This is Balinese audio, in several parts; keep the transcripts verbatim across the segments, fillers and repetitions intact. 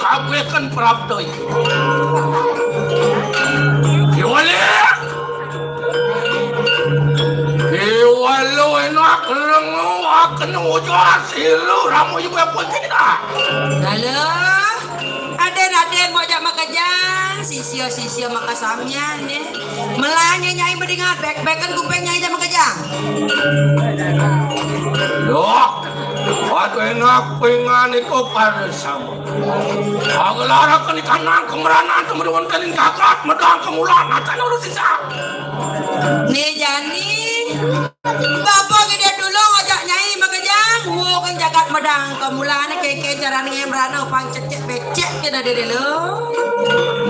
Kabéh kan prapta. Kiwala. Kiwala enak lengo akan ujar silu ramu juga pun kita. Halo. Adén-adén mau jak makejang, sisia-sisia makasamian, ya. Melanya nyai bedingat, bek-bekan kuping nyai jak makejang. Loh, waktu enak pingan itu pada sama. Agelara keni kanang kemeranan temeruan keni gagat medang kemulan atan urus sisa. Nih jani, bapa gedé dulu ngajak nyai makejang, wo kan jagat medang kemulan kéké cara nih merana pang cecek becek kita dede lo.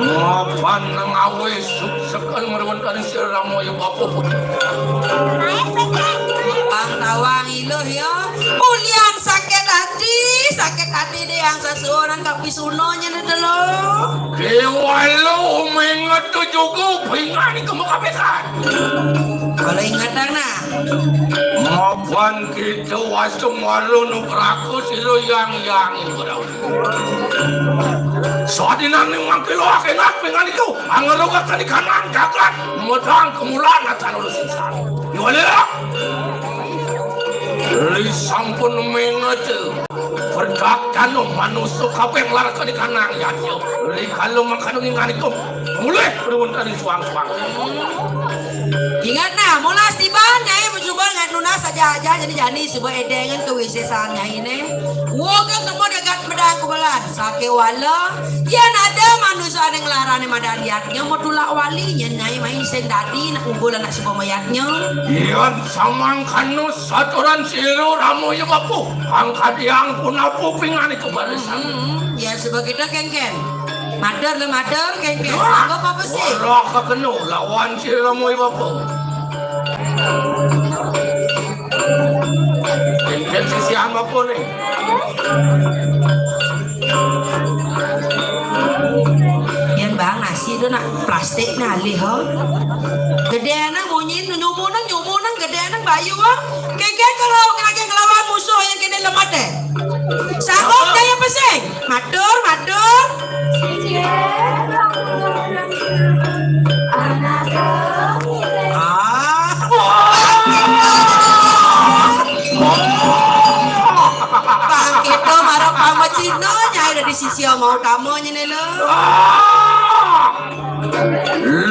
Mapan nang awis sekan meruan kani sira ramo ya bapa. Pang tawang iluh ya. Ulian sakit hati, sakit hati deh yang sesuonan kapisunanya nih delo. Kiwala mengetu juga pingan itu makabekan. Kalau ingatan nah. Mapan kita wasung walu nu beraku silu yang yang ibu daun. Sadinane mangkilo akenak pingan itu. Angerugakan di kanan jagat. Medang kemulan atan urus sisa. Kiwala. Li sampun mengetu. Pergak danu manusa kabeh nglarakané kanang yadnya. Rikala mangkana ningalikum. Mulih berunta ring suang-suang. Ingat nah, molas tiban nyai mencoba ngat nunas aja-aja jadi jani suba edengan kewisesan nyai né. Woga kemo degat medang kubelan, sakéwala, yén ada manusa ané nglarakané madan yadnya mau tulak wali, nyén nyai mai sing dadi nak unggul anak suba mayadnya. Yén samangkana saturan silu ramu ya bapu. Angkadiang punapu pingan itu barisan. Hmm, ya sebab kita kengken. Mater le mater kengken. Wah, sanggup apa sih? Ora kekenu lawan si Ramoy Bapak. Kengken sisihan Bapak nih. Yan bang nasi tu nak plastik ni alih ho. Gedé nang munyi nyumu nang nyumu nang gedé nang bayu ho. Kengken kalau lagi ngelawan musuh yang kena lemah deh. Sanggup daya pesing. Matur, matur. Ah. Bang kita marah pama Cina nyai dari sisi mau tamu nyene lo.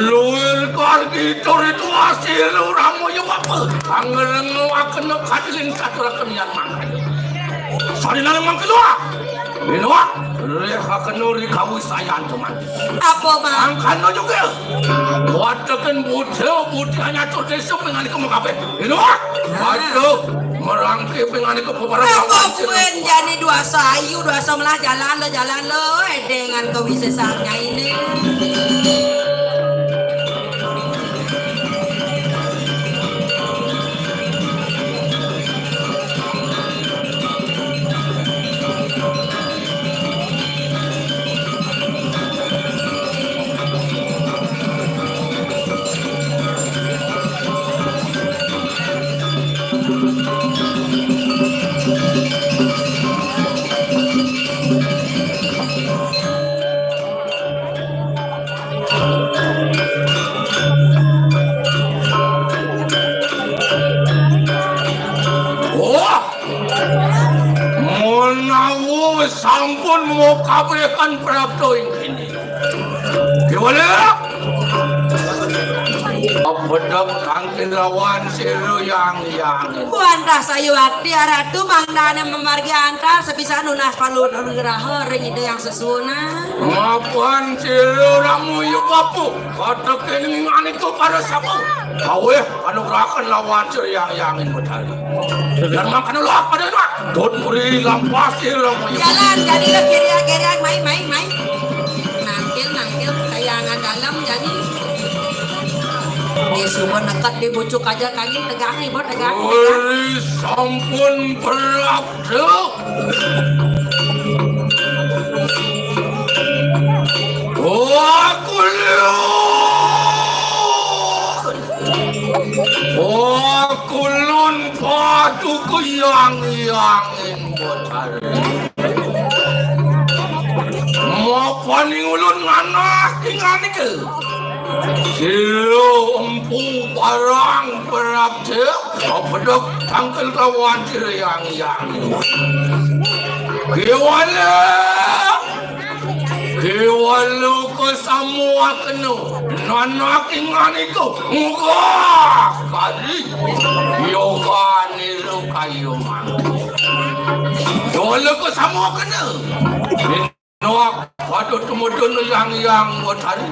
Luir kal kitur itu hasil uramu yang apa? Anggelengo akan kadiling satu rakam yang mangkai. Sadinane mangkilua. Minua, leh akan nuri kawisayan teman. Apa, Bang? Angkana juga. Wataken buta, buta nyatur desa pengali kamu kabeh. Minua. Waduh, merangke pengali ke pebarang. Apa kuen jani dua sayu, dua sebelah jalan lo, jalan lo, eh, dengan kewisesan ini. Wah, menawa sampun makabehan prapta ing kene. Kiwala. Abedek kangkin lawan siru yang yang. Wantah sayu akti aratu mangdane memargi antar sepisan nunas palu nugraha ring ida yang sesuunan. Mapan siru ramu yu bapu. Katekening aniku pada sapu. Kawih anugrahaken lawan Surya Yangin Betari. Dan mangkana luak pada luak. Tut muri lampas kira. Jalan, jadilah kiriak-kiriak, mai, mai, mai. Nangkil, nangkil, kayangan dalam, jadi. Ini semua nekat di bucuk aja, kagin tegang, ibu tegang, tegang. Uli sampun berap Wah, kulun. Wah, kulun paduka yang yang ing Betari. Aning ulun nganak ingan ike. Silo empu parang perak cek, pedek tangkel kawan yang yang. Kiwala, kiwala ke samua kena, nganak ingan ike. Enggak kali. Yo kani lu kayu mang. Kiwala ke samua kena. Noak, patut tumudun yang yang buat hari.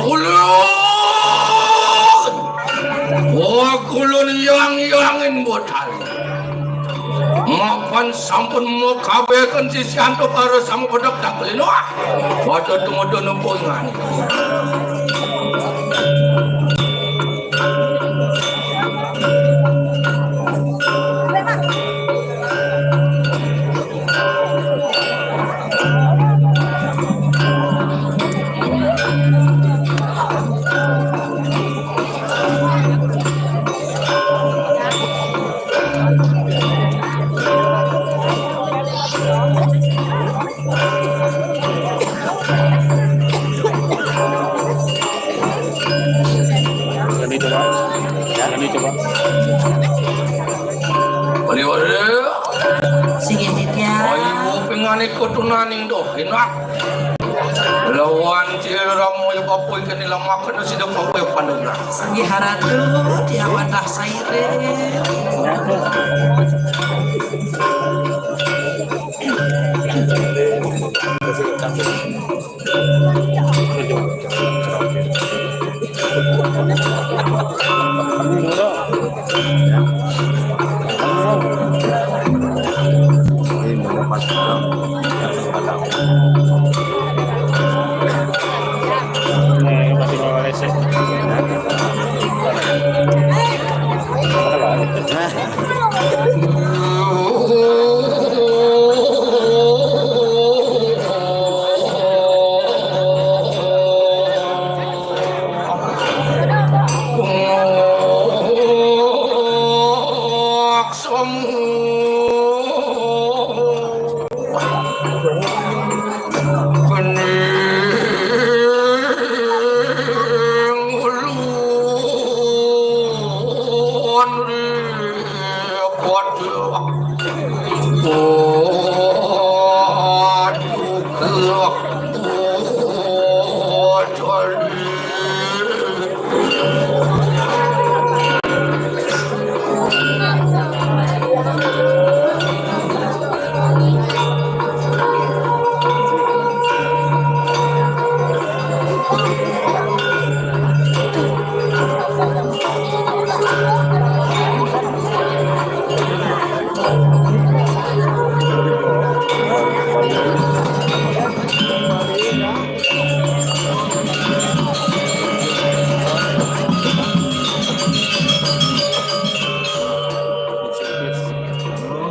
Ulun, oh, ulun yang yangin botal. Mapan sampun makabekan sisian tu para sama pedek tak kelino. Waduh, tunggu dulu pungan. Kami coba. Kami coba. Boleh, boleh. Sige, Ditya. Ayo, pingani kutunaning doh, enak. Lawan tirang moyo papoy kene lamak kena sida papoy pandora. Sige, haratu, tiawan dah saire.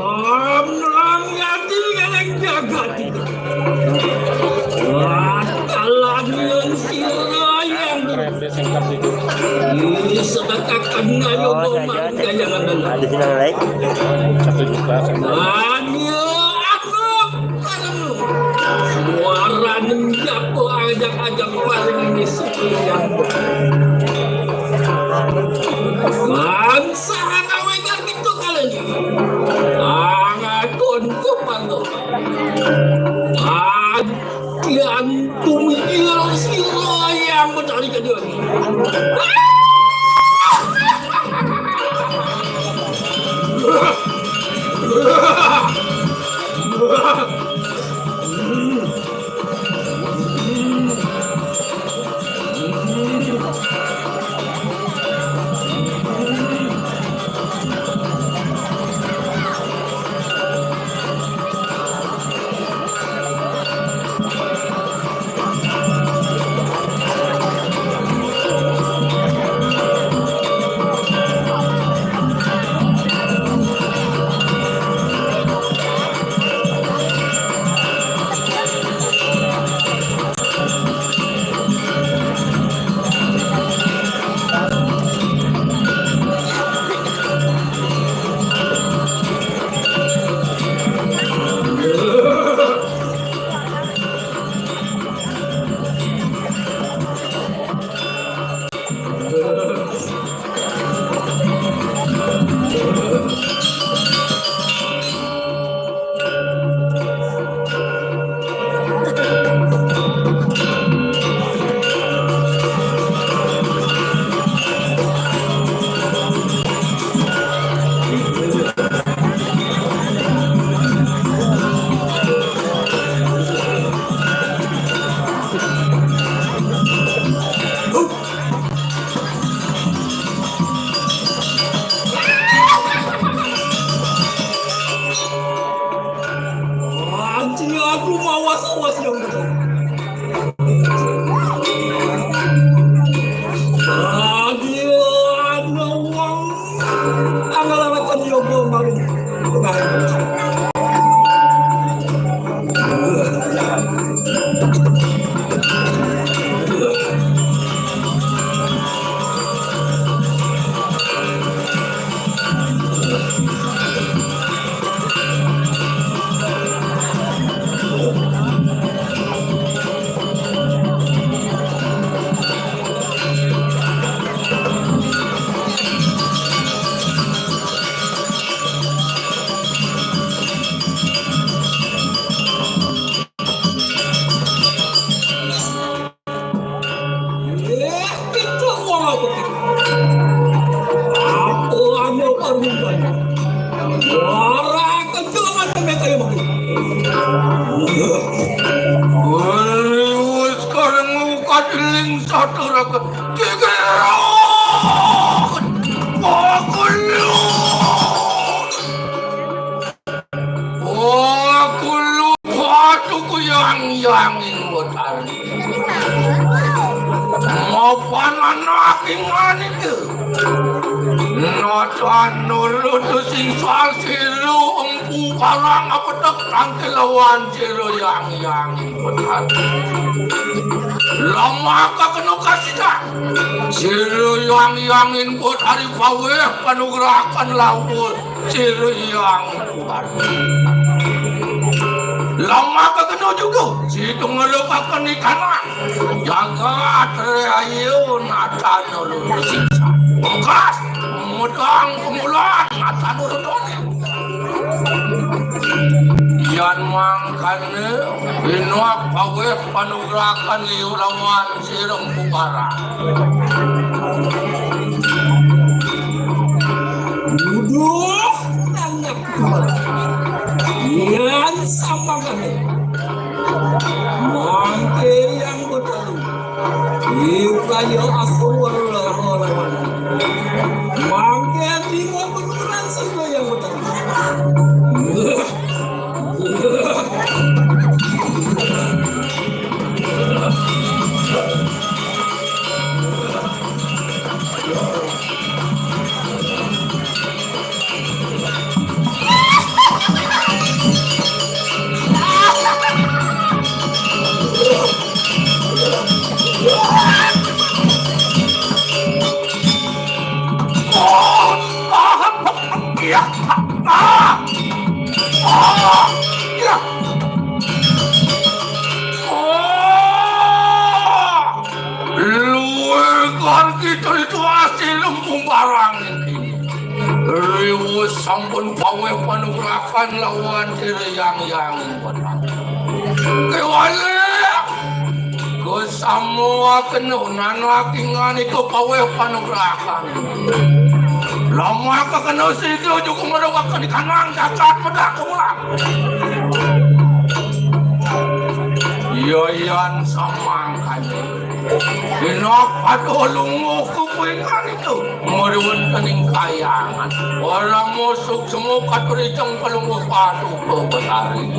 Lam, lam, yati, ngaleng jagat. Wah, kalangan sira yang ini sebagai kenal. Oh, ya, ya. Di sini, Lek. Satu juta, satu juta. Hanya aku. Suara nang jago ajak-ajak paling ini sekian. Bangsa anak wegar gitu kali ini. Sangat untuk bangga. Adian tumigil sila yang mencari kejadian. Apa anu parhubungan? Wara kenceng anu mekayu maki. Wis kareng kadiling saturaken. Kikirok. Pakuluk. Oh, kulo kuat kuyang-yanging Betari. Mapan anak ingan itu. Nacan nurut sing sasiru empu barang apetek tangkilawan siru yang-yanging Betari. Lama kakeno kasida. Siru yang-yanging Betari paweh panugrahaken laut. Siriyang Tuhan. Lama kekeno juga, si tungelukaken ikana. Jagat rayu nata nulung siksa. Bekas, mudang kemulan nata nulung. Yan mangkane, inuak paweh panugrahaken liu lawan sirem pubara. Duduh, nangak. Yan sama kami. Mangke yang betul. Ikaya asal lawan. Mangke bingung beneran sendo yang betul. Iya. Ah, iya. Oh. Luwih kan kita itu asli lempung barang ini. Riwus sampun paweh panugrahan lawan diri yang yang. Kewala. Kesamuaken nanakingan iku paweh panugrahan. Lamun kakena sida juga merupakan kanang cacat pedak kula. Yoyan samangkane. Dina paduh lunguh kupingan itu. Murwun kening kayangan. Ora mosok semua katurijeng pelungguh paduka Betari.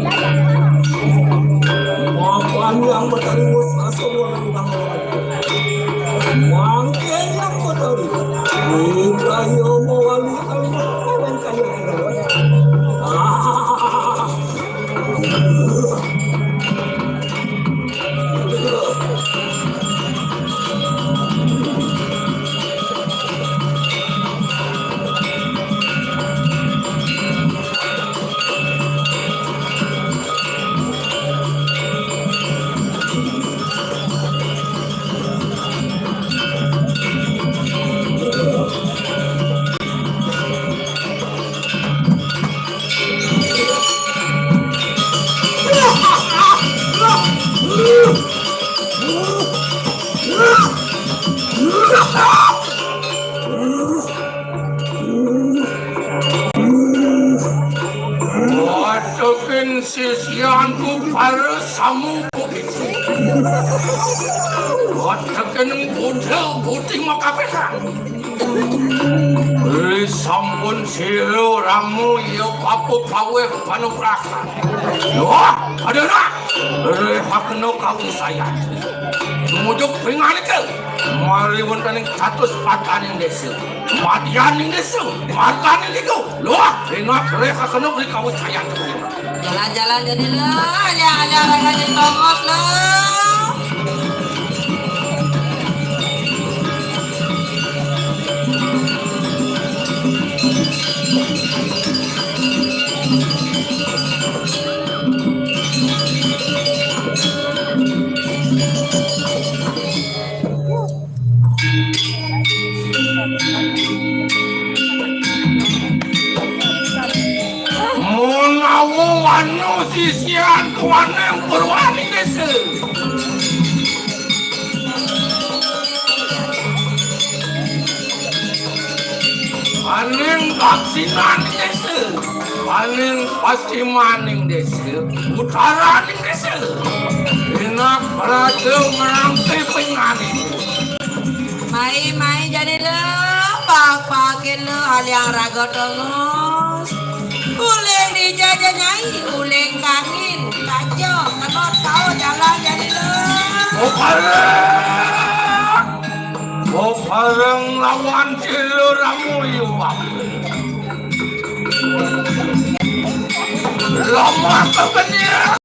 Mapan yang Betari wis asa ora ngawon. Mangke yang Betari. Budaya mawali almarhum kayangan. Ah. Watekin sisianku para samu. Watekin budal buti makapesan. Ri sampun sira ramu ya papu paweh panugrahan. Wah, ada nak. Ri hakno kawisayan. Sumujuk pinganike. Mari wonten ing satus pataning desa. Madian ing desa. Martani niku. Luah, enak ri hakno ri kawisayan. Jalan-jalan jadi lah, hanya hanya rasanya tongos lah. Menawa wanu sisian kuwaning purwaning desa. Paksimaning désa, paling paksimaning désa, utaraning désa. Enak raja ngrangké pinganing. Mai, mai, jani lo, pak-pakin lo, aliang raga tongos. Uling dija ja, Nyai, uling kangin, kaja, kenot, kau, jalan, jani lo. Oh, pareng. Oh, pareng lawan sila ramu iwak. Lamah kekenyang.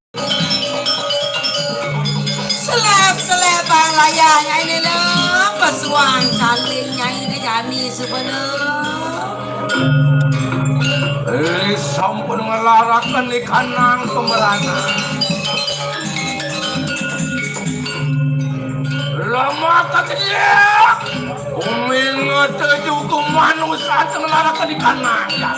Selep-selep bang layah, Nyai, ni lo, pesuang cantik, Nyai, ni jani sebelum. Eh, sampun ngelaraken ikanang pemerana. Lama kekenyang. Uming teju ku manusa tengelara kedikan maya.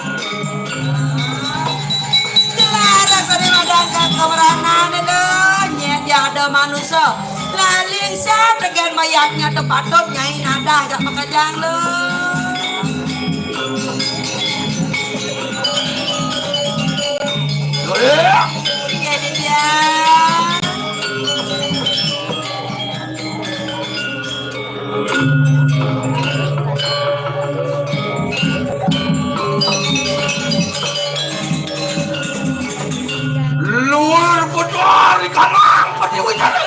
Kelara sari madan ka kaweranan eda, nyet ya ada manusa. Laling sa tegen mayatnya tepatut nyai nadah jak makajang lo. Lo ya. Iya, dia. Luar putar di kanang pertiwi jana.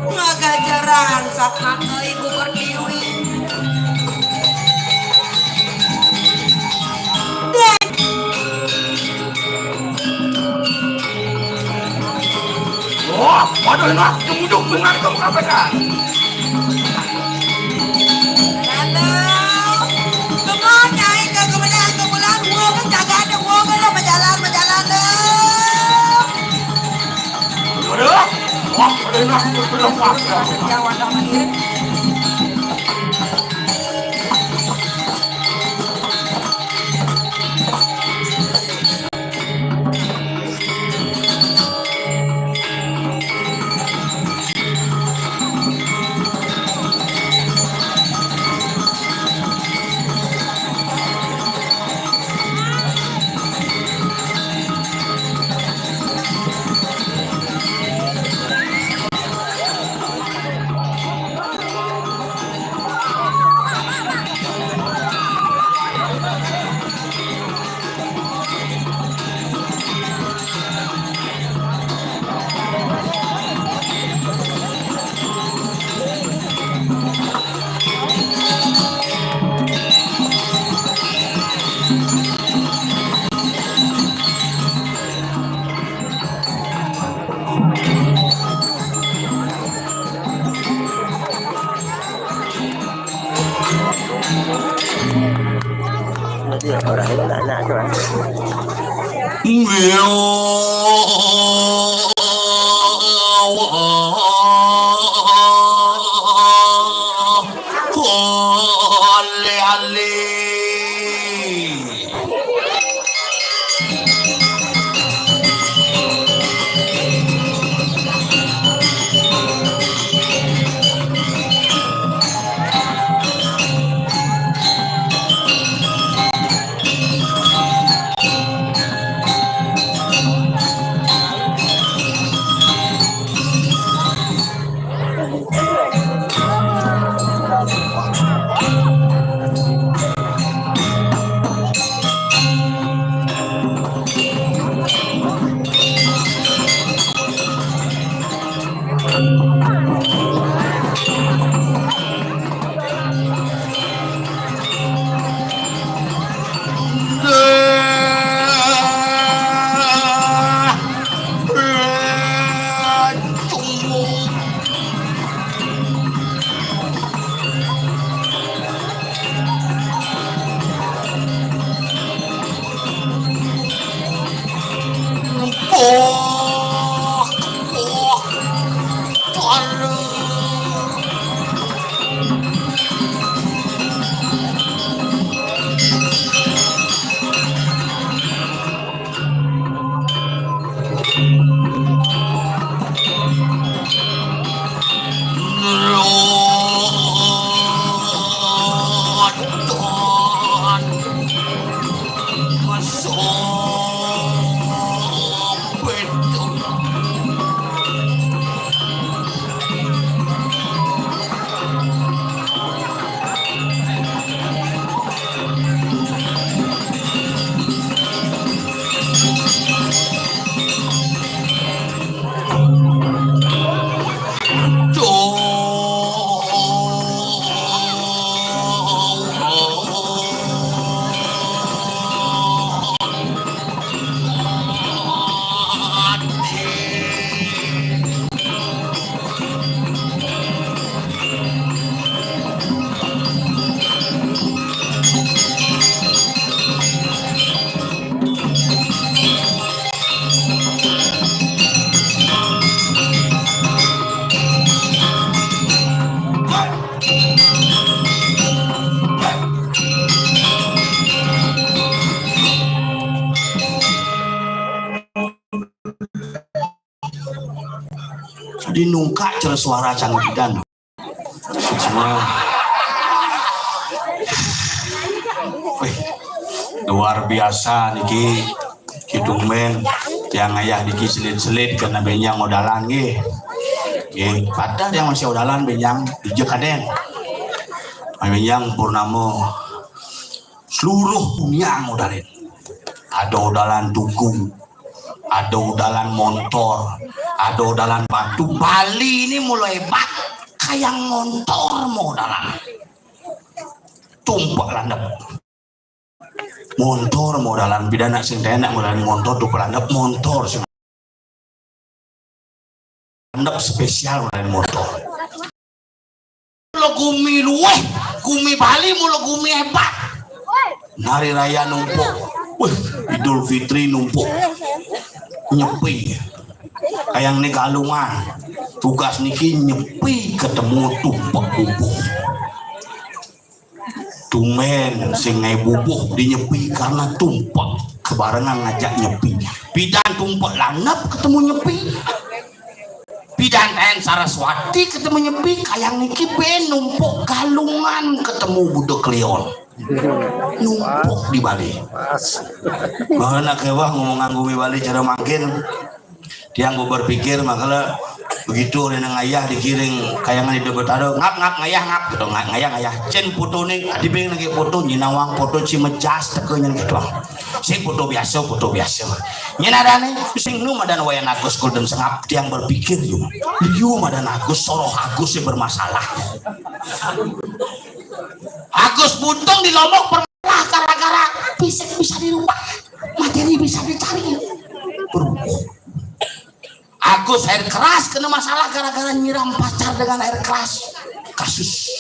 Ngagajaran sat mata ibu pertiwi. Dek. Wah, waduh enak, jemujung dengan kamu K P K. Halo. Tunggu, Nyai, ke kemudian, ke bulan, gua pun kagak ada, gua belum berjalan, berjalan, lo. Waduh, wah, waduh enak, belum pas. Jawa Tengah, ya. Dinungkak cara suara cang bidan. Semua. Wih, luar biasa niki. Kidung men, tiang ayah niki selit-selit karena benjang odalan nggih. Nggih, padahal yang masih odalan benjang ijek aden. Benjang purnama seluruh dunia ngodalan. Ada odalan tugu, ada odalan montor, ada odalan batu. Bali ini mulai hebat, kayang montor modalan. Tumpek landep. Montor modalan, bidan nak sing tenak modalan montor, tumpek landep montor sing landep spesial modalan montor. Mula gumi luweh, gumi Bali mula gumi hebat. Hari raya numpuk. Wih, Idul Fitri numpuk. Nyepi. Kayang ni Galungan. Tugas niki nyepi ketemu tumpek bubuh. Tumben sing ngai bubuh dinyepi karena tumpek. Kebarengan ngajak nyepi. Bidan tumpek landep ketemu nyepi. Bidan Tayan Saraswati ketemu nyepi, kayang niki ben numpuk Galungan ketemu Buda Kliwon. Numpuk di Bali. Pas. Mana kewah ngomong gumi Bali cara mangkin. Tiang berpikir makala begitu ada nang ayah dikiring kayangan di Betara, ngap ngap ngayah ngap gitu, ngap ngayah ngayah. Cen foto ni, adi beng lagi foto, nyinawang foto Cimejas teke nyen gitu. Sing foto biasa, foto biasa. Nyen ada ni, sing nu madan Wayan Agus Golden Sengap, tiang berpikir juga. Liu madan Agus, soroh Agus yang bermasalah. Agus Buntung di Lombok pernah gara-gara fisik bisa dirubah, materi bisa dicari. Berubah. Agus Air Keras kena masalah gara-gara nyiram pacar dengan air keras. Kasus.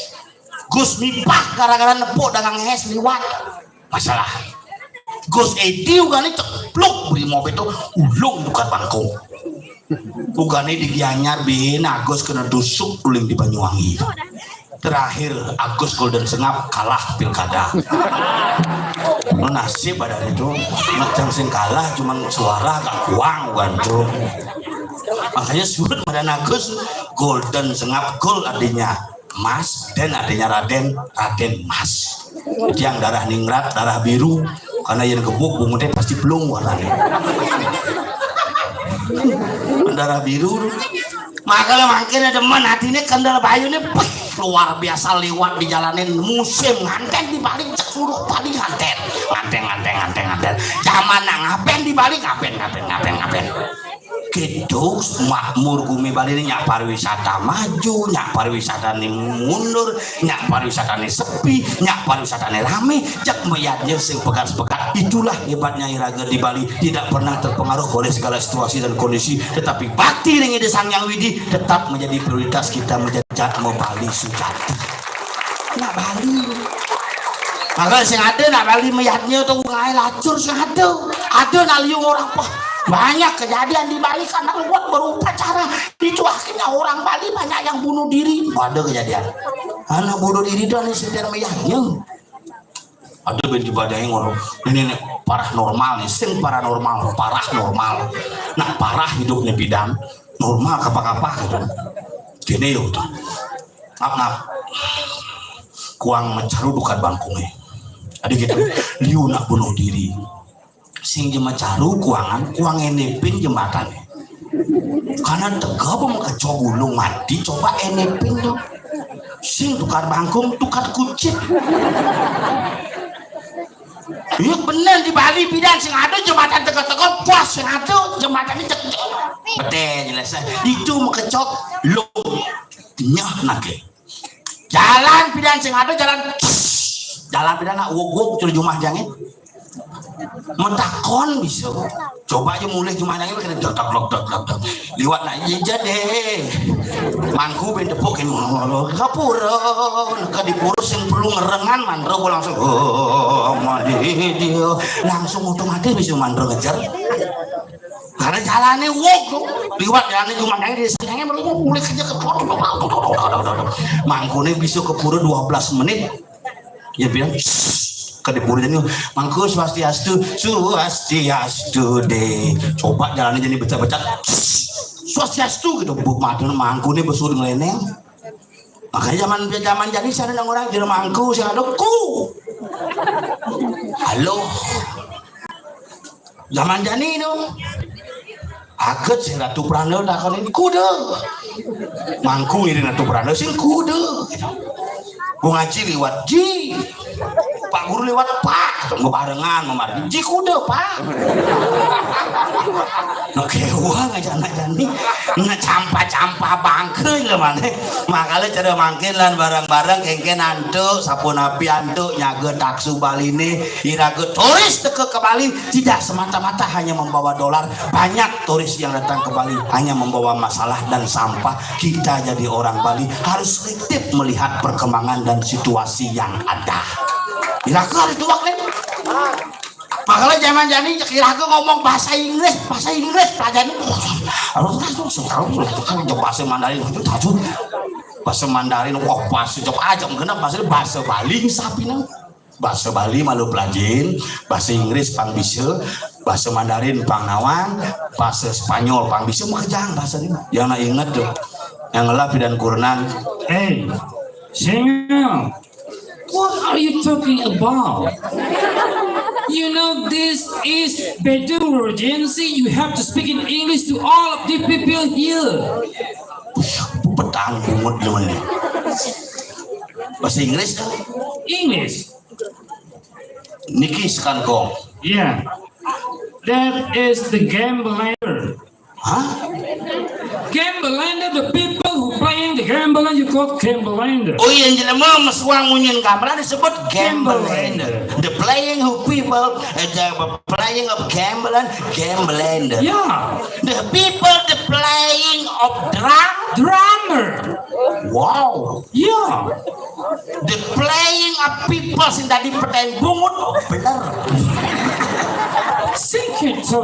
Gus Mipah gara-gara nepuk dagang es liwat. Masalah. Gus Edi ugane cepluk beri mobil tu ulung tukar bangkung. Ugane di Gianyar bin Agus kena dusuk uling di Banyuwangi. Terakhir Agus Golden Sengap kalah pilkada. Lo nasib ada itu, macam sing kalah cuman suara gak kuang bukan tu. Makanya surut pada Agus Golden Sengap, gol artinya Mas, Den artinya Raden, Raden Mas. Tiang darah ningrat, darah biru, karena yang gebuk bungut teh pasti belum warnanya. Darah biru. Makanya makin ada men hati ini kendal bayu ini luar biasa lewat di jalanin musim nganten di Bali cek suruh Bali nganten nganten nganten nganten nganten zaman nak ngapen di Bali ngapen ngapen ngapen ngapen. Gitu, makmur gumi Bali ini nyak pariwisata maju, nyak pariwisata ni mundur, nyak pariwisata ni sepi, nyak pariwisata ni rame, cek meyadnya sing pegat-pegat. Itulah hebatnya iraga di Bali, tidak pernah terpengaruh oleh segala situasi dan kondisi, tetapi bakti ring Ida Sang Yang Widi tetap menjadi prioritas kita menjajah membali sujati. Nak Bali. Maka sing ada nak Bali meyadnya tu ngai lacur sing ada. Ada nak liung orang apa? Banyak kejadian di Bali karena buat berupacara. Itu akhirnya orang Bali banyak yang bunuh diri. Ada kejadian. Anak bunuh diri tu ni sekedar meyadnya. Ada ben ibadah yang ngono. Ini ni paranormal ni, sing paranormal, parah normal. Nak parah hidupnya bidan, normal kapa-kapa gitu. Kene yo tu. Ngap ngap. Kuang mecaru dukat bangkungnya. Ada gitu. Liu nak bunuh diri. Sing jemacaru kuangan, kuang enepin jembatannya. Karena tega apa mengkecoh gulung mati, coba enepin tu. Sing tukar bangkung, tukar kucit. Iya bener di Bali bidan sing ada jembatan teka-teka pas sing ada jembatan ini cek. Betul jelas. Itu mengkecoh lung nyah nake. Jalan pidan sing ada jalan. Jalan pidan nak wogok curi jumah jange. Mentakon bisa. Coba aja mulai jumah jange kena dok dok dok dok dok. Liwat nak iya deh. Mangku ben tepuk kan kapura ke di purus yang perlu ngerengan mandro gua langsung oh mandi dia langsung otomatis bisa mandro ngejar. Karena jalannya wok tuh, liwat jalannya cuma naik di sini mulai kerja ke mangkune bisa ke pura dua belas menit. Ya bilang ke di pura jadi mangku swastiastu swastiastu deh. Coba jalannya jadi becak-becak. Swastiastu gitu, bu mata mangkune besur ngeleneng. Makanya zaman zaman jadi saya ada orang jelema mangku, saya ada ku. Halo. Zaman jani itu. Aget si Ratu Pranda takonin kuda. Mangku ini Ratu Pranda sing kuda. Gua ngaji liwat ji. Pak guru liwat pak. Bebarengan memargi. Ji kuda pak. Oke, wah ngajak anak jani. Ngecampah-campah bangke lah mana. Makanya cara mangkin lan bareng-bareng kengken antuk, sapunapi antuk, nyaga taksu Bali ini. Iraga turis teka ke Bali tidak semata-mata hanya membawa dolar. Banyak turis yang datang ke Bali hanya membawa masalah dan sampah. Kita jadi orang Bali harus selektif melihat perkembangan dan situasi yang ada. Iraga hari tuak nih. Makanya zaman jani cek iraga ngomong bahasa Inggris, bahasa Inggris pelajaran. Bahasa Mandarin itu tajud. Bahasa Mandarin wah bahasa jawab aja kenapa bahasa bahasa Bali sapi nang. Bahasa Bali malu pelajin, bahasa Inggris pang bisa, bahasa Mandarin pang nawang, bahasa Spanyol pang bisa makejang bahasa ini. Yang nak inget tuh, yang ngelap dan kurenan. Hey, Singel, what are you talking about? You know this is Bedouin Regency. You have to speak in English to all of the people here. Petang bungut lu ini. Bahasa Inggris kan? English. Niki sekan gong. Yeah. That is the gambler. Hah? Gambler, the people who playing the gambler, you call gambler. Oh iya, jelema mesuang munyin gamelan disebut gambler. Gambler. The playing of people, eh, the playing of gambler, gambler. Yeah. The people the playing of drum. Drummer. Wow. Yeah. The playing of people sing tadi peten bungut. Oh, bener. Sing keto.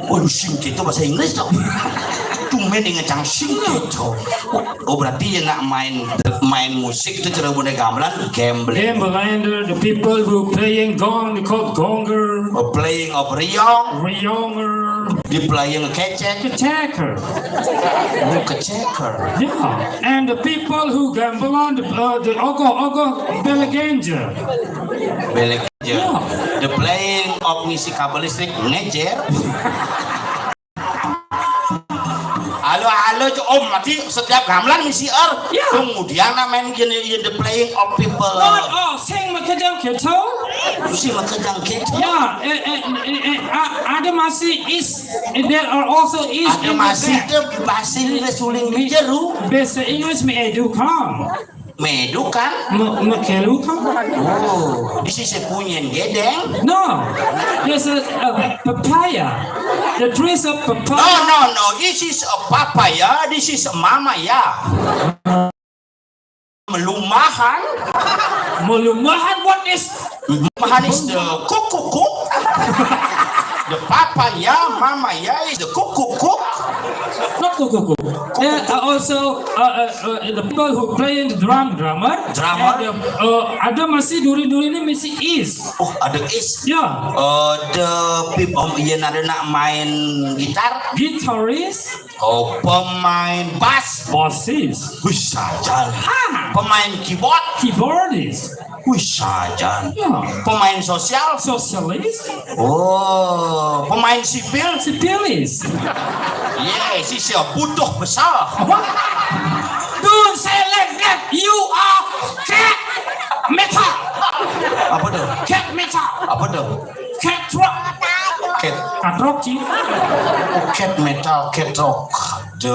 Oh, sing keto bahasa Inggris dong. Tumen ngecang sing keto. Oh, berarti ya nak main main musik itu cara bune gamelan gambling. Gambling, the people who playing gong, they call gonger. Oh, playing of riong. Rionger. Di playing kecek. Keteker. Oh, keceker. Yeah, and the people who gamble on the uh, the ogoh ogoh belegenja. Belegenja. Yeah. The playing of ngisi kabel listrik ngejer. Halo halo cok om mati setiap gamelan misi er. Yeah. Kemudian nak main gini in the playing of people. Oh, oh, sing makejang keto. Sing makejang keto. Yeah, eh, eh, eh, eh, ada masih is. And there are also is. Ada masih itu bahasa Inggris uling di jeru. Bahasa Inggris me edu kan. Me edu kan? Me, me kelu kan? Oh, this is a punyen gedeng. No, this is a papaya. The trees of papaya. No, no, no. This is a papaya. This is a mama ya. Melumahan. Melumahan, what is? Melumahan is the kukukuk. The papa ya, mama ya is the kukukuk. Not kukukuk. Yeah, uh, also uh, uh, uh, the people who play in the drum, drummer. Drummer. And, uh, uh, ada masih duri-duri ini masih is. Oh, ada is. Yeah. Uh, the people yang ada nak main gitar. Guitarist. Oh, pemain bass. Bassist. Wih, sajan. Ha. Pemain keyboard. Keyboardist. Wih, sajan. Ya. Pemain sosial. Sosialis. Oh, pemain sipil. Sipilis. Yes, sisi butuh besar. Don't say like that. You are cat metal. Apa tuh? Cat metal. Apa tuh? Cat rock. Cat. Cat rock sih. Oh, cat metal, cat rock. The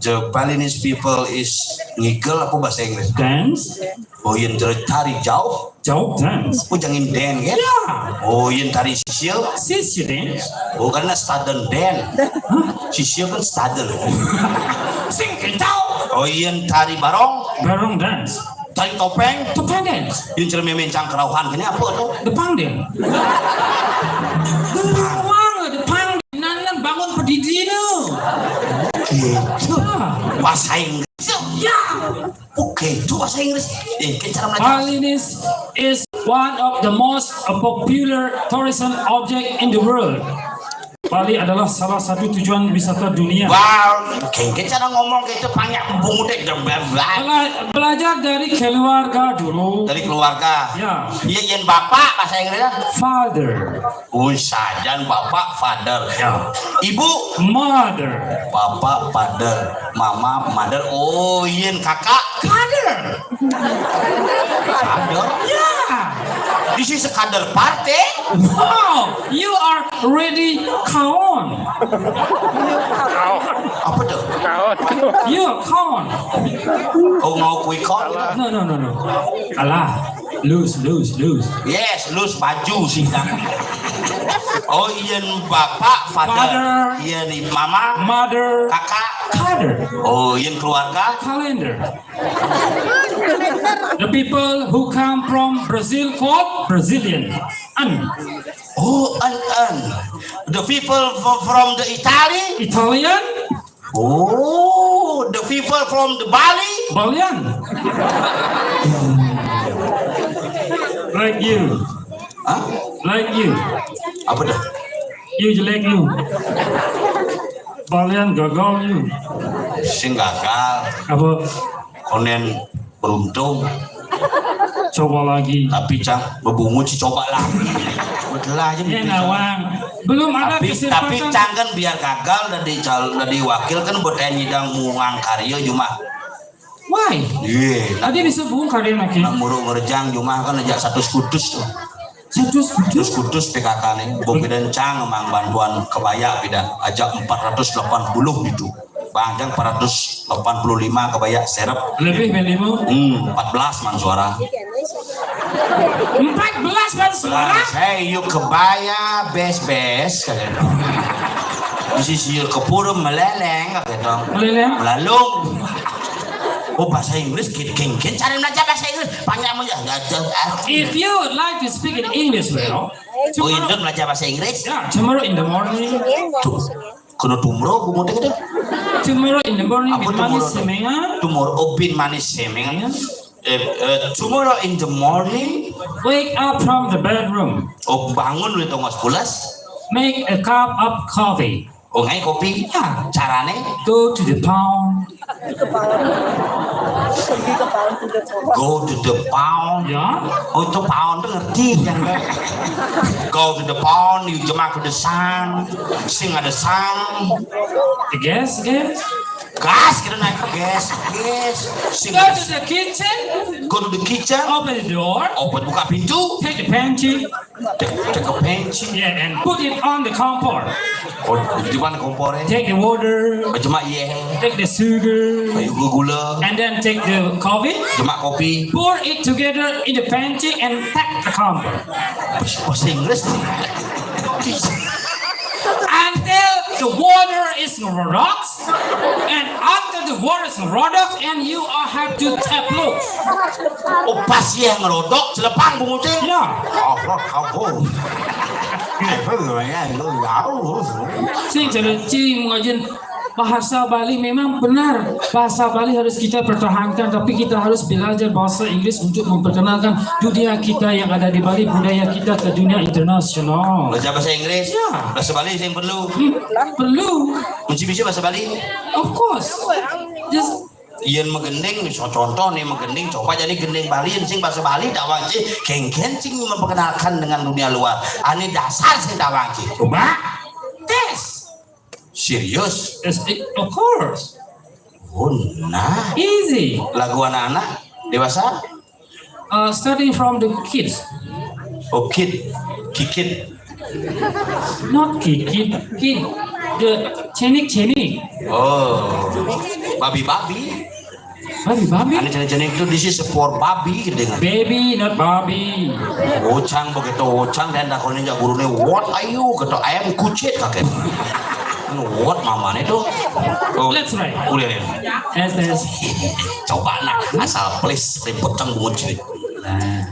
the Balinese people is ngigel apa bahasa Inggris? Dance. Oh, yang tari jauh. Jauh dance. Oh, jangan den kan? Ya. Oh, yang tari sisir. Sisir dance. Oh, karena staden den. Sisir kan staden. Sing kentau. Oh, yang tari barong. Barong dance. Tari topeng. Topeng dance. Yang cermin mencang kerauhan ini apa tuh? Depang den. Depang. Depang. Nan bangun pedidi nu. Gitu. Bahasa Inggris. Ya. Oke, itu bahasa Inggris. Eh, cara belajar. Balinese is one of the most popular tourism object in the world. Bali adalah salah satu tujuan wisata dunia. Wow, kengke cara ngomong gitu banyak bungut deh. Bela- belajar dari keluarga dulu. Dari keluarga. Ya. Iya, yen bapak bahasa Inggrisnya. Father. Usajan bapak father. Ya. Ibu Mother. bapak father, mama mother. Oh, yen kakak Father. father. Yeah. This is a father party. Wow. You are ready. Kaon. Apa tuh? You are kaon. Oh, mau quick count gitu. No, no, no, no. Alah. Lose, lose, lose. Yes, lose baju sih kan. Oh, yen bapak father. Father. Yen mama Mother. Kakak. Father. Oh, yen keluarga. Calendar. The people who come from Brazil called Brazilian. An. Oh, an an. The people f- from the Italy. Italian. Oh, the people from the Bali. Balian. Like you. Hah? Like you. Apa dah? You jelek you. Balian gagal you. Sing gagal. Apa? Konen beruntung. Coba lagi. Tapi cang bebungut sih coba lagi. Betul aja. Ya, nawang. Belum ada Tapi tapi kesempatan. Cang kan biar gagal dari cal dari wakil kan buat nyidang muang karya cuma. Why? Iya. Tadi bisa bunga karya lagi. Nak muru ngerjang cuma kan aja satu skutus tuh. Satu Terus kutus P K K nih, bung bidan cang emang bantuan kebaya bidan aja empat ratus delapan puluh itu. Bang Jang empat ratus delapan puluh lima kebaya serep. Lebih dari lima. Hmm, empat belas mang suara. Empat belas kan suara. Hey, you kebaya bes bes kayak gitu. This is your kepuru meleleng kayak gitu. Meleleng. Melalung. Oh, bahasa Inggris gini gini cari belajar bahasa Inggris panjang aja. If you would like to speak in English well, Oh, itu belajar bahasa Inggris. Yeah, tomorrow in the morning. Tuh, kena tumro bung muda gitu. Tomorrow in the morning Apa with Mami tomorrow? Semengan. Tomorrow, oh, bin manis semeng. Eh, eh, tomorrow in the morning. Wake up from the bedroom. Oh, bangun dulu tongos pulas. Make a cup of coffee. Oh, ngai kopi. Ya. Carane Go to the pound. Go to the pound. Ya. Oh, itu pound tuh ngerti yang. Go to the pound, you jemak to the sun. Sing ada sang. The gas, gas. Gas kita naik ke gas. Gas. Sing Go ada to the kitchen. Go to the kitchen. Open the door. Open buka pintu. Take the pantry. Take, take a pantry. Yeah, and put it on the kompor. Oh, di mana kompornya? Take the water. Oh, jemak iya. Take the sugar. Ayo gula gula. And then take the coffee. Jemak kopi. Pour it together in the pantry and pack the kompor. Bahasa Inggris. Until the water is rocks, and after the water is rocks, and you are have to tap look. Oh, pas yang ngerodok, celepang bungutin. Ya. Oh, oh, oh. Sing jadi cing ngajin bahasa Bali memang benar. Bahasa Bali harus kita pertahankan, tapi kita harus belajar bahasa Inggris untuk memperkenalkan dunia kita yang ada di Bali, budaya kita ke dunia internasional. Belajar bahasa Inggris. Ya. Bahasa Bali yang perlu. Hmm, perlu. Kunci bisa bahasa Bali. Of course. Just Yen megending, so contoh nih megending, coba jadi gending Bali, sing bahasa Bali tawang sih, kengken sing memperkenalkan dengan dunia luar. Ani dasar sing tawang sih. coba. Tes. Serius? Yes, it- of course. Oh, nah. Easy. Lagu anak-anak dewasa? Uh, starting from the kids. Oh, kid, kikit. Not kid, kid, kid. The cenik cenik. Oh, babi-babi. Babi babi. Ani cenik-cenik itu, this is for babi gitu dengan. Baby, not Barbie. Ocang begitu, ocang dan dakonnya jak gurunya, what are you? Gitu, I am kucit kakek. What mamanya tuh? Oh, Let's try. Udah ya. Yes, yes. Coba nah, asal please ribut cang bungut sini. Nah.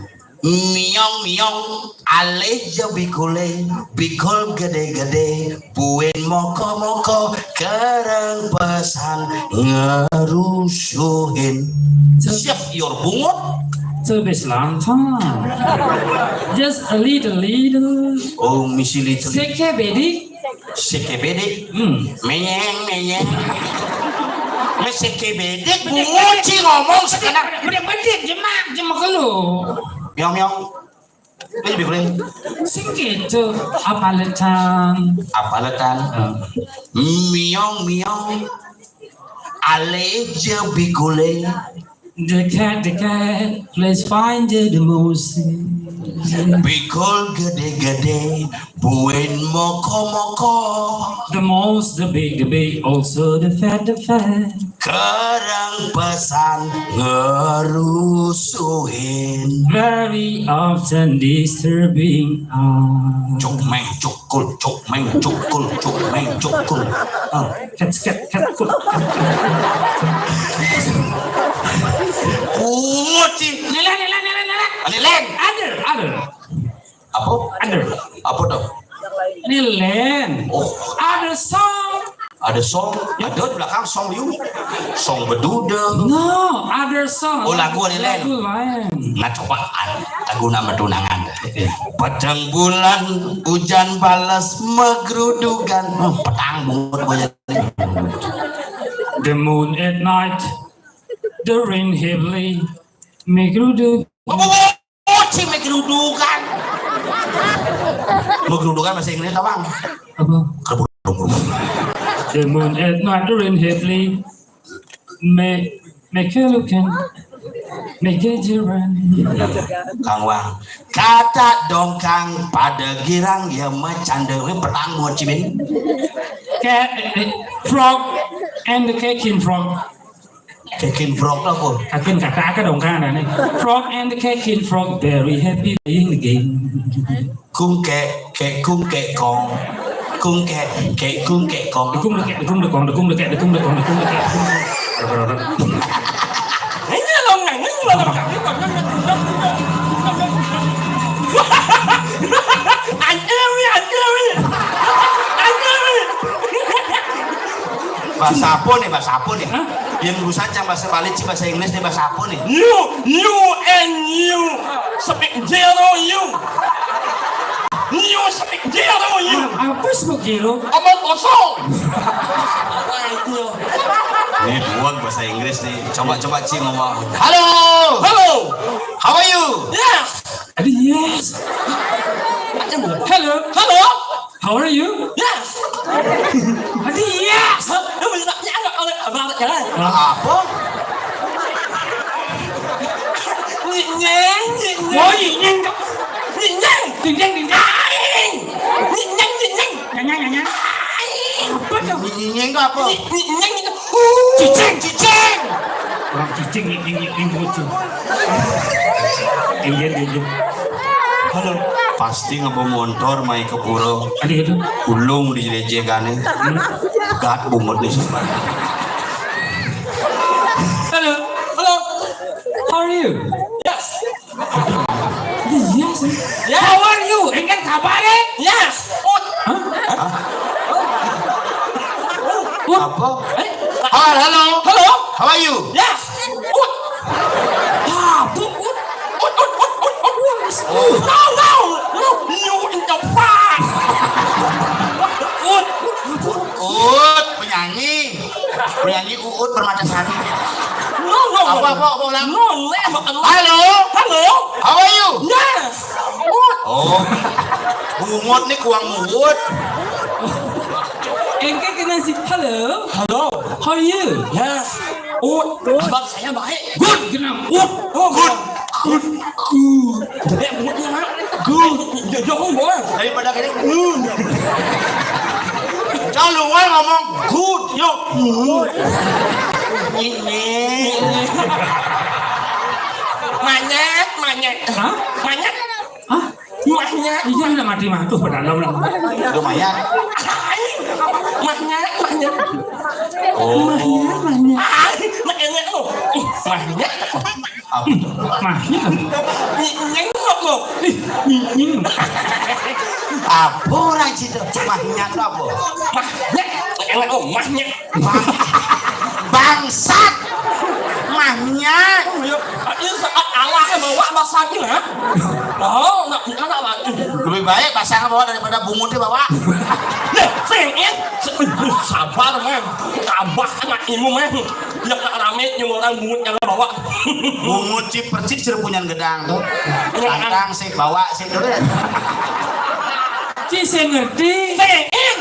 Miong miong alih je bikule, bikul gede-gede, buin moko-moko, kereng pesan ngerusuhin. Siap your bungut. Sebes lantang. Just a little, little. Oh, misi little. Seke bedi. Sikibidi. Hmm. Menyeng, menyeng. Meh sikibidi, bungut sih ngomong sekedar. Bedik-bedik, jemak, jemak lu. Miong, miong. Ini bikuling. Sing gitu, apa letan? Apa letan? Hmm. Miong, miong. Ale je bikuling. The cat, the cat, let's find the, the mouse. Bikul gede-gede, buin moko-moko. The mouse, the big, the big, also the fat, the fat. Kerang pesan ngerusuhin. Very often disturbing us. Cuk meng cukul, cuk meng cukul, cuk meng cukul. Ah. Ket, ket, ket, kul. Kuci. Nila, nila, nila, nila. Ada lain. Ada, ada. Apa? Ada. Apa tuh? Ini lain. Oh. Ada song. Ada song. Ada di belakang song, you. Song beduda. No, ada song. Oh, lagu ada lain. Lagu lain. Nah, coba ada lagu nama tunangan. Oke. Petang bulan, hujan balas, megrudugan. Oh, petang bungut boya. The moon at night, the rain heavily, megruduk. Apa, apa, apa, si megerudukan? Megerudukan bahasa Inggris apa? Apa? Kerubuk, kerubuk, kerubuk. The moon at night, the rain heavily, me, megerudukan, megejeran. Kang Wang. Kata dongkang pada girang ya macanda. Ini petang buat cimin. Cat, eh, frog and the kicking frog. Kicking frog apa? Kicking kata apa dong kan ada nih. Frog and the kicking frog very happy playing the game. Kung kek, kek, kung kek kong. Kung kek, kek, kung kek kong. Dekung dekek, dekung dekong, dekung dekek, dekung dekong, dekung dekek, dekung dekek. Ini lo nang, ini lo nang. Anjir, anjir. Anjir. Bahasa apa nih, bahasa apa nih? Hah? Yang urusan yang bahasa Bali, ci bahasa Inggris nih, bahasa apa nih? You, you and you speak zero you. You speak zero you. Apa speak zero? Omong kosong. Ini buat bahasa Inggris nih. Coba, coba, ci ngomong. Halo. Halo. How are you? Yes. Ada yes. Halo. Halo. How are you? Yes. Ada yes. Hah? Lu bisa nanya nggak oleh abang jalan? Apa? Nyinyeng, nyinyeng. Oh, nyinyeng. Nyinyeng. Nyinyeng, nyinyeng. Aing. Nyinyeng, nyinyeng. Nyinyeng, nyinyeng. Aing. Apa tuh? Nyinyeng itu apa? Nyi-, nyinyeng itu. Cicing, cicing. Orang cicing, nyinyeng, nyinyeng, lucu. Nyinyeng, nyinyeng. Halo. Pasti ngebawa motor, main ke pura. Ada itu. Ulung di jejegane. Hmm. Gat bungut nih. Halo. Halo. How are you? Yes. Yes. Yes. How are you? Engke kabar, eh? Yes. Ut. Hah? Ut. Apa? Eh? Halo, halo. Halo. How are you? Yes. Ut. Apa? Ut. Ut, ut, ut, ut, ut. Ut. No, no. No, you in the fuck. Ut. Ut, penyanyi. Penyanyi Uut Permatasari. No, no, no. Apa, apa, apa ulang? No, no, no. Halo? Halo? How are you? Yes. Ut. Oh. Bungut nih kuang muut. Engke kena si, halo? Halo. How are you? Yes. Ut. Kabar saya baik. Good, kenang. Ut. Oh, good. Good. Good. Gede mulutnya, Mak. Good. Jauh, boy. Daripada gini. Good. Kalau lu ngomong good, yo. Good. Ini. Manyet, manyet. Hah? Manyet. Hah? Manyet. Iya, udah mati mah tuh pada lo lah. Lumayan. Manyet, manyet. Oh. Manyet, manyet. Ay, manyet lo. Ih, manyet. Apa? Mah, ini kan. Nyeng kok lo. Ih, nyeng. Apa orang situ? Mahnya tuh apa? Mahnya. Enak lo, mahnya. Bang-, bangsat. Nya. Oh, iya, ah, iya, sa-, ah, Allah yang bawa basahnya, ya. Oh, nak, nak, nak, nak. Lebih baik basahnya bawa daripada bungutnya bawa. Nah, sengit. Se-, sabar, man. Abah anak ilmu, man. Ya, nak rame, yang orang bungut yang bawa. Bungut cip percik, sira punyan gedang. Iya, kan? Tantang sik, bawa sik dulu ya. Ci sing ngerti. Sengin.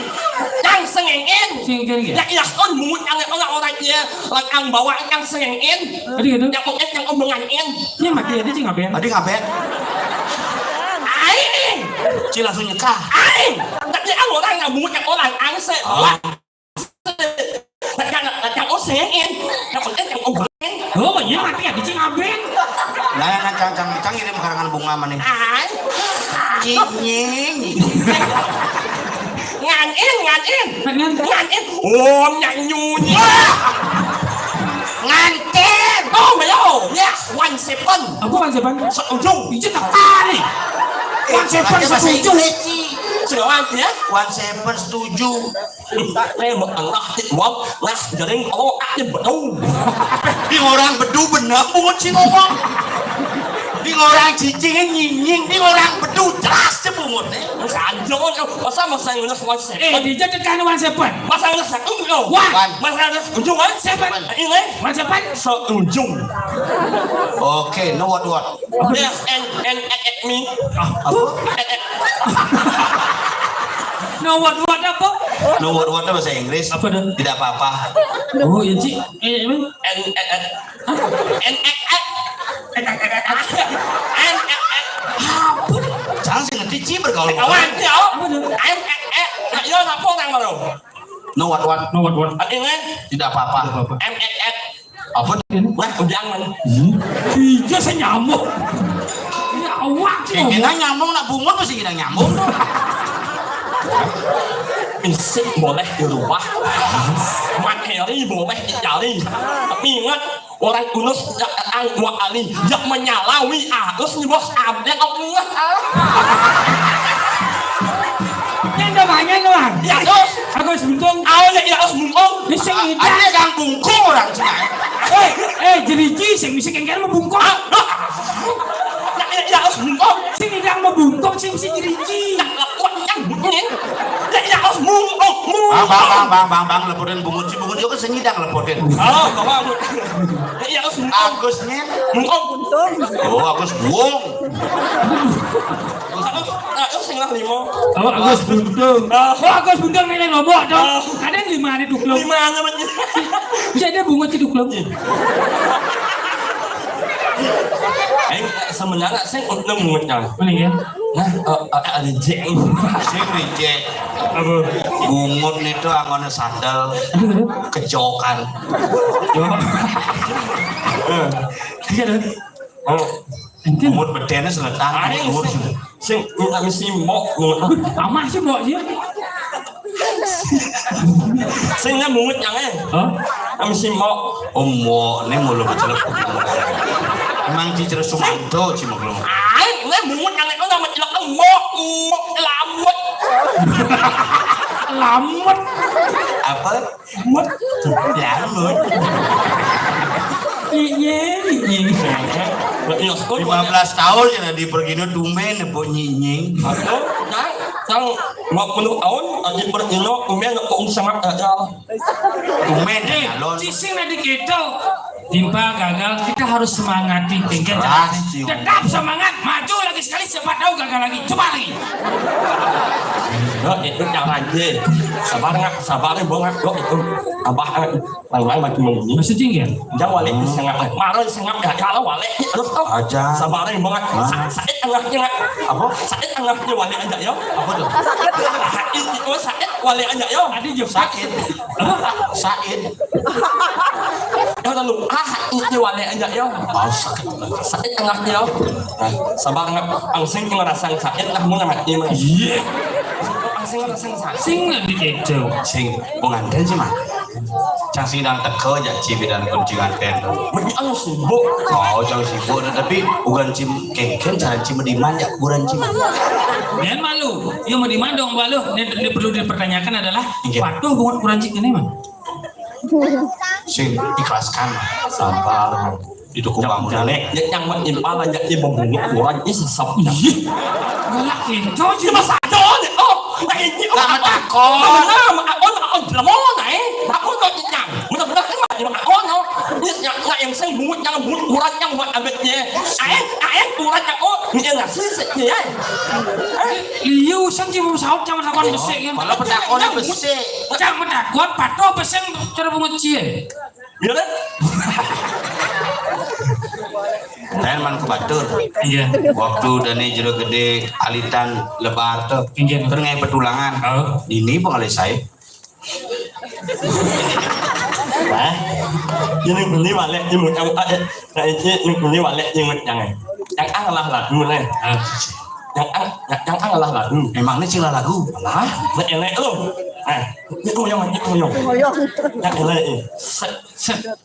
Yang sengin. Sing ngerti ya? Ya, iya, kan bungut yang orang, orang iya. Lang ang bawa ang sengin. Tadi gitu. Yang ungit yang omongan in. Ini mati ya, dia sih ngapain? Tadi ngapain? Aing. Ci langsung nyekah. Aing. Tapi ang orang yang bungut yang orang ang se. Oh. Bawa. Yang, yang omongan in. Yang ungit yang omongan. Oh, iya mati ya, dia sih ngapain? Nah, nah, cang, cang, cang ngirim karangan bunga mana? Aing. Cinying. Nganin, nganin. Nganin. Nganin. Oh, nyanyi. Ngantin. Oh, belum. Ya, one seven. Apa one seven? Setuju. Itu tak tahu nih. One seven setuju. Setuju, ya? One seven setuju. Nah, mau Allah, wah, nah, jadi, oh, ah, ini betul. Di orang bedu benar, bungut sih ngomong. Di orang cicing nyinying, di orang bedu jelas sih bungut. Sanjo, masa masa yang udah one seven? Eh, dia jadi kan one seven. Masa udah satu, no. One. Masa udah ujung one seven. Ini? One seven. Seujung. Oke, no what what. Dia en, en, en, en, mi. Ah, apa? En, en. No what what apa? No what what bahasa Inggris. Apa tuh? Tidak apa-apa. Oh, iya, Ci. Eh, emang? En, en, en. En, en, en. En, en, en. Apa? Jangan sih ngerti, Ci, bergaul. Kawan, ya. Apa tuh? En, en, en. Nah, iya, apa orang baru? No what what. No what what. Artinya? Tidak apa-apa. Tidak apa-apa. En, en, en. Apa? Wah, jangan. Hmm? Iya, saya nyambung. Ya, awak. Kena nyambung, nak bungut mesti kena nyambung. Misik boleh dirubah. Materi boleh dicari. Tapi ingat, orang kunus yang dua kali. Yang menyalawi arus nih, bos. Ada apa? Yang namanya, Bang. Ya, terus. Agus Buntung. Ah, ya, ya, Agus Buntung. Ini sing ngidang. Ada yang bungkung orang Cina. Eh, eh, jeriji sing bisa kengker mau bungkung. Ah, ah. Ya, ya, ya, Agus Buntung. Sing ngidang mau bungkung, sing bisa jeriji. Ya, ya, ya, ya, ya, Agus Buntung. Bang, bang, bang, bang, bang, bang, lepotin bungut, si bungut juga sing ngidang lepotin. Oh, bawa. Ya, ya, Agus Buntung. Agusnya. Buntung. Oh, Agus Buung. Agus, Agus sing lah lima. Oh, Agus Buntung. Ah. Oh, Agus Buntung nih, nih, Lombok, dong. Ah. Ada yang lima nih, Duklung. Lima aja, Mas. Bisa ada bungut di Duklung. Eh, sebenarnya saya untung bungut, kan? Mana ya? Nah, eh, eh, ada J. Sing reject. Apa? Bungut itu anggone sandal. Aduh, aduh. Kejokan. Yo. Eh. Iya, dong. Oh, bungut bedene seletang. Ayo, sing, sing, sing, sing, mbok, mbok. Amah sih, mbok, sih. Sing nang bungut yang, eh. Hah? Kami sing mbok. Oh, mbok, ini mulu becelek. Emang Ci Ciro Sumanto, Ci, maklum. Ayo, ini bungut yang, eh, nama celek, mbok, mbok, lamut. Lamut. Apa? Mut. Iya, mut. Iya, iya. Lima belas tahun ya di pergino tumben nebo nyinying. Aku, kan, kan dua puluh tahun di pergino tumben aku sangat gagal. Tumben. Eh, ya, Lon. Cicing nanti gitu. Timpa gagal, kita harus semangati. Keras, Cing. Tetap semangat, maju lagi sekali, siapa tahu gagal lagi. Coba lagi. Yo, itu jangan, Ci. Sabar, nggak? Sabar, nggak? Yo, itu. Abah, eh, lain-lain makin menguji. Masih tinggi, ya? Jangan wale, sangat. Marah, sangat, nggak, kalau wale, terus, oh. Aja. Sabar, nggak? Sa-, sakit tengahnya, nggak? Apa? Sakit tengahnya, wale aja, yo. Apa tuh? Sakit, oh, sakit, wale aja, yo. Tadi jam sakit. Apa? Sakit. Yo, lalu, ah, ini wale aja, yo. Oh, sakit. Sakit tengahnya, yo. Nah, sabar, nggak? Angsing ngerasa sakit, nah, mau nggak? Iya. Iya. Angsing ngerasa sakit. Sing lebih kacau. Sing, pengantin sih, mah. Cang sing dang teko, jak Ci bidan kunci nganten. Mending anu sibuk. Oh, cang sibuk, tapi bukan Ci kengken, cara Ci mediman, jak kuburan Ci. Jangan malu. Yo, mediman dong, malu. Ini, ini perlu dipertanyakan adalah, iya, patuh bukan kuburan Ci ini, mah. Sing ikhlaskan. Sabar. Di toko bangunan, eh. Ya, yang mah impal aja, ya, membunuh orang, ya, sesep. Ih, galak gitu aja. Ya, masa ada, oh, nah, ini, oh, takut. Nah, nah, oh, nah, oh, belum mau, nah, eh. Aku tuh kenyang. Bener-bener, ini mah, ini mah, oh, no. Ini yang, nah, yang saya bungut, yang bungut, kurang, yang buat abetnya. Aeng, aeng, kurang, yang, oh, ini yang ngasih, sih, ya. Eh, liu, sang, cuma saut, jangan takut, besik, ya. Malah petakon, besik. Jangan takut, patuh, besik, cara bungut, cie. Iya kan? Saya man ke batur. Iya. Waktu dani jero gede alitan lebar tuh. Iya. Terus ngai petulangan. Oh. Ini pengalih saya. Nah, ini beli balik jenggot yang, eh, nah, ini, ini beli balik jenggot yang, eh. Yang ang lah lagu, nih. Ah. Yang ang, yang, yang ang lah lagu. Emangnya sila lagu? Lah, nek elek lu. Nah, ini kuyong, ini kuyong. Yang elek, eh. Set.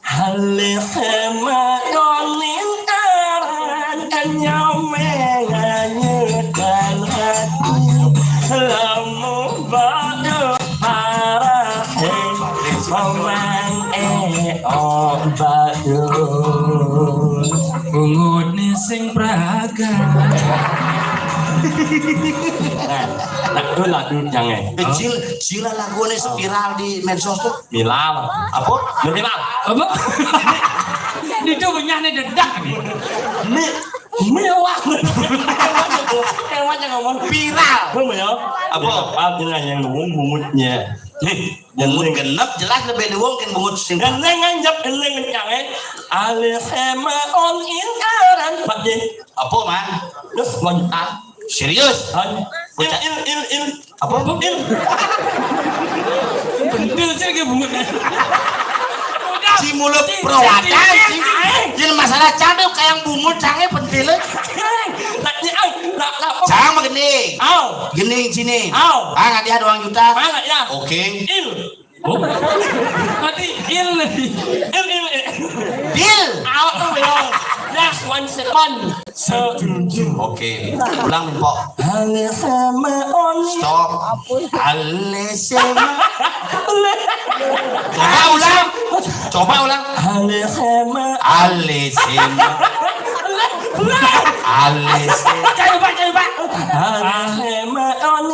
Halih hema konin aran kenyome nganyutan hati. Lemu badu parah, eh, paman, eh, oh, badu. Bungut ni sing praga. Nah, nah, itu lagu jangan. Kecil, sila lagu ini viral di medsos tuh. Milal. Apa? Milal. Apa? Itu punya nih dedak nih. Mi, mewah. Emangnya ngomong viral. Apa ya? Apa? Apa yang ngomong bungutnya? Nih, bungut genep jelas lebih luwung kan bungut sing. Gendeng anjak gendeng kencang, eh. Alih sama on in aran. Pak, deh. Apa, man? Terus lanjut, ah. Serius? Bocah. Il, il, il, il. Apa? Il. Pentil sih kayak bungut. Udah. Si mulut perawatan, si. Aing. Jadi masalah candu kayak bungut, cange pentil. Nah, ini, ah, nah, nah, apa? Sama gini. Au. Gini sini. Au. Ah, nggak dia doang juta. Mana ya? Oke. Il. Oh. Berarti il. Il, il, il. Deal. Out tuh, yo. Just one second. Setuju. Oke. Ulang, Mpok. Hale sama on. Stop. Hale sama. Coba ulang. Coba ulang. Hale sama. Hale sama. Hale sama. Coba, coba. Hale sama on.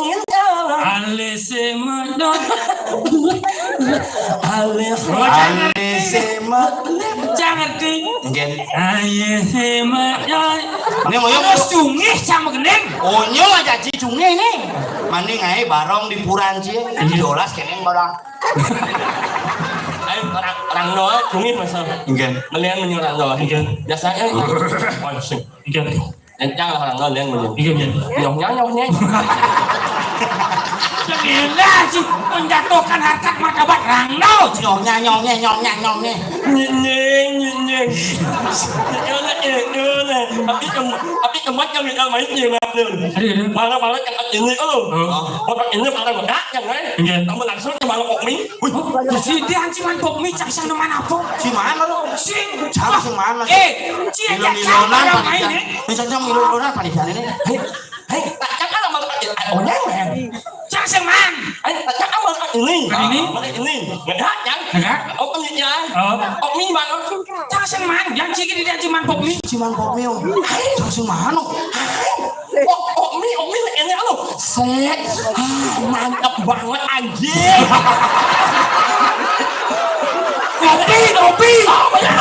Hale sama. Ale, oh, jangan ale ngerti. Sema. Jangan ngerti. Nggih. Aye sema. Ini mau yang terus cungih sama gendeng. Onyo aja ci cungih nih. Mending ae barong di puran ci. Di dolas keneng barong. Ayo orang orang doa cungih masa. Nggih. Melihat menyerang doa. Nggih. Biasanya. Waduh. Nggih. Kencang lah orang lain yang menyanyi. Iya, iya. Nyohnya, nyohnya. Gila sih, menjatuhkan harkat martabat Rangno. Nyohnya, nyohnya, nyohnya, nyohnya. Nyenyeng, nyenyeng. Nyenyeng, nyenyeng. Tapi kem-, tapi kemat kami tak main di mana? Aduh, aduh. Malah-malah yang ini, oh. Oh. Orang ini malah ngedak, yang lain. Iya. Kamu langsung ke malam Okmi. Wih, si dia anjing man Bokmi cak sing neman apa? Si mana lo? Si cak sing mana? Eh, si yang Ilon-ilonan cak main panitia. Ini cak sing ilon-ilonan panitia ini. Hei, hei, tak cak kan sama, eh, oh, nyemen. Cak sing man. Hei, tak cak kan sama ini. Kan ini? Mana ini? Ngedak, kan? Ngedak? Oh, panitia. Oh. Oh, mi mana? Cak sing man, yang cik ini dia anjing man Bokmi. Si man Bokmi, oh. Hei, cak sing mana? Hei. Oh, oh, mi, oh, mi, ini anu. Set. Ah, mantap banget, anjing. Kopi, kopi. Oh, banyak.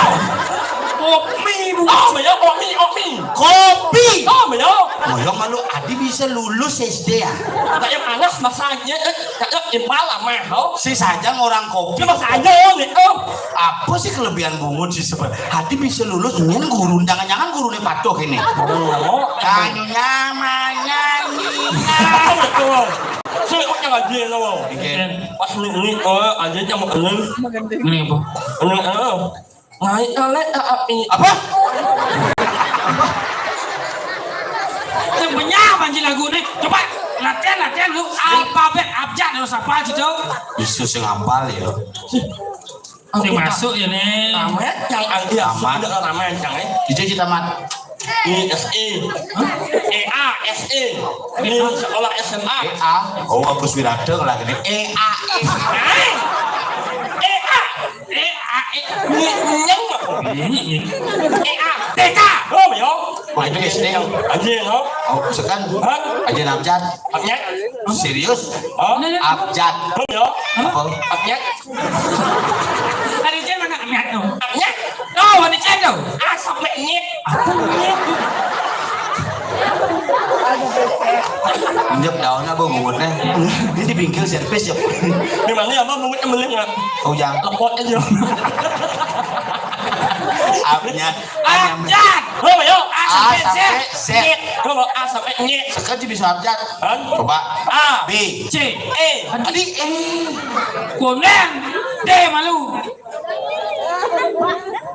Kopi, Bu. Oh, banyak, oh, mi, oh, mi. Kopi. Oh, banyak. Moyong malu, Adi bisa lulus S D ya? Kayak panas masanya, eh, kayak impal lama, oh. Si saja ngorang kopi. Cuma saja, oh, gitu. Apa sih kelebihan bungut sih sebenarnya? Hati bisa lulus, nyen guru, jangan-jangan gurunya patuh ini. Oh. Tanyunya manya nina. Betul. Saya kok yang aja lo. Oke. Pas ini, ini, oh, aja yang mau ini. Ini apa? Ini, oh. Naik oleh api. Apa? Yang banyak banjir lagu nih. Coba latihan, latihan lu. Alfabet abjad harus apa sih, Cok? Bisa sing apal ya. Sing masuk ya nih. Tamat yang anti Tamat. Ada tamat yang eh. Cici Cici tamat. I S E. E A S E. Ini sekolah S M A. E A. Oh, Agus Wirata lah gini. E A S. E A. E A. Nyék, nyék apa? Nyék, nyék. E A. T K. Oh, ya. Wah, itu S D. Aja, no? Oh, sekan. Hah? Aja namjat. Abjad. Serius? Hah? Abjad. Oh, ya. Apa? Abjad. Ada Jen mana Abjad tuh? Abjad. Oh, ada Jen tuh. A sampai nyék. Apa nyék? Injak daun apa bungut téh? Ini di bingkil servis ya. Di mana ya, apa bungut temeling ya? Oh, jangan. Lepot aja. Abjad. Abjad. Oh, ya. A sampai Z. Coba A sampai nyék. Sekarang bisa abjad. Hah? Coba. A. B. C. E. Tadi E. Kuning. D malu.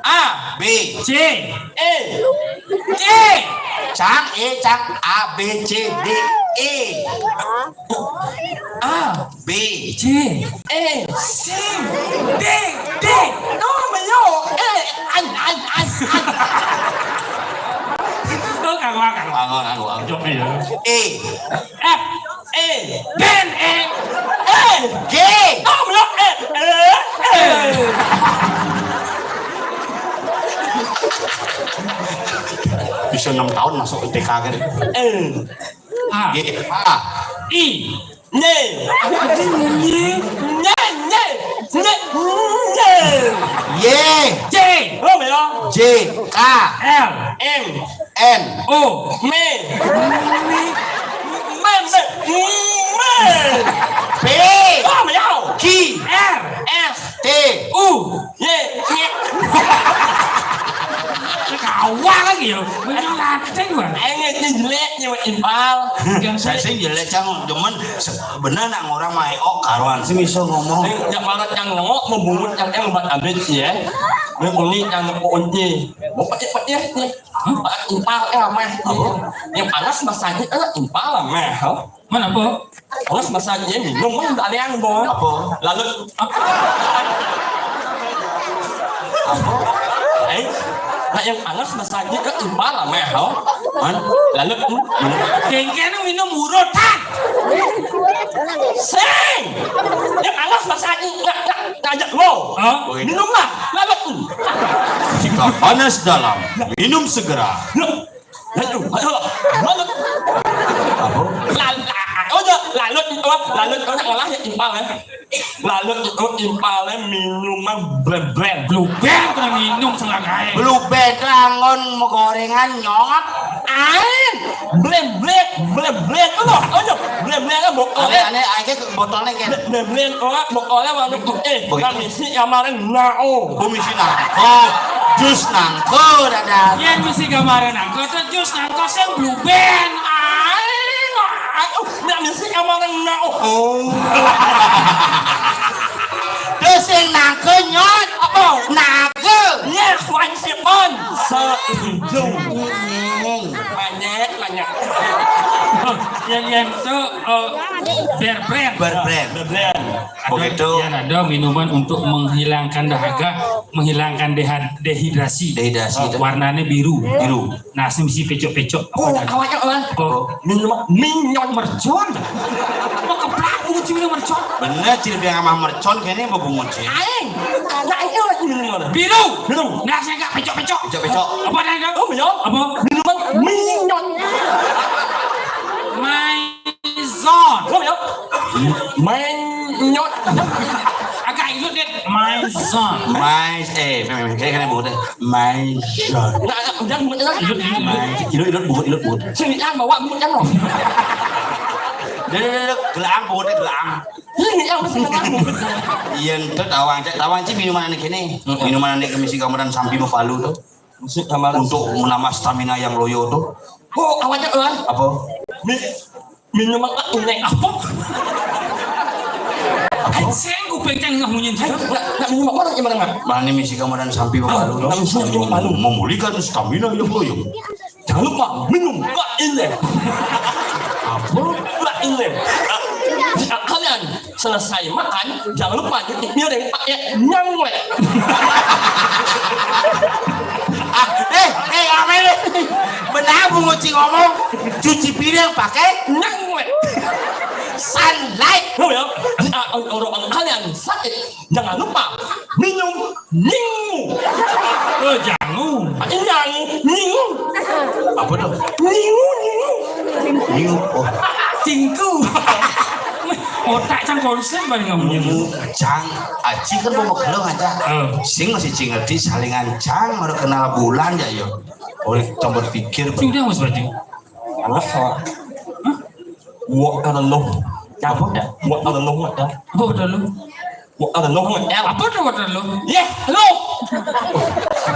A. B. C. E. C. Cang, E, cang. A, B, C, D, E. A. B. C. E. C. D. D. Oh, mayo. E. An, an, an, an. Oh, kagak, kagak. Kagak, kagak. Jok ya. E. F. E. Ben, E. E. G. Oh, belum E. E. E. Bisa enam tahun masuk T K kan. E. A. G. A. I. Nye. Nye. Nye, nye. Nye, nye. Y. J. Oh, belum. J. K. L. M. N. O. Me. Me, me. Me. P. Oh, belum. Q. R. S. T. U. Ye, ye. Kawa lagi ya. Bener latih gua. Aing ngecen jelek, nyewa impal. Saya sih jelek, Cang. Cuman se-, bener nak orang mah, oh, karuan sih bisa ngomong. Sing, ya, malah Cang ngomong, mau bungut Cang, eh, obat abis ya. Ini kulit Cang kunci. Mau pakai, pakai, nih. Hah? Impal, eh, ameh. Apa? Yang panas masanya, eh, impal, ameh, oh. Mana, Po? Terus masanya minum, mah ada yang, Bo. Apa? Lalu, apa? Eh, nah, yang panas masanya ke impal lah, meh, oh. Man? Lalu, hmm? Kengkeng minum urutan. Sing. Yang panas masanya, nggak, nggak, ngajak lo. Hah? Minum lah, lalu, hmm. Jika panas dalam, minum segera. Lalu, ayo, lalu. Apa? Lal-, la-, oh, ya, lalu, oh, lalu, oh, ngolah ya, impal, ya. Lalu, oh, impal, ya, minuman Blue Band. Blue Band, kena minum, selangkai. Blue Band, langon, mau gorengan, nyot. Ain. Blue Band, Blue Band, oh, oh, ya, Blue Band, ya, botolnya. Aneh, aneh, aja ke botolnya, kan. Blue Band, oh, botolnya, warna putih. Begitu. Kami sih, kemarin, nao. Komisi nangko. Jus nangko, dadah. Yang misi gambaran nangko, Jus nangkos yang Blue Band. Aing, aduh, nggak misi sama orang nau. Oh. Terus yang nangke nyot. Apa? Naga. Yes, one seven. Seinjung. Banyak, banyak. Yang, yang itu, eh, Bear Brand. Bear Brand. Bear Brand. Ada, begitu. Yang ada minuman untuk menghilangkan dahaga, menghilangkan deha-, dehidrasi. Dehidrasi, oh, itu. Warnanya biru. Biru. Nah, sing bisi pecok-pecok. Oh, apa, awalnya apa? Apa? Minum minyon mercon. Mau keplak bungut sih minum mercon. Bener, ciri biang sama mercon kayaknya mau bungut sih. Aing. Nah, ini lagi minum mana? Biru. Biru. Nah, saya nggak pecok-pecok. Pecok-pecok. Apa ada? Oh, ya. Apa? Minuman minyon. Maison. Oh, ya. Minyon. Agak ikut deh. Maison. Mais, eh, kayak kena bungut deh. Maison. Nah, udah, udah, udah. Ikut, ikut, ikut. Mais. Ikut, ikut, bungut, ikut, bungut. Sini, yang bawa bungut, yang lo. Deh, deh, deh, deh. Gelang, bungut, gelang. Ini yang mesti gelang, bungut. Iya, itu tawang, cek tawang sih minuman aneh gini. Mm-mm. Minuman aneh kemisi gambaran sampi bepalu tuh. Mesti gambaran. Untuk menambah stamina yang loyo tuh. Oh, awalnya, eh. Apa? Mi-, Minuman apa? Apa? Aing seng kuping teh nggak munyin. Ayo, nggak, nggak minum apa lagi, mana, nggak? Mana misi gambaran sampi bepalu. Nggak misi gambaran bepalu. Memulihkan stamina yang loyo. Jangan lupa minum Mbak Indah. Apa? Mbak Indah. Jika kalian selesai makan, jangan lupa cuci piring pakai nyangwet. Ah, eh, eh, apa ini? Benar, Bu Nguci ngomong, cuci piring pakai nyangwet. Sunlight. Lo ya, orang kalian sakit, jangan lupa minum ningu. Oh, jangu. Jangu, ningu. Apa tuh? Ningu, ningu. Ningu. Oh. Tingku. Otak cang konsep paling kamu. Ningu, cang. Aji kan mau magelong aja. Oh. Sing masih cingerti salingan cang, baru kenal bulan ya, yo. Orang tambah pikir. Sudah, Mas Badi. Alah, Pak. Hah? Wa Waterloo. Apa? Wa Waterloo, ada. Apa Waterloo? Wa Waterloo, ada. Apa tuh Waterloo? Ya, lo.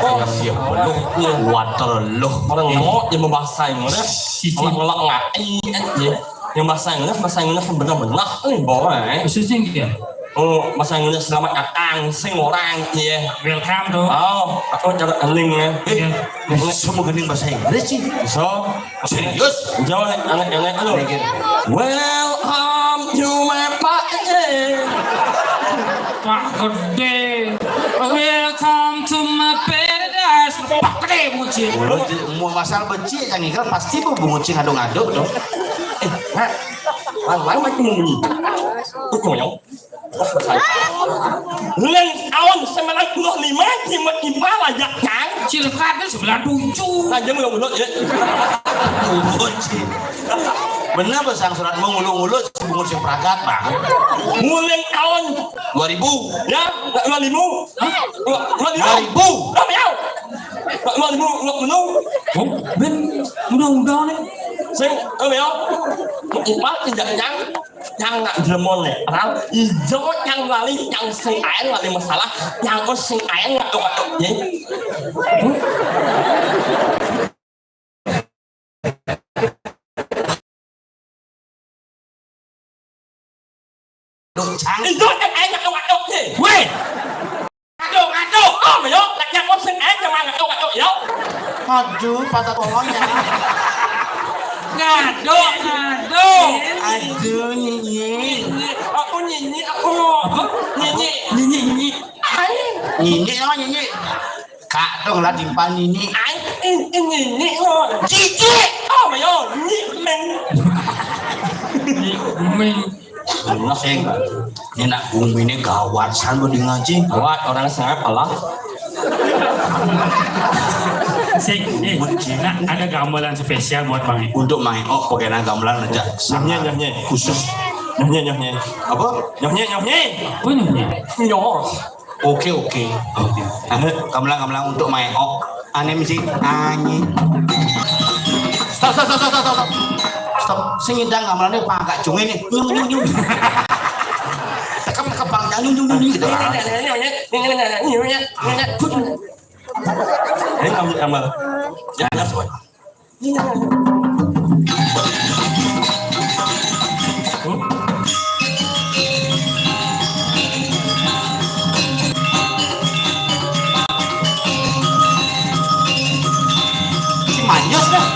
Oh, siap, lo. Iya. Waterloo. Orang mau yang bahasa Inggris. Siji. Ngelak-ngelak ngai, ya. Yang bahasa Inggris, bahasa Inggris yang benar-benar. Eh, boleh. Bahasa Inggris ya? Oh, bahasa Inggris selamat datang, sing orang, iya. Welcome tuh. Oh, aku cara eling ya. Eh, iya. Semua gening bahasa Inggris sih. So, serius? Jauh, aneh-aneh, aduh. Mikir. Welcome to my party. Pak Gede. Welcome to my paradise. Pak Gede, muji. Mulut, mau masalah becik, yang ikan pasti mau bungucing ngaduk-ngaduk tuh. Eh, Mak. Lang, lang, mati muni. Itu yang. Leng tahun sembilan puluh lima, cimut impal aja, Kang. Cilkat itu sembilan tujuh. Aja mulut-mulut, ya. Mulut, sih. Bener, Bang, sang surat mau ngulu-ngulu, si bungut sing pragat, Bang. Mulai tahun dua ribu. Ya, dua ribu. Dua, dua ribu. Dua ribu. Dua ribu, dua ribu. Oh, ben, udah, udah nih. Sing, dua ribu. Impal, tidak, Kang. Yang nak jlemon netral, ijo yang lali, yang sing ae lali masalah, yang sing ae ngaduk-ngaduk, ye. Duh, cang. Ijo yang ae ngaduk-ngaduk, ye. Weh. Ngaduk, ngaduk. Oh, yo, lek nyang sing ae jangan ngaduk, ngaduk, yo. Aduh, patah tolong ya. Ngaduk, ngaduk. Aduh, Nini. Aku Nini, aku. Apa? Nini. Nini, Nini. Ai. Nini, oh, Nini. Kak dong lah timpal Nini. Ai, in, in, Nini, oh. Cici. Oh, yo, Nini, men. Nini, men. Sing, ini nak bumine gawat, san mau ngaji. Gawat, orang sengap Allah. Sing, eh, nak ada gamelan spesial buat Mang Eko. Untuk Mang Eko, oh, pakai gamelan aja. Nyohnya, nyohnya. Khusus. Nyohnya, nyohnya. Apa? Nyohnya, nyohnya. Apa nyohnya? Nyoh. Oke, oke. Oke. Gamelan, gamelan untuk Mang Eko. Ane mesti anyi. Stop, stop, stop, stop, stop, stop. Stop. Sing ngidang gamelane pangkak jonge ne. Nyung, nyung, nyung. Tekem, tekem, bang, nyung, nyung, nyung, nyung, gitu. Ini, ini, ini, ini, ini, ini, ini, ini, ini. Ini kamu, kamu. Ya, ya, sobat. Si Manyos dah.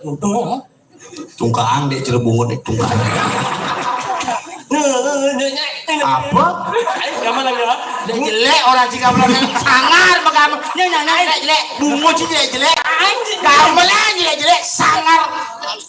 Untung, tungkaang dek jero bungut dek tungkaang. Apa? Ayo, gamelan ya. Dek jelek orang jika belum sangar bagaimana? Nyo nyo nyo dek jelek. Bungut sih dek jelek. Gamelan jelek jelek sangar.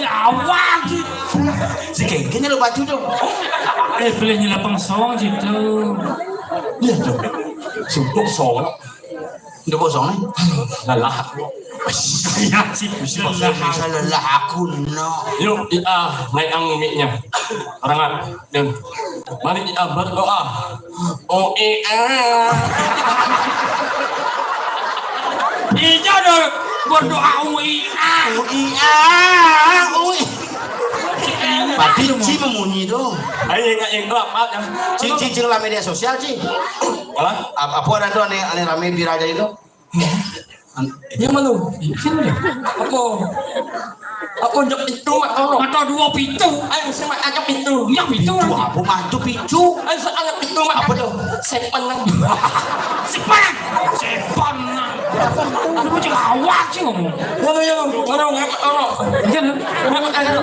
Ya awak sih. Si kéngkén lo baju tuh. Eh, boleh nyelapang song gitu. Iya tuh. Sumpuk song. Ndak bosong nih. Lelah. Iya sih. Mesti bahasa Indonesia lelah aku no. Yuk, ah, naik ang mic-nya. Orang Mari kita berdoa. O E A. Iya dong, berdoa U I A. U I A. U I A. Pati Ci memunyi tuh. Ayo, ingat yang gelap, maaf ya. Ci, Ci, Ci, lah media sosial, Ci. Malah? Apa, apa ada tuh aneh, aneh rame viral jadi tuh? Yang mana? Sini deh. Apa? Apa jok itu mak tolong? Mata dua pitu. Ayo, saya mak ajak pitu. Yang pitu. Itu apa mah itu picu? Ayo, saya ajak pitu mak. Apa tuh? Sepan nang. Sepan. Sepan nang. Lu cek awak sih ngomong. Ngono ya, ngono ngapa ngono? Iya, kan? Ngapa ayo?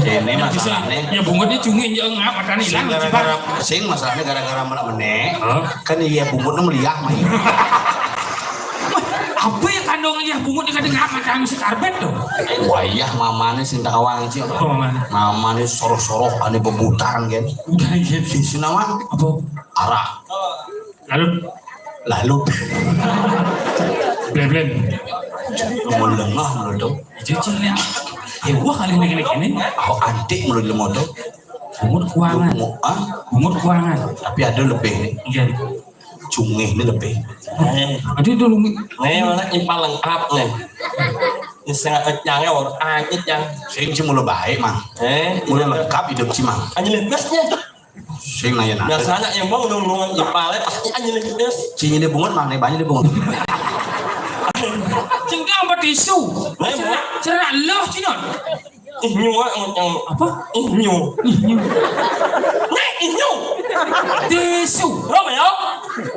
Ini masalahnya. Ya bungut ini cungin ya ngapa kan hilang. Sing gara-gara, sing masalahnya gara-gara melak menek. Hah? Kan iya bungut meliah mah. Apa ya kandungan ya bungut dengan dengan macam si karbet tuh? Wayah mamane sing tak awang, Cil. Apa mamane? Mamane soroh-soroh ane bebutaran kan. Udah, iya. Sing sinawan apa? Arak. Lalu? Lalu. Blen, blen. Mau lengah menurut tuh. Cicil ya. Eh, wah kali ini, ini. Oh, antik menurut lemah tuh. Bungut kuangan. Bungut, ah? Bungut kuangan. Tapi ada lebih nih. Iya. Cungih ini lebih. Eh. Ada dulu. Nih, mana impal lengkap nih. Ini sangat kenyangnya, orang anjir yang. Sing sih mulai baik, Mang. Eh, mulai lengkap hidup sih, Mang. Anjir, lepasnya. Sing nanya nanya. Biasanya yang mau nulungan impalnya pasti anjir, lepasnya. Sing ini bungut, Mang, nih banyak di bungut. Sing apa tisu? Nih, mau. Cerak loh, Cinon. Ih, nyu, ah, yang apa? Ih, nyu. Ih, nyu. Nih, ih, nyu. Tisu. Apa ya?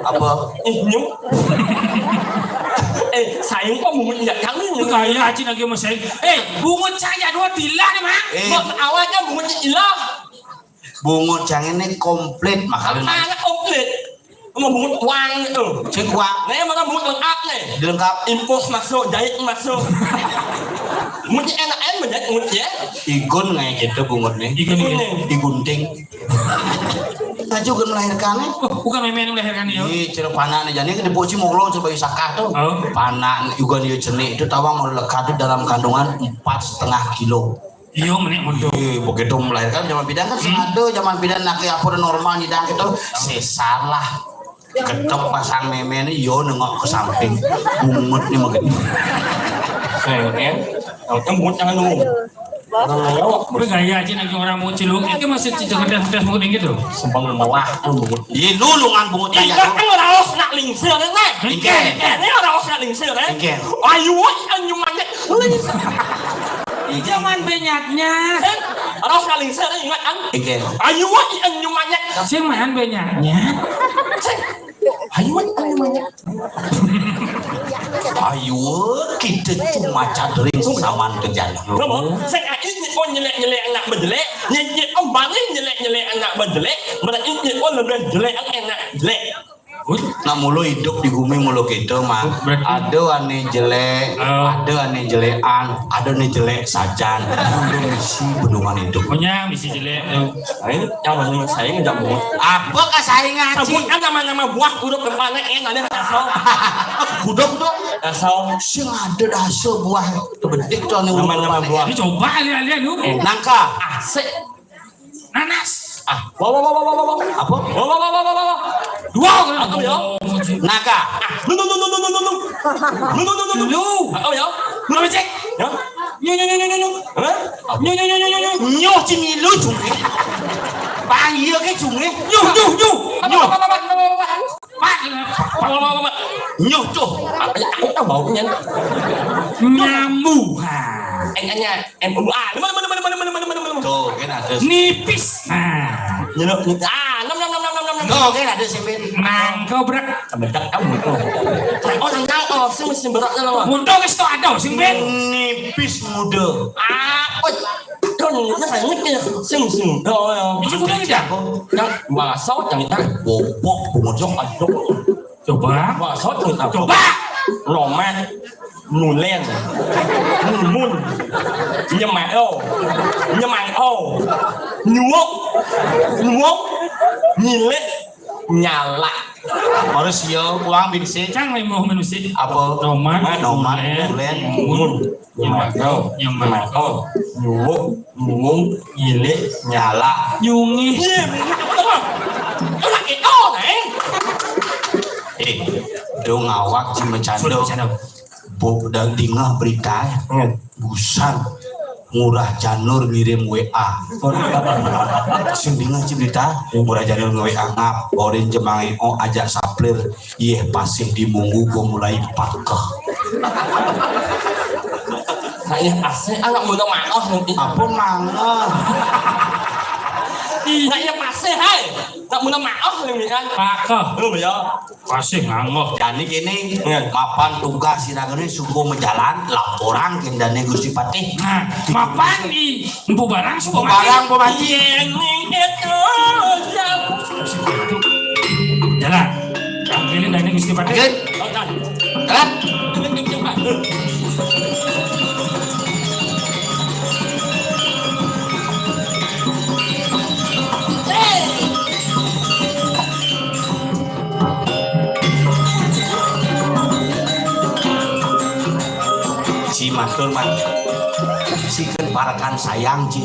Apa? Ih, nyu. Eh, sayang kok bungut ndak kami nih. Gaya aja lagi sama saya. Eh, bungut saya dua tilah nih, Mak. Eh. Awalnya bungut ilah. Bungut yang ini komplit, makanya. Makanya komplit. Mau bungut uang itu. Sing kuat. Nih, mana bungut lengkap nih? Dilengkap. Impus masuk, jahit masuk. Bungut enak aja menjahit bungut ya. Igun kayak gitu bungut nih. Igun, igun. Igunting. Tadi juga melahirkan nih. Oh, bukan main-main melahirkan ya. Iya, cerita panak nih, jadi kan dipuji mau lo coba sakah tuh. Oh. Panak juga nih cenik itu tawang mau lekat tuh dalam kandungan empat setengah kilo. Iya, menik mundur. Iya, begitu melahirkan zaman bidan kan sing ada zaman bidan nak apa udah normal nyidang gitu. Sesar lah. Ketok pasang meme ini yo nengok ke samping. Bungut nih begitu. Pengen, yang bungut jangan nunggu. Tapi gaya aja nanti orang mau ciluk, ini masih cicak tes tes bungut gitu. Sembang melah tuh bungut. Iya, lu lungan bungut aja. Iya, kan orang harus nak lingsir kan? Oke. Ini orang harus nak lingsir kan? Oke. Ayo, anjumanya. Jangan banyaknya. Kan? Orang harus nak lingsir ingat kan? Oke. Ayo, anjumanya. Sing main banyaknya. Ayo, anjumanya. Ayo, kita cuma cadering saman ke jalan. Ngomong, sing aja nyekon nyelek-nyelek anak bejelek, nyekon balik nyelek-nyelek anak bejelek, berarti nyekon lebih jelek anak jelek. Nak mulu hidup di bumi mulu gitu, Mang. Berarti ada ane jelek, ada ane jelekan, ada ane jelek sajan. Belum isi bendungan hidup. Punya misi jelek tuh. Ayo, yang mana saya ngejak bungut. Apa kasaingan, Cing? Sebutkan nama-nama buah kudu kepala, eh, ada asal. Kudu, kudu. Asal. Sing ada dasar buah kebedik tuh anu. Nama-nama buah. Ini coba lihat-lihat lu. Eh. Nangka. Asik. Nanas. Ah, wah, wah, wah. Apa? Wah, wah, wah. Dua. Apa ya? Naga. Ah, lu, lu, lu, lu. Lu, lu, lu, lu. Lu. Apa ya? Lu becek. Ya? Nyu, nyu, nyu, nyu, nyu, nyu. Hah? Nyu, nyu, nyu, nyu, nyu, nyu. Nyu, cimilu, cumi. Bang, iya ke cumi. Nyu, nyu, nyu. Nyu. Apa, apa, apa, apa, apa, apa? Pak, apa, apa, apa, apa? Nyu, tuh. Apa ya? Aku tahu baunya. Nyambu. Ha. Eh, eh, eh, eh, ah, mana, mana, mana, mana, mana, mana, mana, mana? Tuh, kan ada. Nipis. Ha. Nyelok, nyelok. Ah. Nom nom nom nom nom nom nom. Tuh, oke, ada sing bin. Mangga, Brek. Kebedak kamu itu. Oh, tentang, oh, sing, sing beratnya loh. Untung wis tok ada sing bin. Nipis muda. Ah, oh. Don, ini saya nyetir. Sing, sing. Oh, ya. Ini udah tidak? Yang malah saut yang itu. Bobok, bobok, aduh. Coba. Wah, soto tak? Coba. Lomet, nulen, numun, nyemao, nyemao, nyuwuk, nyuwuk, nyilik, nyala. Harus yo, kuang bin sik. Cang limo manusia. Apa? Noman, Noman, nulen, nulen, numun. Nyemako. Nyemako. Nyuwuk, nyuwung, nyilik, nyala. Nyungi. Iya. Apa? Apa itu, Neng? Eh, do ngawak ci macando. Macando. Bo, da dingeh berita, eh. Hmm. Busan. Ngurah Janur ngirim W A. Sing dingeh ci berita, Ngurah Janur nge-W A ngap, orin jemang o ajak saplir. Yeh, pasih di munggu gua mulai pakeh. Nah, yeh pasih, anak muda maoh nanti. Apa mangeh? Nah, yeh pasih, hai. Nak muda maoh nanti kan. Pakeh. Lu ya. Pasih ngangeh. Jani kene, iya. Mapan tugas sira ngene suku mejalan, laporan kendane Gusti Patih. Nah, mapan i Empu barang, suka mati. Barang, Bu Panji. Yen ning itu jam. Jalan. Panggilin dari Gusti Patih. Panggil. Jalan. Jalan. Si matur, Mat. Si ken parekan sayang, Ci.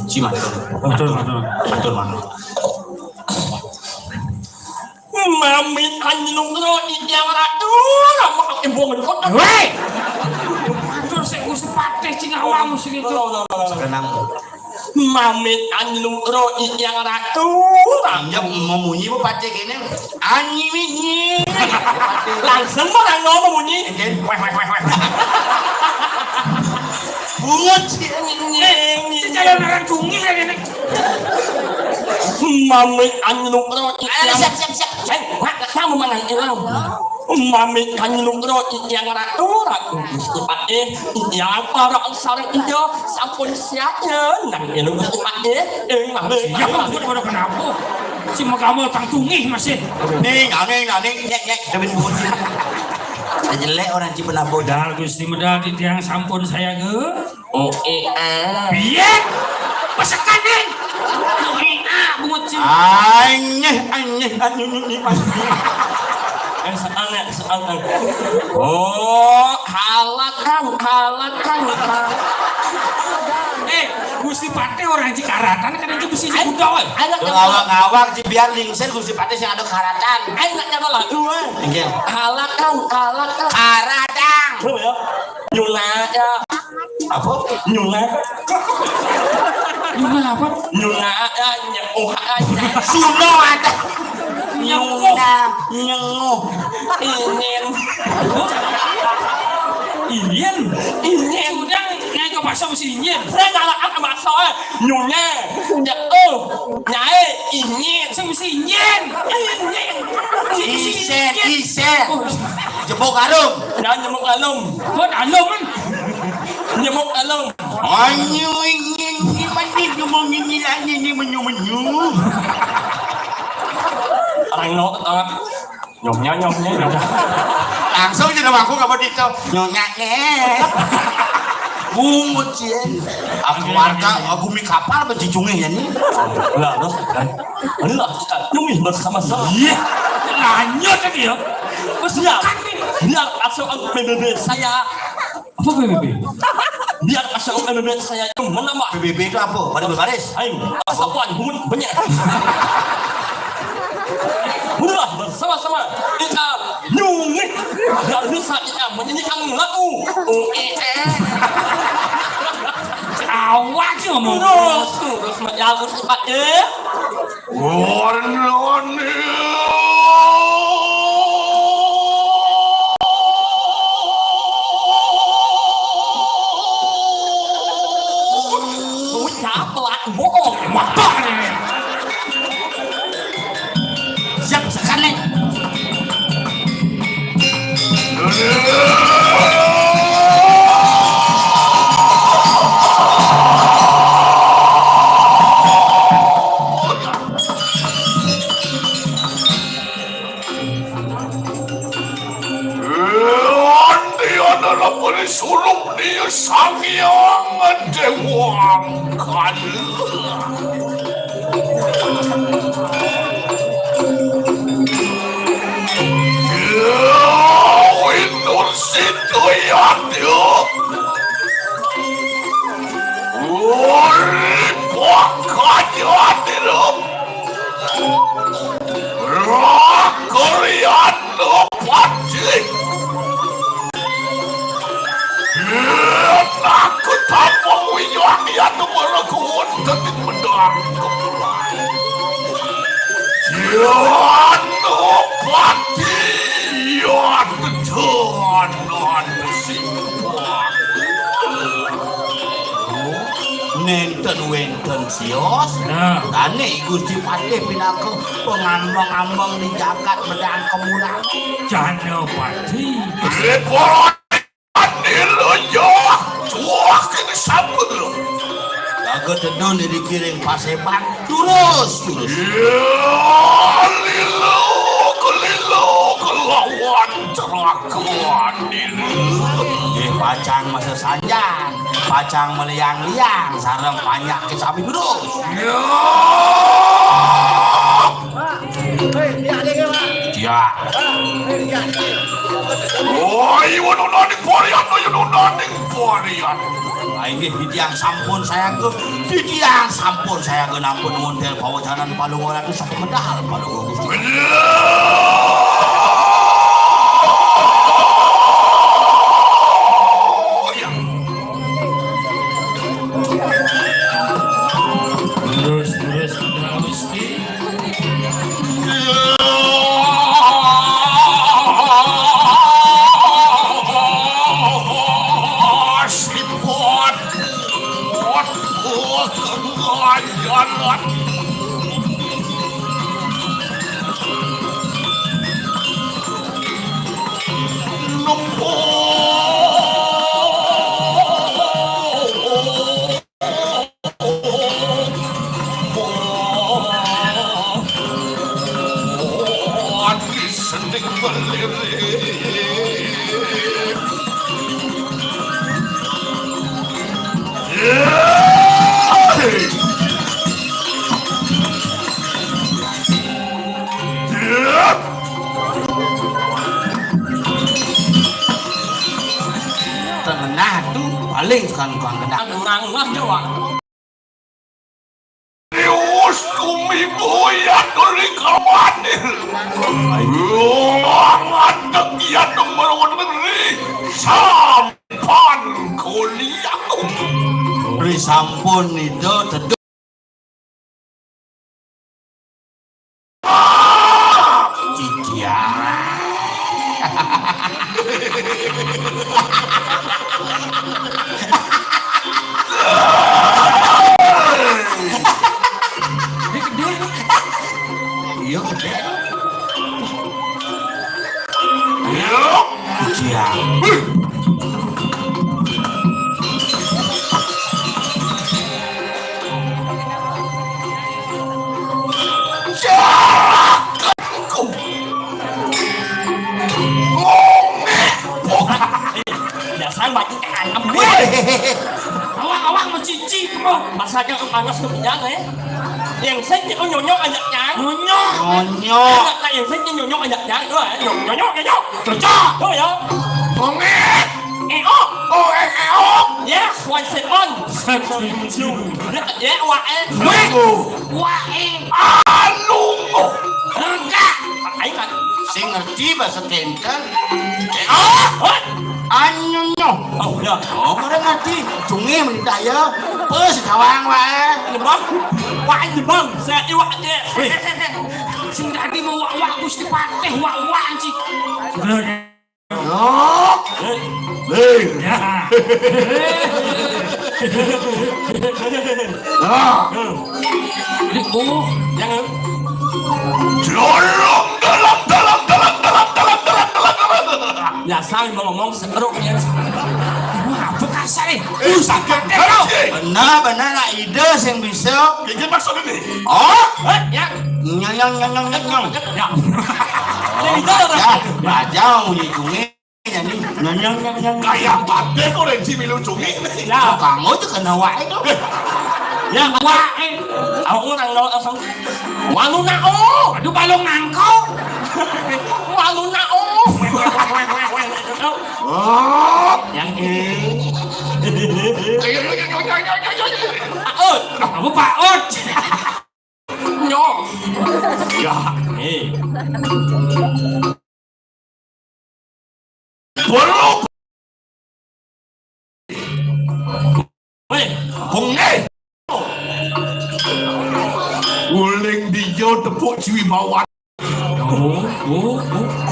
Si matur. Matur, matur. Matur, matur. Mamit anjlung ro titiang ratu, ramah ibu ngelut. Weh! Matur sik Gusti Patih, cing awakmu sing itu. Tenang. Mamit anjlung ro titiang ratu. Iya, memunyi apa Patih kene? Anyi winyi. Langsung orang ngomong munyi. Nggih. Weh, weh, weh, weh. Bungut sih. Nying, nying, nying. Sing kaya orang cungih ya kene. Mamit anjlung ro. Ayo, siap, siap, siap. Sing, wah, kamu mana ilang? Mamit anjlung ro titiang ratu, ratu Gusti Patih, titiang para sareng iya sampun siaga nang ilung Gusti Patih. Ing mamit. Siap, ampun, ora kenapa. Si mekamu tang tungih masih. Ning, ning, ning, nyek, nyek, demen bunyi. Jelek orang Cipenabo. Dal Gusti medal titiang sampun sayaga. Oh, eh, ah. Piye? Pesekan, Ning. Oh, eh, ah, bungut sih. Anyeh, anyeh, anyeh, anyeh, anyeh. Eh, seang, ya, seang, Kang. Oh, halak, Kang, halak, Kang. Eh, Gusti Patih orang Cikaratan, kan itu besi ayo, kuda, weh. Ayo, ngawak-ngawak, Ci, biar lingsir Gusti Patih sing ada karatan. Ayo, nak nyapa lagu, weh. Nggih. Halak, Kang, halak, Kang. Karadang. Tuh, ya. Nyuna, ya. Apa? Nyuna. Nyuna apa? Nyuna, ya, nyeuh, ya. Suno ada. Nyuna, nyeuh. Inin. Inin. Inin. Sudah, naik ke pasar mesti inin. Saya galak apa masalah? Nyuna, nyeuh, nyai, inin. Saya mesti inin. Inin. Isen, isen. Oh. Jebok harum. Nah, nyemuk harum. Buat harum, kan? Nyemuk harum. Anyu, ini, ini, mandi, ngomong ini, ini, ini, menyu, menyu. Orang no, orang nyomnya, nyomnya, nyomnya. Langsung jadi mangkuk apa dicok? Nyonya, nih. Bungut, sih. Aku warga, aku mi kapal, apa cicungnya, ya, nih? Enggak, terus, kan? Inilah, kita nyumi bersama-sama. Iya. Lanjut lagi, ya. Biar, biar asal P B B saya. Apa P B B? Biar asal P B B saya itu menambah. P B B itu apa? Pada berbaris? Ayo, persatuan bungut banyak. Mula bersama-sama kita nyungit. Biar bisa kita menyanyikan lagu. Oh, eh, eh. Awak sih ngomong. Terus, terus menjauh sempat, eh. Warnane. Suwi apa, Wak? Bohong. Wabah ini. Sang Hyang Dewangkara. Ya, Winur Sidayada. Uri pakanya dirup. Rakaryan Pati. Yen aku tampa wiyangian maraga wonten ing medal kepulan. Yen Pati ya tejanan sing kuat. Nenten wenten sios. Nah. Dane Gusti Patih pinaka pangambang-ambang di jagat medang kemulan. Janapati. Ri para niraya, cuak ing sabur. Jaga tedun di kiring paseban. Terus, terus. Ya, lilo, kelilo, kelawan cerakan diri. Nggih, pacang masesanjan, pacang meliang-liang, sareng panyak kesami terus. Ya. Ya. Woi, wanunaning porian, wanunaning porian. Inggih, titiang sampun sayaga, titiang sampun sayaga nampun ngontel pawecanan Palungguh Ratu saking medal Palungguh Gusti. Terus, terus, Gusti. Tengah tu paling suka nukang kena. Kurang lah, Jawa. Rius kumi buyat uri kawanil. Ngadeg yan meruwet negeri sampan kuliah. Ri sampun nida tedun. Cikian. Iya, gedé. Iya. Cikian. Seraganku. Ngomeh. Dasar batu kaanam. Awak-awak mau cici, mau. Masaknya panas tuh, ya, eh. Yang saya itu nyonyok ajaknya. Nyonyok. Nyonyok. Anak yang saya nyonyok ajaknya. Tuh, eh. Nyonyok, nyonyok. Cocok. Tuh, ya. Ngomeh. Eok. Oh, eh, eok. Ya, one second. Ya, wae. Wae. Alungo. Enggak. Ayo kan. Sing ngerti bahasa Kenten. Eok. Hah? Anyonyo. Oh, ya. Oh, ora ngerti. Sunge menita ya. Pes gawang wae. Jebang. Wae jebang. Saya iwak aja. Sing dadi mau wak-wak Gusti Patih, wak-wak, anjing. Yo. Hei. Ya. Ah. Ini, oh, jangan. Dalam, dalam, dalam, dalam, dalam, dalam, dalam, dalam. Ya, saya mau ngomong seteruk ya. Wah, apa kasar, eh? Usah pakai, bro. Benar, benar, nak ide sing bisa. Iki maksud ini. Oh? Eh, ya. Nyong, nyong, nyong, nyong, nyong, nyong. Ya. Oh, ya, baca bunyi sunge. Nyanyi, nyanyi, nyanyi, nyanyi. Kayak batin orang si milu cumi. Ya. Kamu tuh kena wae tuh. Ya, wae. Aku nang lo asal. Walu na, oh. Aduh, balong nangko. Walu na, oh. Oh. Yang ini. Ayo, ayo, ayo, ayo, ayo, ayo. Pak Ut, kamu Pak Ut. Nyo. Ya, eh. Belum. Weh, kong, eh. Uling dijo tepuk ciwi bawah. Oh, oh, oh.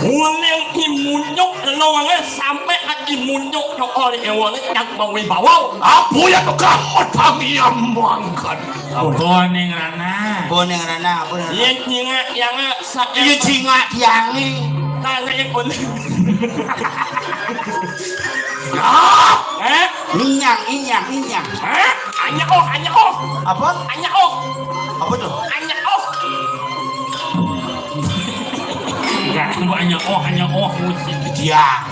Uling imunyuk lelonge sampe imunyuk nyokol ewone yang mawibawa. Apa ya tuh kamu tamiang mangkat? Apa ning rana? Apa ning rana? Apa ning rana? Iya, nyingak yang sa-, iya, cingak tiange. Kare pun. Ya. Eh? Inyang, inyang, inyang. Eh? Anya oh, anya oh. Apa? Anya oh. Apa tuh? Anya oh. Enggak, anya oh, anya oh. Dia.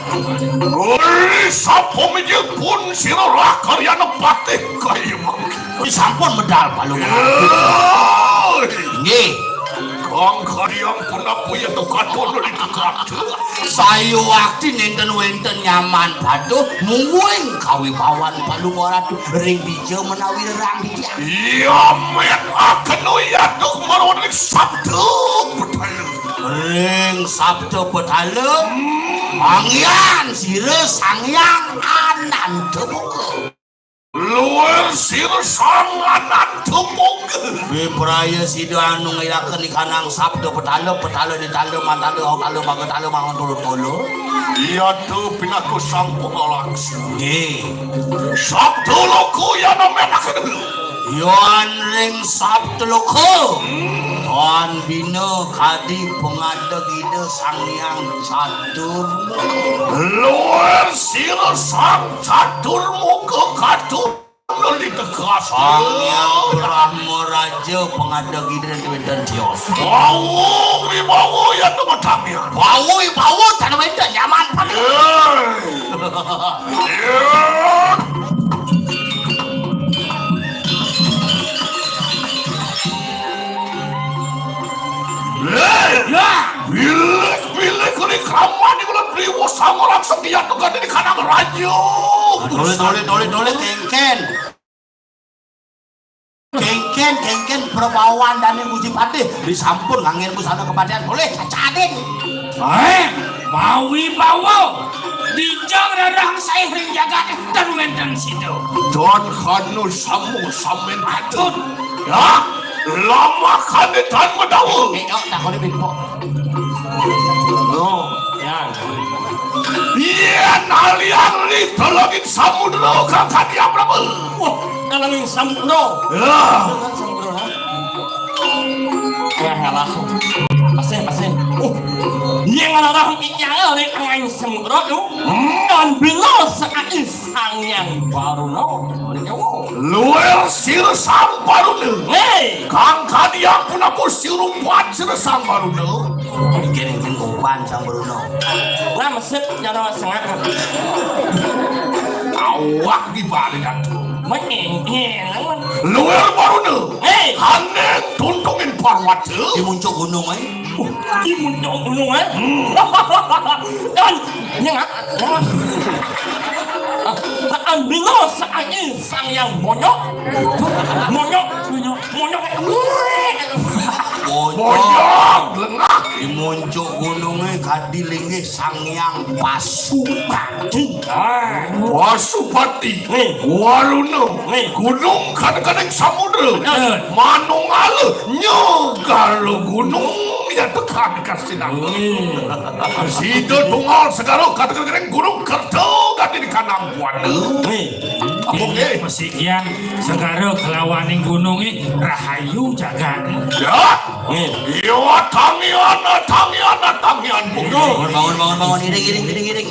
Oi, sapa mijil pun sira rakaryana patih kaya mangke. Kuwi sampun medal Palungguh. Oi. Nggih. Kang Karyang punapa ya to katon ditegak. Sayu wakti nenten wenten nyaman patuh mungguing kawibawan Palungguh Ratu ring dija menawi rerang dija. Iya, met aken ya to marwani sabda petala. Ring sabda petala. Hmm. Angyan sira Sang Hyang Ananta Muka. Luwir sira sanganan tumungkul. Wipraya sida anu ngiraken ikanang sabda petala, petala nitala, mantala, autala, magatala, mangun tolo-tolo. Yatu pinaka sang pangalaksa. Nggih. Sabda loka yana menaken. Yan ring sabda loka. Hmm. Tan bina kadi pangadeg Ida Sang Hyang Catur. Luwir sira sang catur muka katur lali tegas. Sang Hyang Brahma Raja pangadeg Ida wénten tios. Bawa wibawa ya teman tamian. Bawa wibawa tan wénten nyaman. Eh. Eh. Eh. Ya. Bilik-bilik kuning kraman di bulan Priwo sama langsung diatukan di kandang raja. Tole, tole, tole, tole, kengken. Kengken, kengken, prabawan dane Gusti Patih. Disampun nganggen busana kepatihan. Tole, cacadin. Eh, mawi bawa. Dijang rarang saih ring jagat dan wénten sida. Don kanu samu samen atun. Ya, lama kane tan medawa. Eh, oh, takone bimbo. No. Ya. Iya, nalian di telenging samudra kang kadiam rama. Wah, telenging samudra. Ya. Telenging samudra. Ya, alah. Masih, masih. Oh, yang larang inyang ring angin samudra tu. Dan bila sekai Sang Hyang Baruna. Luwir sira Sang Baruna. Hei. Kang kadiang punapa sirupan sira Sang Baruna. Kene kene umpan Sang Baruna. Lah mesip jana sengak. Awak di balik atu. Mengengeng. Luwir Baruna. Hei. Haneng tuntungin parwata. Di muncuk gunung, eh. Uh, di muncuk gunung, eh. Hmm. Dan nyengak. Taan bilo saange Sang Hyang Bonyok. Bonyok, bonyok, bonyok. Bonyok, lengah. Di muncuk gununge kadi linggih Sang Hyang Pasupati. Ah. Pasupati. Nih. Waruna. Nih. Gunung kadang-kadang samudra. Betul. Manungala nyegara gunung ya tekan kasih. Sida tunggal segara kadang-kadang gunung kerta ganti di kanang buana. Nih. Apa, eh? Mesti kian segara kelawaning gunung, eh, rahayu jagat. Ya. Nih. Iya, tangian, tangian, tangian. Betul. Bangun, bangun, bangun, bangun. Iring, iring, iring, iring.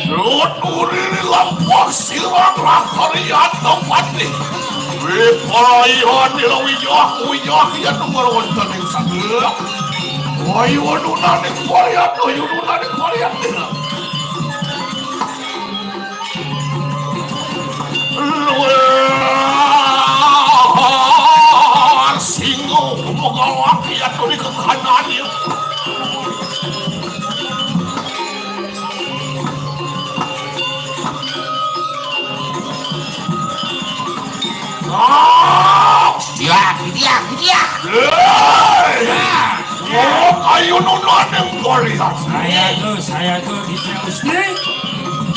Lut uriri lampah sirang rakarian tempatni. Wipayan ila wiyah, wiyah ya tumar wonten ing saged. Wayununaning parian, wayununaning parian. Wah, singo, moga laki atuh di kekanan ieu. Ah, dia, dia, dia. Hei! Oh, ayo nuna neng kalian. Saya tuh, saya tuh di Gusti.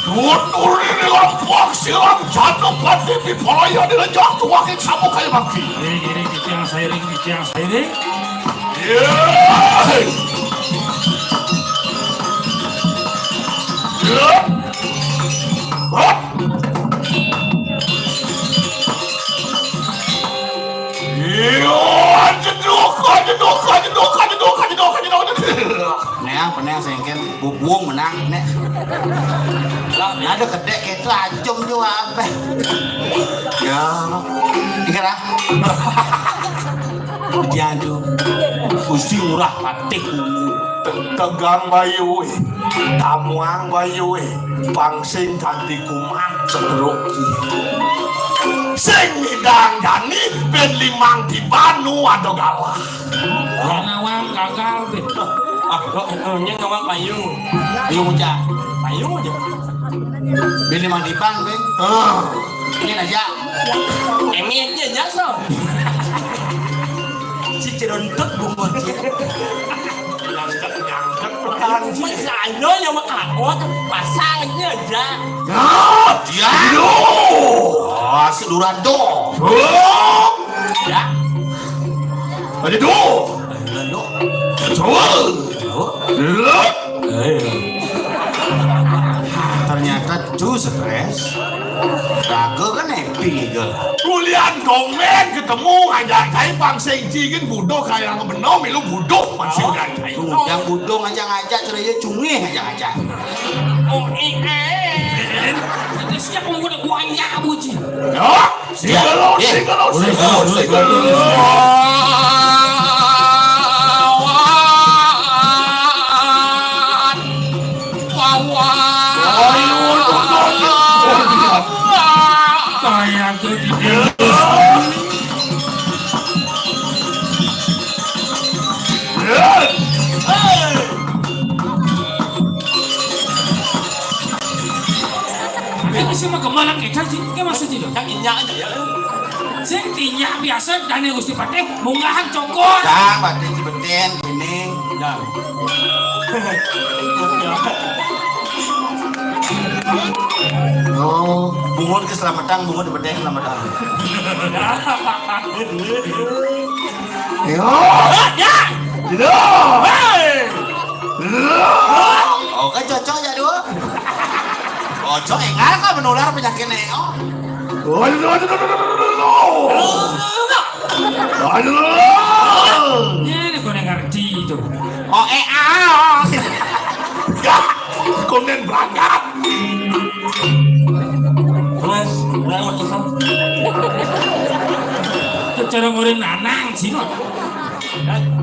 Tuturi dilampok silang jatuh pati pipolaya dilejak tuakin samu kayu bangki. Iring, iring, titiang sairing, titiang sairing. Yeay. Yeay. Hop. Iya, jeduk, jeduk, jeduk, jeduk, jeduk, jeduk, jeduk. Neang, peneang sengken, bubung menang, nek. Lah, ada kedek kita acem juga apa? Ya, dikira. Jadu, Gusti Ngurah Patih. Tegang bayu, eh. Tamuang bayu, eh. Pangsing ganti kuman setruk. Sing midang jani ben limang tiban nu ada galah. Nawang gagal, Ben. Ah, kok, eh, nya nawang payung. Payung aja. Payung aja. Ben limang tiban, Ben. Ah. Ini aja. Ini aja, aja, so. Si ceruntut bungkut, ya. Nyangkut, nyangkut, pertahanan. Mas, anu, yang mah kakot, pasangnya aja. Ah, dia. Aduh. Ah, si Durando. Oh. Ya. Aduh. Durando. Betul. Betul. Eh. Ternyata tuh stres. Raga kan happy, Gel. Kulian gomen ketemu ngajak cai pangsing cigin budoh kayak benom milu budoh masih udah cai. Yang budoh ngajak-ngajak cerai cungih ngajak-ngajak. Oh, iya. Itu siapa yang udah buahnya, Abu Ji? Ya, si Gelo, si Gelo, si Gelo, si Gelo. Wawan. Wawan. Ayo, saya tuh di Ini sih mah kemana kita sih? Ini maksudnya dong. Yang inya aja ya. Sing tinya biasa dan yang Gusti Patih munggahan cokot. Dah, Patih Cibetin ini. Dah. Oh, bungut keselamatan, bungut Cibetin keselamatan. Yo. Ya. Gitu. Hei. Oke, cocok ya, dua. Ojo enggak kok menular penyakit neo. Aduh, aduh, aduh, aduh, aduh, aduh. Aduh. Ini nih gue ngerti itu. Oh, eh, ah. Ya, konden berangkat. Mas, lewat itu. Cara ngurin nanang sih, no.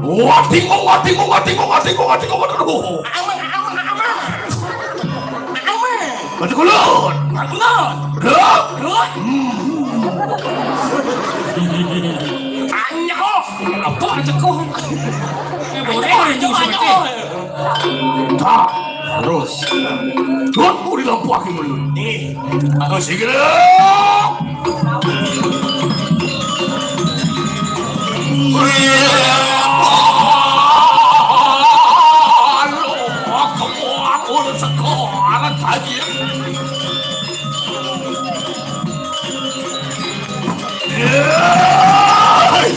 Wah, bingung, wah, bingung, wah, bingung, wah, bingung, wah, bingung, aduh. Aman, aman, aman. Aman. Mati kulun. Kulun. Kulun. Kulun. Hmm. Tanya, oh. Apa aja kok? Eh, boleh, boleh, coba, coba. Tah, terus. Tut, udah lampu aki dulu. Nih, aku sih gila. Aduh, aku, aku udah sekolah lagi. Yeay!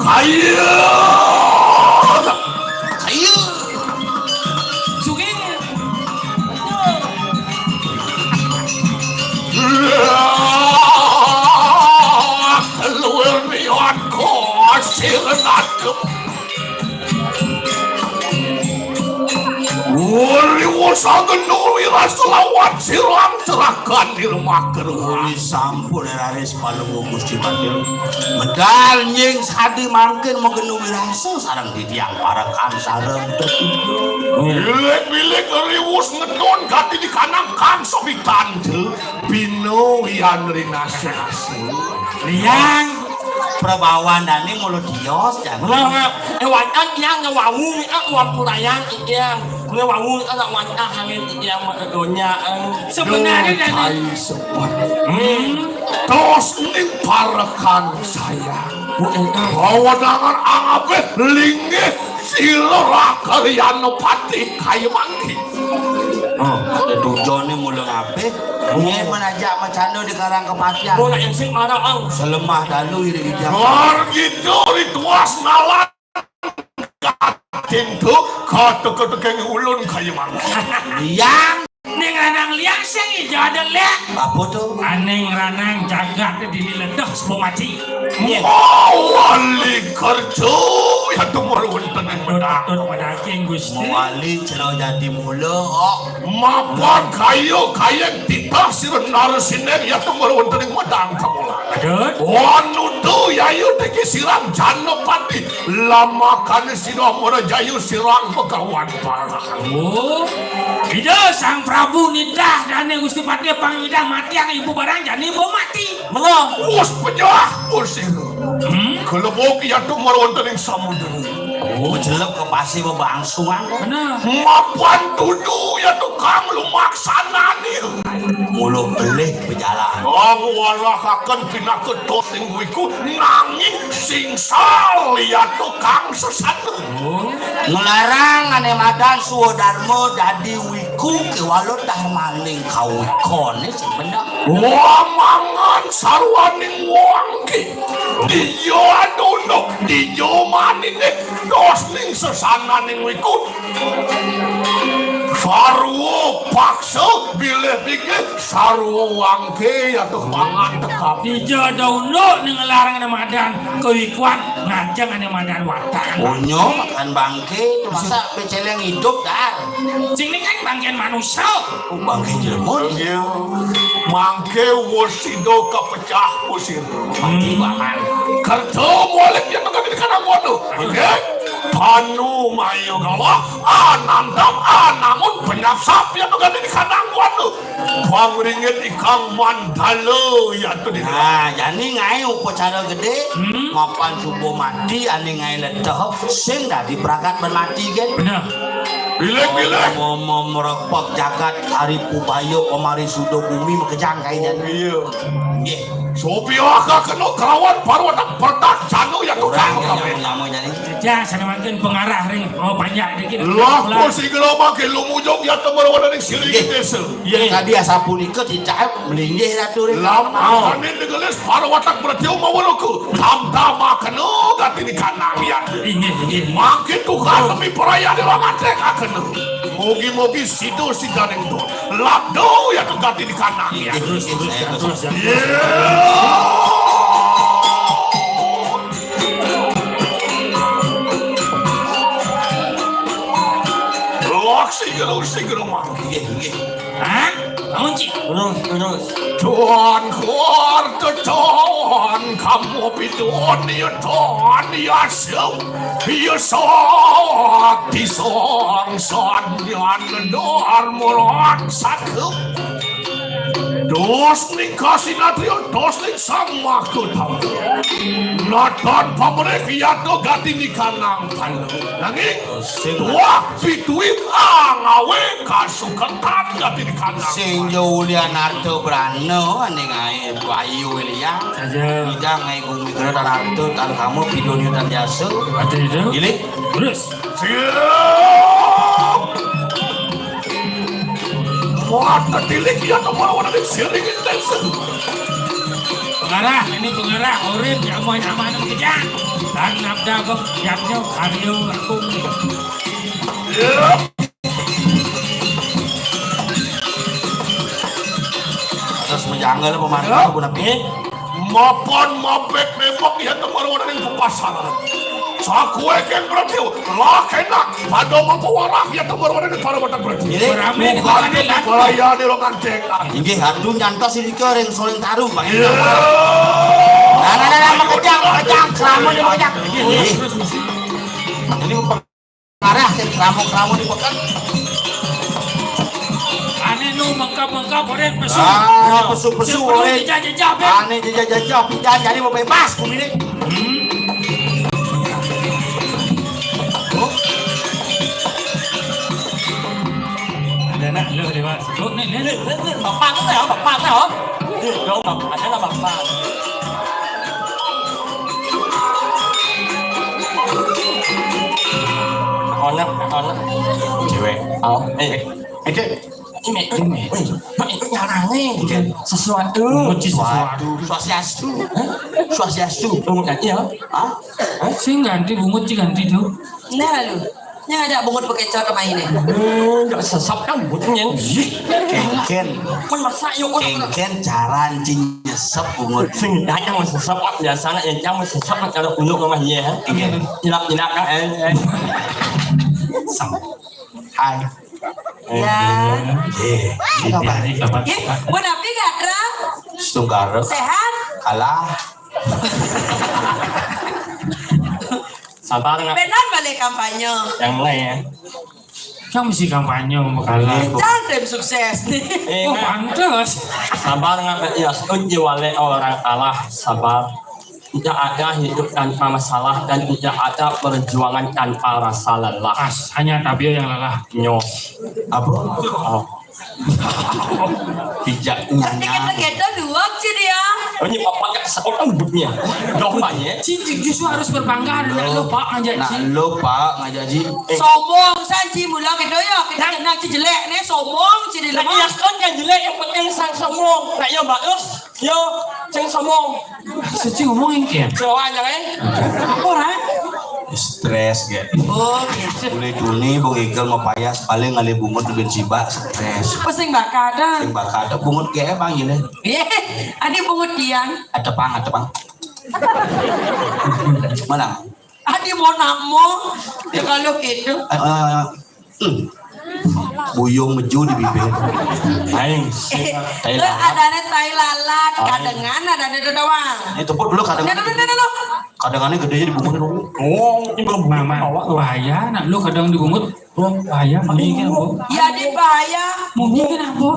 Kayu. Kayu. Sugih. Luwih liwat kosir ngadep. Wuri Sirang cerakan di rumah keruan. Uli sampun raris palungguh Gusti Patih. Medal nying sadi mangkin magena wirasa sareng titiang parekan sareng. Bilik-bilik riwus ngedon gati di kanang kang sobitan. Bino wian rinasa-nasa. Liang. Prabawan dane mulut tios, jan. Lah, eh, wacan tiang ngewau, eh, wampurayang tiang. Ngewau, eh, wacan hangin tiang, eh, donya, eh. Sebenarnya dane. Duh, cai sepet. Hmm. Tos ning parekan sayang. Wewenangan angabeh linggih sira Raka Riana Patih kaya mangkin. Oh, ada dujone mula ngabeh. Yen menajak macana di karang kepatihan. Mula ensik marang. Selemah dalu iri wijang. Mar gitu rituas nalan katintu, katek-katek ulun kaya mangkin. Yang ning ranang liang sing ijo ada liang. Apa to? Aning ranang jagat dililedah sebelum mati. Iya. Mawali kerja ya tumor wonten ing medang. Aduh, aduh, pada aking, Gusti. Mawali celo jadi mula, oh. Mapan kayu kayeng titah sira narasiner ya tumor wonten ing medang kamulan. Aduh. Wanudu yayu teki sirang Janapati. Lamakane sira marajayu sirang Begawan Parang. Oh. Ida Sang Prabu nitah dane Gusti Patih pangidah matiang ibu barang jani bo mati. Mula. Wus penyah, wus sira. Hmm? Kelebok ya tumor wonten ing samudra. Oh, jelep ke pasir bebangsuan. Bener. Mapan tudu ya tukang lumaksanane. Mula pelih bejalan. Kang walahaken pinaka tos ing wiku nanging singsal ya tukang sesana. Oh. Ngelarang ane madan swadarma dadi wiku kewala darmaning kawikane sing bener. Wamangan sarwaning wangke. Dija adunduk, dija manine, dos ning sesananing wiku. Sarwa paksa bilih pikir, sarwa wangke atuh pangan tekap. Dija ada unduk ning ngelarang ane madan kewikuan ngajeng ane madan watan. Onyo makan bangke, masa beceleng hidup, Dar? Sing ning kan bangkean manusia. Oh, bangke jelema. Iya. Mangke wus sida kapecah usir. Mati bakal. Kerja mualif yang mengganti di kanang waduh. Oke. Panu mayu gawa, anantam anamun penyapsap yang mengganti di kanang waduh. Pangringit ikang mandala ya tu di. Nah, jani ngae upacara gede, hmm, mapan subuh mati, ane ngae leteh, sing dadi pragat ben mati, kan? Bener. Bilih-bilih. Mama merepek jagat hari pubaya pemari sudo bumi makejang kainnya. Iya. Nggih. Sopiwaka kena kelawan parwata pertak janu yang tukang kabeh. Nyama-nyama jani. Jang sana mangkin pengarah ring. Oh, banyak dikit. Lah, kok sigala mangke lumujung ya temerwana ning siring desa. Iya, tadi asapunika titah melinggih Ratu ring. Lamun kami digelis parwatak bertiung mawuluku. Tam-tamakena gati di kanang ya. Inggih, inggih. Mangke tukang kami peraya di laman tekaken. Mugi-mugi sida sidaning tu. Labdo ya tu gati di kanang ya. Terus, terus, terus, terus. Iya. Lok sigero, sigero mangke. Nggih, nggih. Hah? Naon, Cik? Terus, terus. Tuan kuar tetuan kamu pituon ya tuan ya sem. Ya sakti sang sanyan ledar murat satu. Dos ning kasinatria, dos ning sang mahkota. Natan pamrih yato gati ni kanang pala. Nanging sing wah pituin angawe kasuketan gati di kanang. Sing jo ulian arta brana ning ae bayu liang. Saja. Idang ae gumi kena tan arta tan kamu pidonyo tan jasa. Ati itu. Giling. Terus. Siap. Wah, tetilik ya teman-teman silik intense. Pengarah, ini pengarah, urip, ya mau nyaman kerja. Dan nabda bek, yatnya, karyo, aku. Terus menjanggal pemandu aku napi. Mapan mabek nembak ya teman-teman yang ke pasaran. Sakué kén berarti lah kénak pada mangko warah ya tembar warah para mata berarti. Ini berame di bukan pengadilan. Di balaya di ruangan cek. Inggih, aduh nyantos ini ke ring soling taru, Pak. Iya. Nah, nah, nah, nah, makejang, makejang, selamun, makejang. Ini arah sing keramu-keramu di peken. Ané nu mengkap-mengkap, orén pesu. Ah, pesu-pesu, orén. Jejah-jejah, Ben. Ané jejah-jejah, pidan jadi mau bebas, bumi ini. Hmm. Oh. Ada anak lu, Dewa. Lu, nih, nih. Nih, nih, nih, bapak lu ya, bapak lu, oh. Nih, dong, bapak, ada lah, bapak. Anak, anak. Cewek. Oh, eh, eh. Ini, ini. Wih, Mak, itu nyarane. Sesuatu. Muji sesuatu. Swastiastu. Hah? Swastiastu. Oh, ganti ya? Hah? Hah? Sing ganti bungut, sing ganti tuh. Nah, lu. Nya ada bungut bekecot sama ini. Hmm, nggak sesep kan bungut nyen. Ih, kéngkén. Kan maksa yuk, kan. Kéngkén cara cing nyesep bungut. Sing nanya mau sesep, Pak. Biasanya yang jam mau sesep, kan, kalau unduk rumah dia, kan. Iya. Ilap-ilap, kan, eh, eh. Hai. Ya. Eh, ini kabar. Ini kabar. Ya, buat apa gak, Ra? Setunggal. Sehat? Kalah. Sabar nggak? Benar balik kampanye. Yang lain ya. Yang mesti kampanye mau kalah. Jangan tim sukses nih. Eh, oh, nggak. Pantes. Sabar nggak? Ya, setuju wale orang kalah. Sabar. Tidak ada hidup tanpa masalah dan tidak ada perjuangan tanpa rasa lelah. Pas, hanya tabir yang lelah. Nyoh. Apa? Oh. Tidak nyanya. Kita dua sih dia. Oh, ini apa nggak sekolah butnya? Dombanya. Cing, justru harus berbangga. Nah, lo, Pak, ngajak, nah, Cing. Lo, Pak, ngajak, Cing. Eh. Sombong, San, Cing, mula kita ya. Kita kenal, Cing, jelek nih, sombong, Cing, di lemah. Nah, iya, kan, kan jelek, yang penting sang sombong. Nah, iya, bagus. Yo, sing sombong. Sing ngomong engké. Sing wajar, eh? Ora. Stres, ya. Oh, gitu. Mulai duni, Bung Ikel mau payas, paling ngalih bungut lebih sibak, stres. Oh, sing bakat, ah. Sing bakat, bungut kayak emang ini. Iya, ada bungut tiang. Ada pang, ada pang. Mana? Adi mau namo, ya kalau gitu. Eh, eh, hmm. Buyung meju di bibir. Aing. Eh, tai lalat. Adané tai lalat, aing. Kadengan adané doang. Itu pun dulu kadengan. Nah, nah, nah, nah, nah. Kadengannya gedenya di bungut. Oh, ini belum. Mama, bahaya, nak lu kadang di bungut. Bahaya, mungkin apa? Ya, di bahaya. Mungkin apa?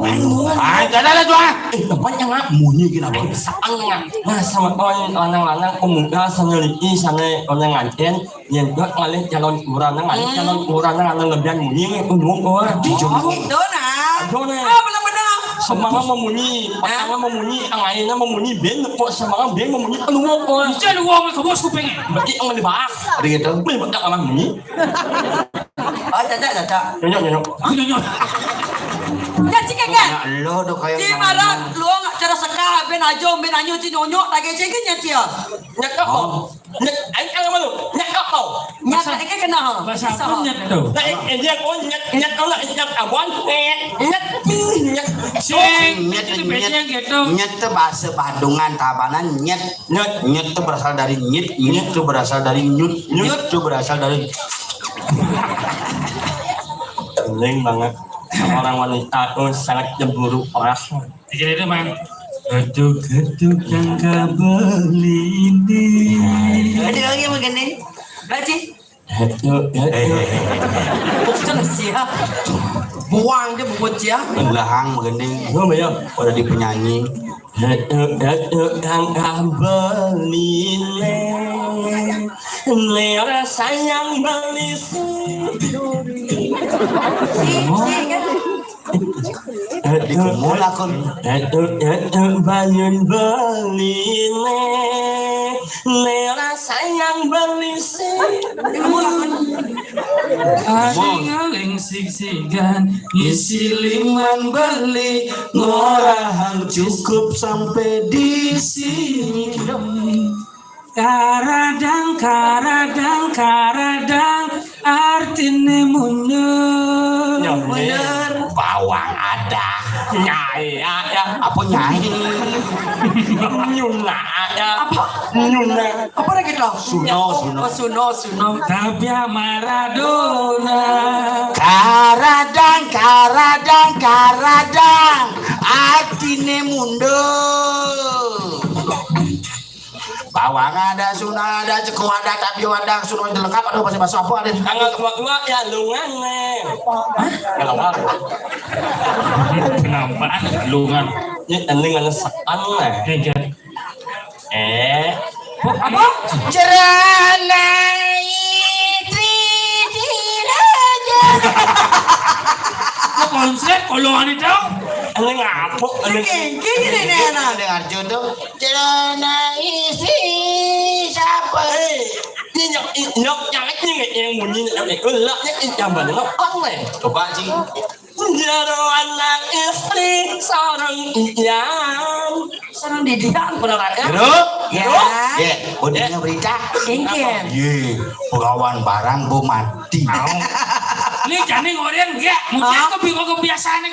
Ah, jangan ada doang. Eh, tempat yang apa? Mungkin apa? Saang yang. Nah, sama kawan lanang-lanang pemuda, sana liki, sana orang nganten. Yang buat ngalih calon kelurahan, ngalih calon kelurahan, ngalih lebihan munyi, nih, undung, oh. Di Jumbo. Itu, nah. Aduh, nih. Oh, benar-benar. Semangat memunyi, petangnya memunyi, angaina memunyi, ben, kok semangat ben memunyi, undung, oh. Bisa lu ngomong ke bos kupingnya. Berarti yang lebih bahas. Ada gitu. Beli bedak sama munyi. Oh, caca, caca. Nyonyok, nyonyok. Ah, nyonyok. Ya, cik, kan? Nah, lo udah kayak Cik, marah, lu nggak cara sekah, ben aja, ben anyo, cik, nyonyok, tak kece, kan, ya, cik, ya? Nyonyok, oh. Nyet, aing kan malu. Nyet apa? Nyet, bahasa, ini kena, ha. Bahasa apa nyet tuh? Nah, eh, eh, dia kau nyet, nyet kau lah, nyet awan, nyet, nyet, nyet. Sing, nyet, itu nyet, bedanya gitu. Nyet tuh bahasa Badungan, Tabanan, nyet. Nyet. Nyet tuh berasal dari nyit, nyit tuh berasal dari nyut, nyut tuh berasal dari. Pening banget. Orang wanita tuh sangat cemburu parah. Dikira itu, Mang. Geduk-geduk yang kabel ini. Ada lagi begini. Baci. Geduk-geduk. Eh, eh, eh. Bocah siap. Buang dia buat siap. Belahang begini. Lu, ya. Udah di penyanyi. Geduk-geduk yang kabel ini. Lera sayang beli si. Si, si, kan? Di kumul akun. Etuk, etuk, bayun beline. Lera sayang beli si. Aling-aling sig-sigan, ngisi liman beli, ngorahang cukup sampai di sini. Karadang, karadang, karadang, artine mundur. Ya, bener. Bawang ada. Nyai, ya, ya. Apa nyai? Nyuna, ya. Apa? Nyuna. Apa lagi dong? Suno, oh, Suno. Oh, Suno, Suno. Tapi Maradona. Karadang, karadang, karadang. Atine mundur. Bawang ada, Suno ada, ceko ada, tapi ada, Suno ada lengkap, ada bahasa-bahasa apa ada. Tanggal dua dua ya, lungan, nih. Hah? Kalau nggak. Kenapa? Lungan. Ini ending ada setan, nih. Iya. Eh. Apa? Cerana istri diraja. Kok konsep, kalau ada tahu? Ini ngapuk, ini. Ini, ini, ini, ini. Dengar jodoh. Celana isi siapa? Eh, ini nyok, ini nyok, yang ini, yang bunyi, yang ini, lah, yang ini, yang mana? Apa, eh? Coba, Cing. Jero anak istri sareng Ian. Sareng Didian, bener ya? Jero? Ya. Jero? Ya, udah berita. Engken. Ye, pegawai barang bu mati. Ini jani ngoren, ya. Mungkin aku bingung kebiasaan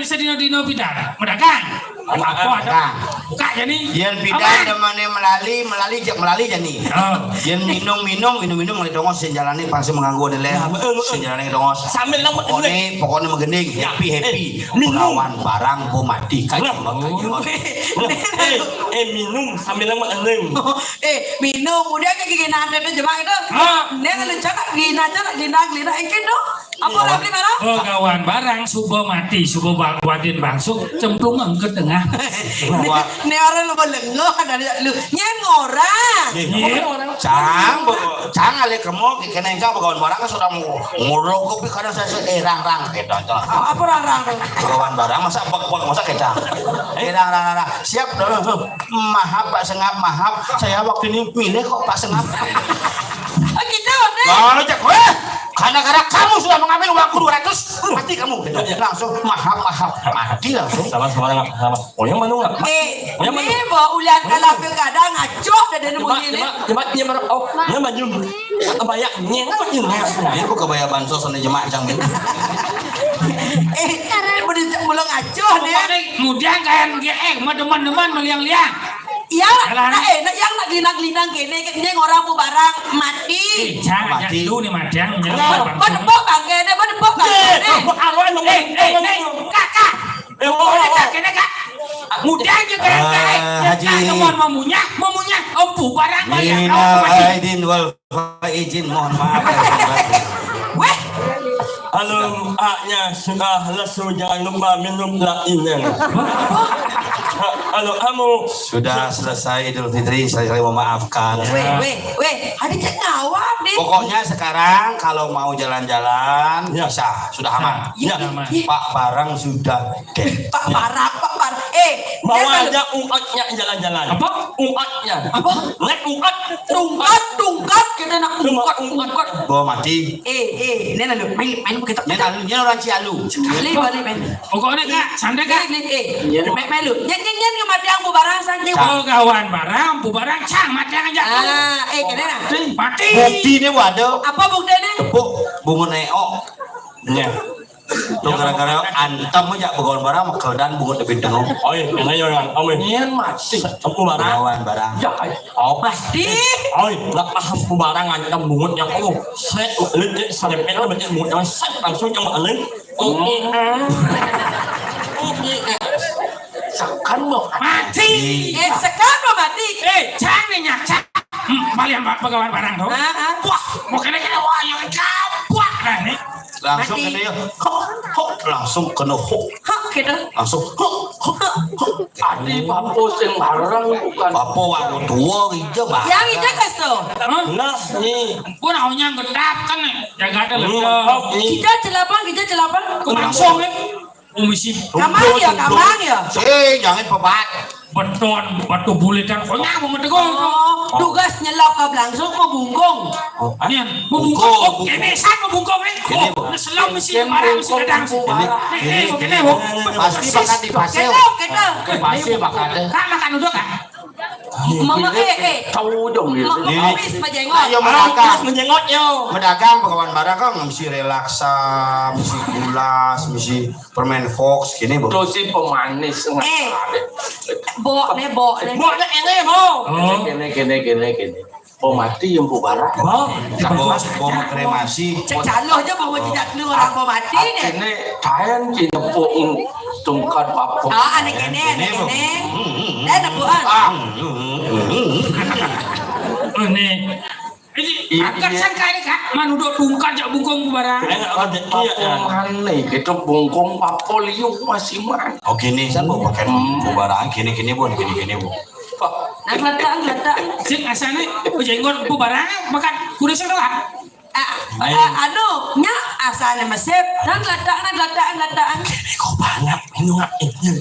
sedina-dina pidan. Medagang. Apa ada? Nah. Buka jani. Yen pidan demane melali, melali ja-, melali jani. Oh. Yen minum, minum, minum, minum, melali dongos, sing jalane pasti mengganggu ada leh. Ya, betul, betul. Sing jalane dongos. Sambil nama pokoknya, pokoknya menggending, ya, happy, happy. Eh, minum. Pegawai barang bu mati. Nah. Kaji, kaji. Nah. Eh, eh, minum sambil nama ending. Eh, minum, udah ke gigi nanti itu jemak itu. Ah. Dia kalau cakap, gina cakap, gina, gina, engken tu. Apa lagi, Mara? Pegawai barang suba mati, suba ba-, wadin bangsu, cemplung ke tengah. Wah. Ni orang lu melengah dari lu. Nyeng orang. Ye. Nyeng orang. Cang, be-, cang ale kemo, kena cang pegawai barang sudah mau nguruk kopi kadang saya se-, eh, rang, rang, gitu, gitu. Apa rang, rang, rang? Pegawai barang masa bek, bek, masa kita. Eh, rang, rang, rang, rang. Siap, dulu, dulu. Maaf, Pak Sengap, maaf. Saya waktu ini milih kok, Pak Sengap. Oh, gitu, Bang. Lalu cek, "Weh, karena, karena kamu sudah mengambil uangku dua ratus, pasti kamu." Gitu. Langsung, "Maaf, maaf." Mati langsung. Sama, sama, sama. Oh, yang mana, Mak? Eh, oh, yang mana? Ini bawa ulian kalau pilkada ngaco dah dia bunyi ini. Jemak, jemak, jemak, oh, dia maju. Kebaya, nyeng, apa nyeng? Dia bukan kebaya bansos, ada jemak, cang. Eh, udah mulai ngaco nih. Pokoknya, kemudian kayak, eh, mau deman-deman, meliang-liang. Iya, alah, nah, eh, nah, yang nak gelinang-gelinang kene, kene orang bu barang mati. Eh, jangan, mati. Jangan dulu nih, Mat, jangan, jangan. Oh, bang, bang, bang, kene, bang, bang, eh, kene. Eh, eh, eh, Kak, Kak. Eh, oh, oh, oh. Kene, Kak. Mudah juga, eh, Kak, eh. Ah, Haji. Kak, mau munyah, mau munyah. Om, bu barang, barang. Minal aidin wal Pak izin, mohon maaf lahir dan batin. Weh. Kalau aknya sudah lesu, jangan lupa minum lainnya. Kalau kamu sudah selesai Idul Fitri, saya saling memaafkan. Weh, weh, weh, ada cek ngawak deh. Pokoknya sekarang kalau mau jalan-jalan, ya, bisa, sudah aman. Ya, ya, aman. Pak Barang sudah Pak Barak, Pak Barak. Eh, bawa aja uaknya jalan-jalan. Apa? Uaknya. Apa? Lek uak. Tungkat, tungkat, kita nak tungkat, tungkat. Bawa mati. Eh, eh, ini lalu main, main kita. Ini lalu, ini orang Cialu. Sekali balik main. Pokoknya, Kak, santai, Kak. Ini, eh, main, main lu. Nyen, nyen, nyen, ke mati yang bu barang santai. Oh, kawan barang, bu barang, cang, mati aja. Ah, eh, kena. Mati. Bukti ini waduh. Apa bukti ini? Tepuk bunga neo. Ya. Tuh gara-gara antem aja begawan barang, makel dan bungut lebih tengok. Oh iya, kena ya orang. Oh iya. Nian mati. Aku barang. Begawan barang. Ya, oh. Pasti. Oh iya, nggak paham aku barang antem bungut yang, oh, set, lek, serempet, lek, bungut yang set, langsung yang alen. Oh iya. Oh iya. Sekan mau mati. Eh, sekan mau mati. Eh, jangan nyacak. Hmm, balik sama begawan barang tuh. Ah, ah. Wah, mau kena-kena wah, yang gabuak dah nih. Langsung mati. Kena ya. Hok, hok, langsung kena hok. Hok, gitu. Langsung hok, hok, hok. Adi bapo sing barang bukan. Bapo waktu tua gitu, Bang. Yang itu kas tuh. Hah? Nah, nih. Gua naunya gedap kan nih. Jaga ada. Hmm, lho. Hok, nih. Kita celapang, kita celapang. Langsung, ya. Komisi. Kamang ya, kamang ya. Eh, jangan pebat. Beton, batu bulitan, kok nyamuk metegol. Oh, tugas nyelap ke langsung mau bungkung. Oh, nian, mau bungkung. Bungkung, oh, bungkung. Kene san mau bungkung, eh. Kene, oh, Bu. Neselom mesti barang mesti kadang. Kene, eh, kene, kene, Bu. Pasti makan di pasir. Kene, kene. Di pasir makan deh. Kak, makan udah, Kak. Mama, eh, eh. Tahu dong, ya. Mama, Ini- Omis, Pak Jenggot. Ayo, Ah, madagang. Omis, Pak Jenggot, yo. Madagang, bakawan barang kan, mesti relaksa, mesti gulas, mesti permen Fox, gini, Bu. Terus si pemanis, Eh. Bok, nih, bok, nih. Bok, nih, ini, Bok. Oh. Gini, gini, gini, gini. Bok mati yang bu barang. Oh. Bok, bok kremasi. Cek caloh aja, Bok, tidak keluar, Bok mati, nih. Ini kain, cina, pok, tungkat, apa? Ah, anak ini, anak Ini, Bu. ini. Hmm, hmm, hmm. Dah, dah, Bu, ah. Ah. Hmm, hmm, hmm, hmm. Ini. Ini, Iya, akar iya. Sangka ini, Kak. Man, udah tungkat, jak bungkung, bu barang. Eh, oh, de-, iya, iya. Aneh, kita bungkung, apa liu masih, man. Oh, gini, saya mau pakai Hmm. bu barang, gini, gini, Bu, gini, gini, Bu. Nah, geletak, geletak. Sik, asane, oh, jenggot, bu barang, makan kuda sing doang. Ah, Ayo. Ah, anu, nya asane mesep. Nah, geletak, nah, geletak, geletak. Ini kok banget, ini nggak, ini.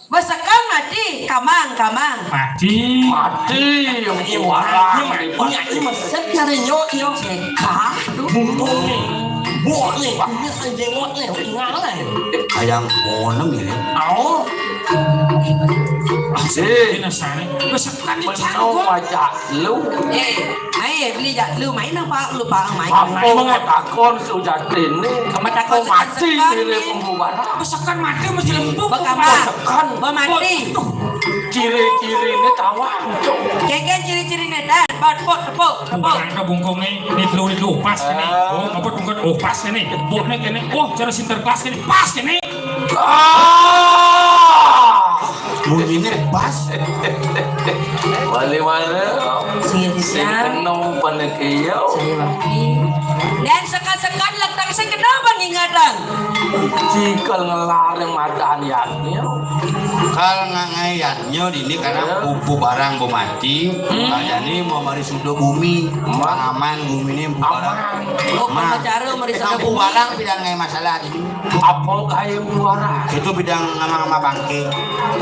Besekan mati, kamang, kamang. Mati. Mati, yang Iya, warang iya, di iya, pasti. Iya, mesep nyari nyok, nyok. Cekah, aduh. Bungkung nih. Buah nih, ini kan jenggot nih, tinggal nih. Kayak bonem ini. Oh. Eh. Ini asane. Besekan di Bener canggung. Wajah lu. Eh, ayo beli jak lu main apa lu, Pak, main. Apa main, takon sujatin nih? Kamu takon Kok mati sekan-sekan diri nih. Pembubaran? Besekan mati mesti lembut, Bak apa? Pak. Besekan. Bak mati. Waduh. Ciri-ciri ini tawang, Cok. Keke ciri-ciri nih, dan pot, pot, tepuk, tepuk. Barang ke bungkung nih, ini dulu, ini dulu, pas ini. Ah. Oh, apa bungkung? Oh, pas ini. Bok nih, ini. Oh, cara Sinterklas ini, pas ini. Ah! Bunyinya pas. Wali mana? Sing Sing kena. Kena panik iya. Saya mati. Dan sekat-sekat letak sing kena pengingatan. Cikal ngelarang madan ya. Kal ngangaiannya ini karena Iya. Pupu barang bu mati. Hmm. Kayaknya mau mari sudo bumi. Aman. Aman bumi ini bu barang. Aman. Oh, Aman. Cara mari sudo Kampung bumi. Barang tidak ngai masalah ini. Apa kayak muara? Itu bidang nama-nama bangke.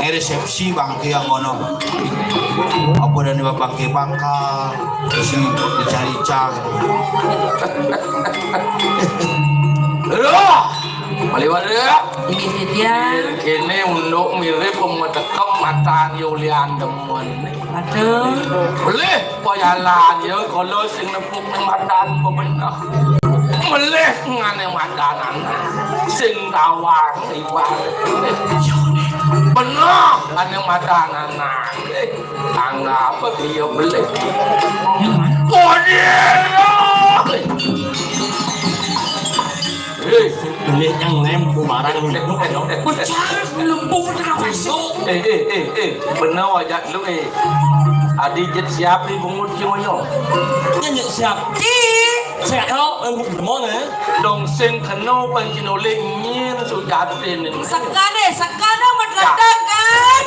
Eh, resepsi bangke yang kono. Apa dan dua bangke bakal si dicari-cari. Loh, balik balik ya. Ini dia. Ini untuk mirip pemetekem matan Yulian demen. Aduh. Boleh. Payalan ya, kalau sing nepuk ning madan apa bener. Melih ngane madan anak. Sing tawang iwak. Bener, ngane madan anak. Eh, tangga apa dia melih? Yang mana? Waduh. Eh. Beli yang nempu barang hidup, ya. Pecah, lempung, kenapa sih? Eh, eh, eh, eh. Bener wajah lu, eh. Adi jet siap di bungut si Moyo. Nyanyi siap. Ci. Siap, oh, eh, gimana, ya? Dong sing kena pancing oleh nyin sujatin. Sekade, sekade, mat ledakan.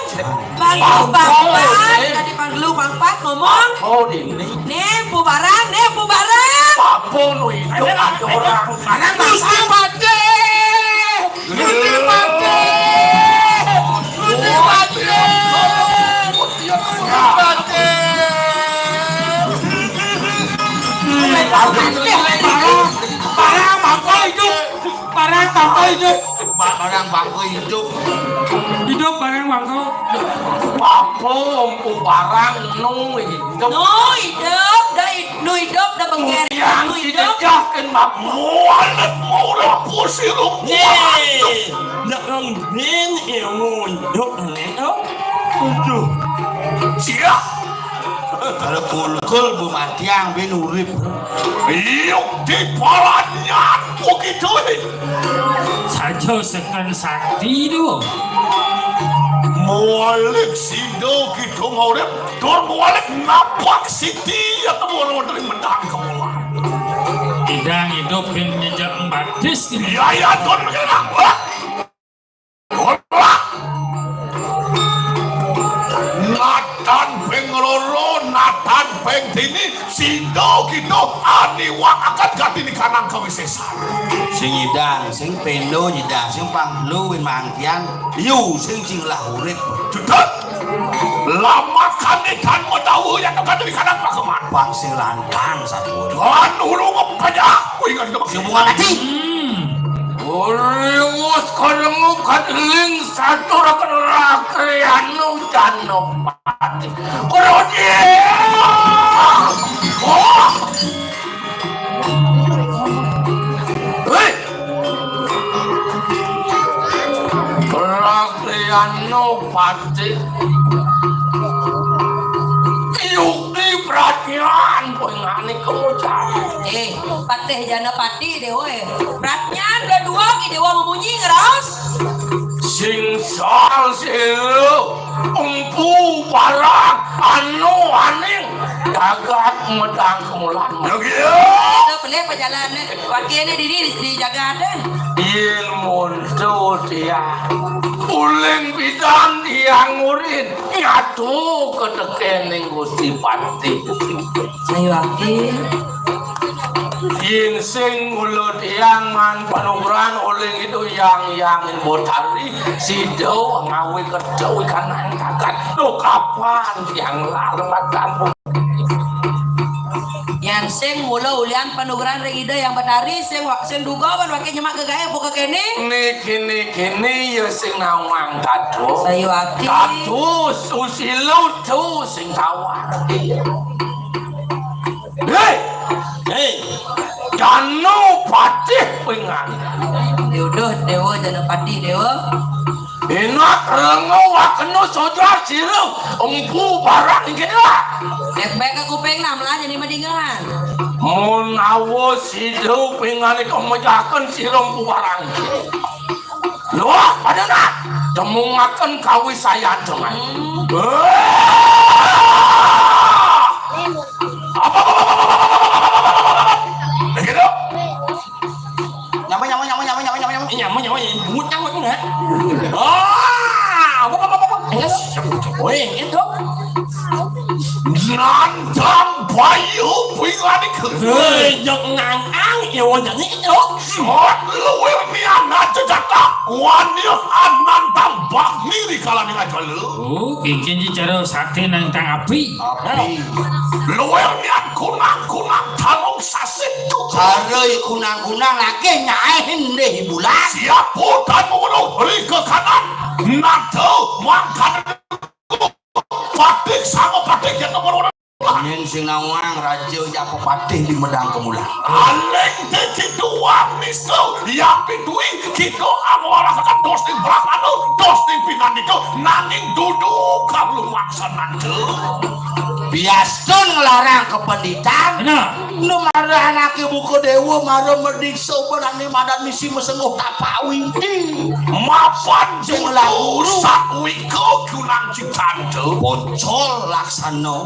Bang, Bang, bang, Bang, bang. Eh. Tadi Bang Lu, Bang Pak ngomong. Oh, ini. Nih, bu barang, nih, bu barang. Apa lu itu? Ada orang. Barang, Bang. Gusti Patih. Gusti Patih. Gusti Patih. Gusti Patih. Barang, barang, Bang Pak hidup. Barang, Bang Pak hidup. Ba-, barang bangku hidup. Hidup barang bangku. Apa empu barang nu hidup? Nu hidup, dah hid-, nu hidup, dah bengker. Yang Nu hidup. Dijejahkan mak mualet murah pusir. Nih, nak nang bin ilmu hidup, nih, oh. Aduh. Siap. Kalau kulkul bu matiang bin urip. Iyuk di palanyan begitu. Saja seken sakti tu. Mualik sido gitu ngurip, tur mualik napak siti ya temu orang dari medang kemulan. Idang hidup bin meja embatis ini. Iya, iya, tur kena. Wah. Wah. Natan ping loro, natan ping dini, sido gitu, aniwak akan ganti di kanang kawisesan. Sing idang, sing pendo nyidang, sing panglu win mangkian, yu sing cing lah urip. Dudut. Lama kami kan mau tahu ya tuh ganti di kanang pakeman. Pang sing lantang satu. Tuhan urung apa ya? Wih, nggak ada Sing bunga mati. Hmm. Riwus kadengu kadiling satur akan rakyanu Janapati. Krodi! Oh! Hei! Rakyanu Patih. Yukti pradnyan pengani kemujan. Eh, Patih Janapati deh, woi. Pradnyan berdua ki dewa memunyi ngeras. Sing sal silu empu barang anu aning jagat medang kemulan. Lagi ya. Itu pelih perjalanan. Wakilnya diri di jagat deh. Yen monto tiang. Uling pidan tiang urin. Nyatu ketekening Gusti Patih. Ayo, Aki. Yen sing mula tiang man panugrahan uling itu yang yang botari sida ngawi kerja ikan angkat. Lo kapan tiang lalu makan? Yang sing mula ulian panugrahan ring Ida yang Betari sing wa- sing duga ban waké nyemak gegaé buka kéné. Niki niki ni ya sing nawang tatu. Sayu ati. Tatu susilo tu sing tawang. Hei, hei, Danu Patih pingan. Yaudah, Dewa Janapati Dewa. Enak rengo wakeno sojar sirup empu barang gila. Dek baik ke kuping nah melanya ni madingan. Mun awo sidu pingane kemejaken sirup empu barang. Luah pada nak temungaken kawi saya dengan. Apa? Begitu? Nyampe, nyampe, nyampe, nyampe, nyampe, nyampe. Nyampe, nyampe, nyampe. Bungut, nyampe, nyampe. Ah, apa, apa, apa, apa? Enggak, siapa, siapa? Woi, itu. Nandang bayu pingani ke. Hei, jok ngang-ang, ya, wajahnya itu. Sot luwir mian aja jatah. Wani anandang bakmi di kalani aja lu. Oh, kengken ji cara sakti nang tang api. Api. Luwir niat kunang-kunang talung sasih cukup. Cara kunang-kunang lagi nyaih ndih bulan. Siap putan memenuh ri ke kanan. Nada mangkan patik sama patik yang nomor orang. Angin sing nawang raja ya pepatih di medang kemulan. Aling teki tuang mistu ya pitui. Kita awal rasakan dos ning brahmana, dos ning pinandika, nanging dudu kang lumaksananca. Biastun nglarang kependitan. Bener. Nu marah anake buka dewa, marah merdiksa, berani madan misi mesenguh tapak winti. Mapan sing jutu lalu. Sakwika gunang ciptanta. Pocol laksana.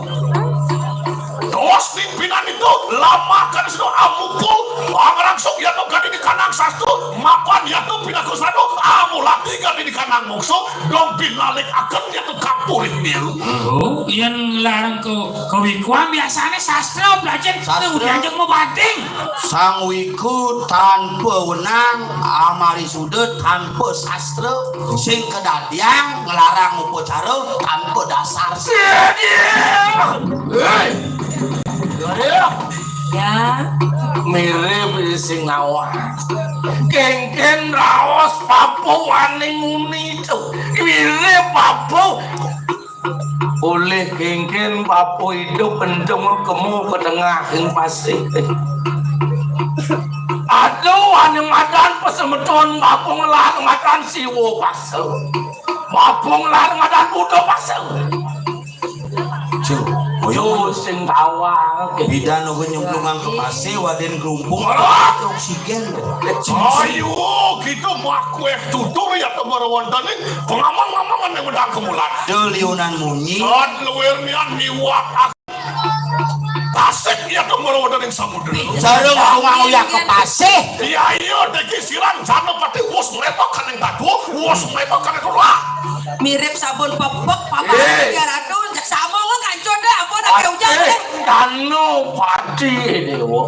Dos ning pinandika, lamah kan sida amukul, amrangsung yata gati di kanang sastu, mapan yata pinakusana, amulati gati di kanang moksa, dong pinalik akan yata kapurih niru. Oh, yen larang ke, kewikuan biasane sastra belajar. Sastra. Udah aja mau banding. Sang wiku tanpa wenang, amari suda tanpa sastra, sing kedadiang nglarang upacara tanpa dasar. Hei! Ya. Mirip sing nawang. Kengken raos papuaning muni itu. Mirip papu. Oleh kengken papu idup pentung kemu ke tengah ing pasih. Aduh, ane madan pesemeton papu ngelar madan siwo pasel. Papu ngelar madan Buddha pasel. Cu, yo sing tawang. Bidan uga nyemplungan ke pasir, waden gelumpung, oksigen. Ayo, kita makueh tutur ya temara wonten ing pengaman-ngamangan yang medang kemulan. Deliunan munyi. Sat luwir nian niwak ak-, tasik ya temara wonten ing samudra. Sareng aku mau ya ke pasir. Iya, iya, deki sirang sana pati wus meletok kaning tatu, wus meletok kaning tulah. Mirip sabun pepek, papan. Eh. Tiga ratus, jak sama wong kancut deh, ampun, akeh ujan deh. Danu pati dewa.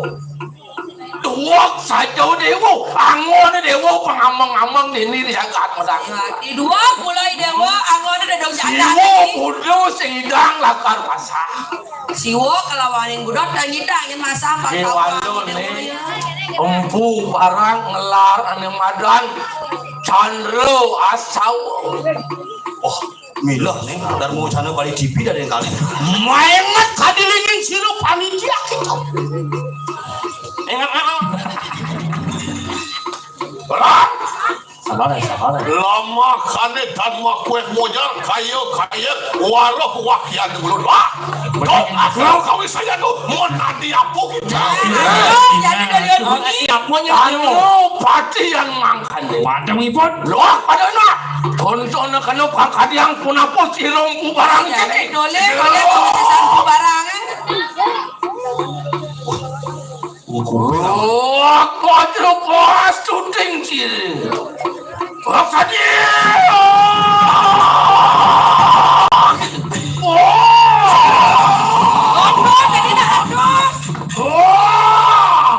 Tuwak Aja Déwa, anggon Déwa pangameng-ameng nini di jagat medang. Di dua puluh Déwa, anggon ada dong jagat. Siwa kudu sidang lakar pasah. Siwa kalawaning budot dan ngidang yang masa Déwa lu nih. Empu Barang ngelar ané madan Candra Asawa. Oh, milah nih, Darma Wacana balik T V dari kali. Mainget kadilingin sirup panitia kita. Ingat, ah. Barang. Sabar, sabar. Lama kané tan makuéh mojar kaya-kaya waruh wakian ulun. Wah, dong asal kawisayan tu mun adi apa kita. Jadi dari anu apa nya? Anu patian mangkané. Padang ipun. Loh, pada nak. Contohnya kena pangkadiang punapa sirung Empu Barang kini. Boleh, boleh, boleh, sesangku barang, eh. Wah, kocok bos syuting sih. Wah, tadi. Wah. Aduh, tadi dah aduh. Wah.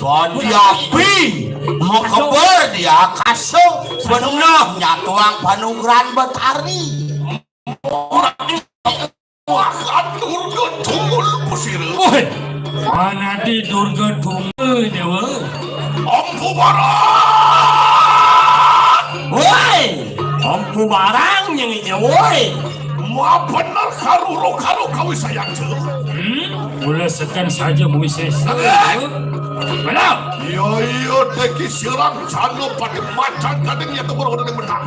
Tadi api mau keber dia kasung sebenarnya tuang panugrahan Betari. Wah, Durga Tungul Pusira. Woi, panadi Durga Tungul, Déwa. Empu Barang. Woi, Empu Barang yang ijo, woi. Ma bener karuru karo kawisayan, Cék. Hmm, mula seken saja mawis. Benar. Iya, iya, teki sirang cano pada macan gading ya tebur udah menang.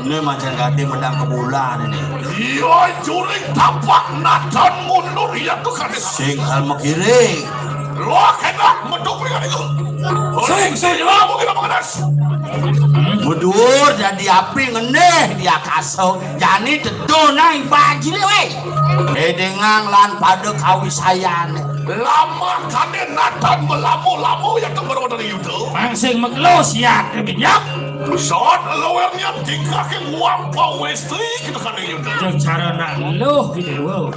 Ini macan gading menang ke bulan ini. Iya, juring tapak nadan mundur ya tuh kan. Sing hal mekiri. Lo kena meduk dengan itu. Sing, sing, lo mungkin apa kedas? Mudur jadi api ngeneh dia kasong. Jani tedo nang bajile wé. Édéngang lan pada kawisayan. Lama kadé nadan melamo-lamo ya tebur udah yuda. Mangsing mekelo siat demikian. Saat lawérnya tingkah ke nguampa westi kita kan yang yuda. Jeung cara nak luh gitu, wow.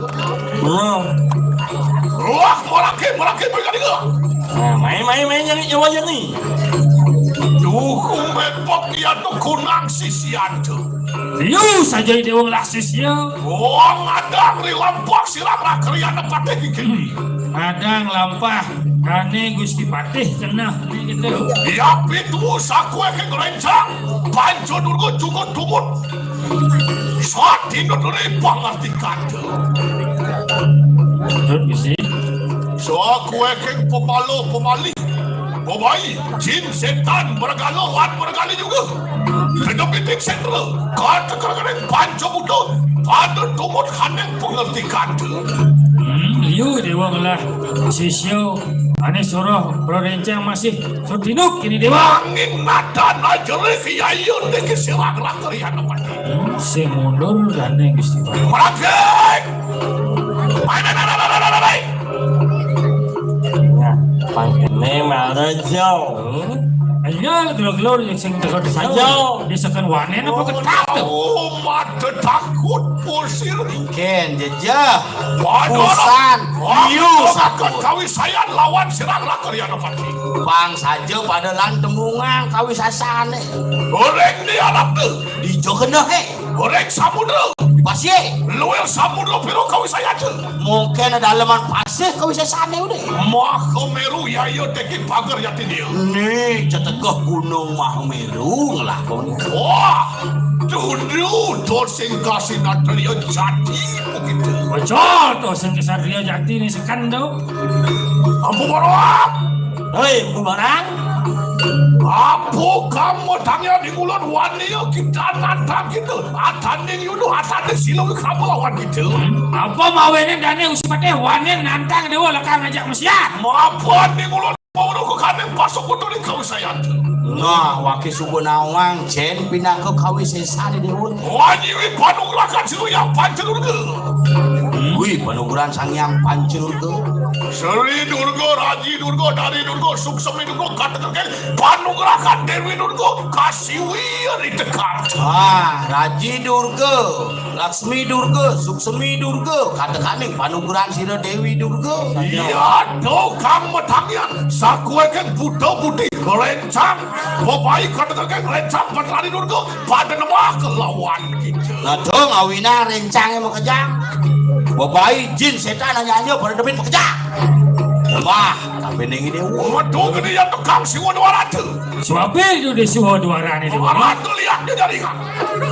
Wah, marake, marake, marake. Nah, main, main, main yang nyawa yang ni. Duh, kumbepok ya tuh kunang sisian tuh. Liu saja Déwa ngelah sisia. Wong adang ri lampah sirang rakriana patih iki. Adang lampah kané Gusti Patih cenah gitu. Ya pitu sakué ke gerencang Panca Durga cukup tumut. Satindut ri pangarti kata. Betul, Gusti. Sakué ke pemalo pemali. Bobai, jin, setan, bergala, lan bergali juga. Kedep itik sentra, kata keraganing panca buta, pada tumut kaning pengerti kata. Hmm, liu Déwa ngelah sisia ané suruh prarencang masih sutinuk ini Déwa. Angin nadan aja lih yayun dikisirang rakrian apa. Hmm, sing mundur kaning Gusti Patih. Meragik! Nah, pangkene mara jo. Enya gelor-gelor yang sing tegor saja. Disekan wanen apa ketak tuh? Oh, mata takut pusir. Ken jejeh. Busan. Liu sakut. Kawisayan lawan sirang rakrian apa? Bang saja pada lan tembungan kawisasane. Goreng di alam tuh. Di jo kena he. Goréng samudra. Pasih. Luwih samudra pira kawisayana? Mungkin daleman pasih kawisayane udah. Maha Meru yaya teki pager yati dia. Nih, cetegah gunung Maha Meru ngelakon. Wah, dudu to sing kasinatria jati begitu. Bocor to sing kesatria jati nih sekan to. Ampun, Bapak. Hei, Empu Barang. Apa kamu tanya di ngulon wani kita nantang kita? Atanding yuduh, atanding sila kamu lawan kita. Apa mawene dane usipate wani nantang dewa lekang ngajak mesiat? Mapan di ngulon mau ke kandang pasok betul di kawisayan. Nah, waki suku nawang, jen pindah ke kawisesan di dewa. Wani wi panugrakan silu ya pancelurga. Wi Panugrahan Sang Hyang Panca Durga. Sri Durga, Raji Durga, Dari Durga, Suksemi Durga, katekeké panugrahan Déwi Durga, kasiwi ritekan. Ah, Raji Durga, Laksmi Durga, Suksemi Durga, katekaning panugrahan sira Déwi Durga. Iya, duh kang matangian, sakuéking Buddha Budi, léncang, bebayi katekeké léncang Patrani Durga, pada nembah kelawan. Nah, dong, awina réncangé makejang. Bebayi jin sétan anyanya pada demi makejang. Wah, tapi ning ini. Waduh, gedé ya tukang siwa dua ratus. Suapi itu di siwa dua ratus ini. Orang tuh lihat dia dari kan.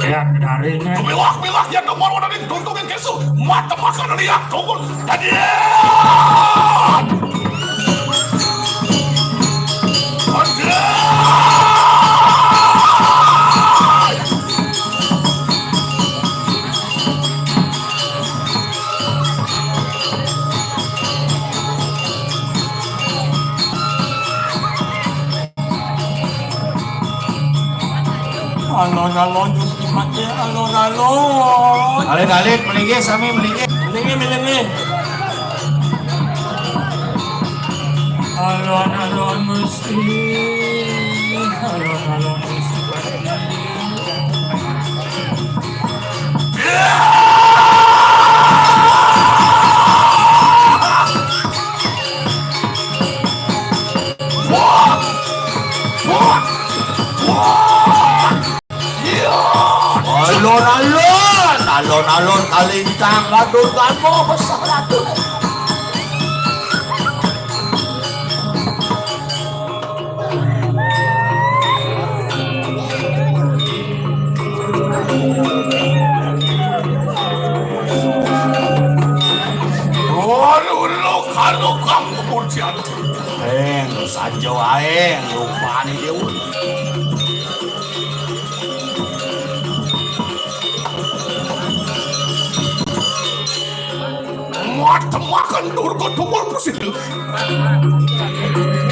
Ya, dari ini. Kemiwah-miwah ya nomor warna di tuntung yang kesu. Mata makan lihat tunggul. Tadi. Alon-alon Gusti Patih, alon-alon. Alit-alit, melinggih sami, melinggih. Melinggih, melinggih. Alon-alon Gusti. Alon-alon Gusti Patih. Alon-alon, alon-alon kalintang, ladun gamo, besar ladun. Aduh, lu kalau kamu kursian. Aéng, sanjo aéng, rupané déwa. Matemaken Durga Tunggal Pusita.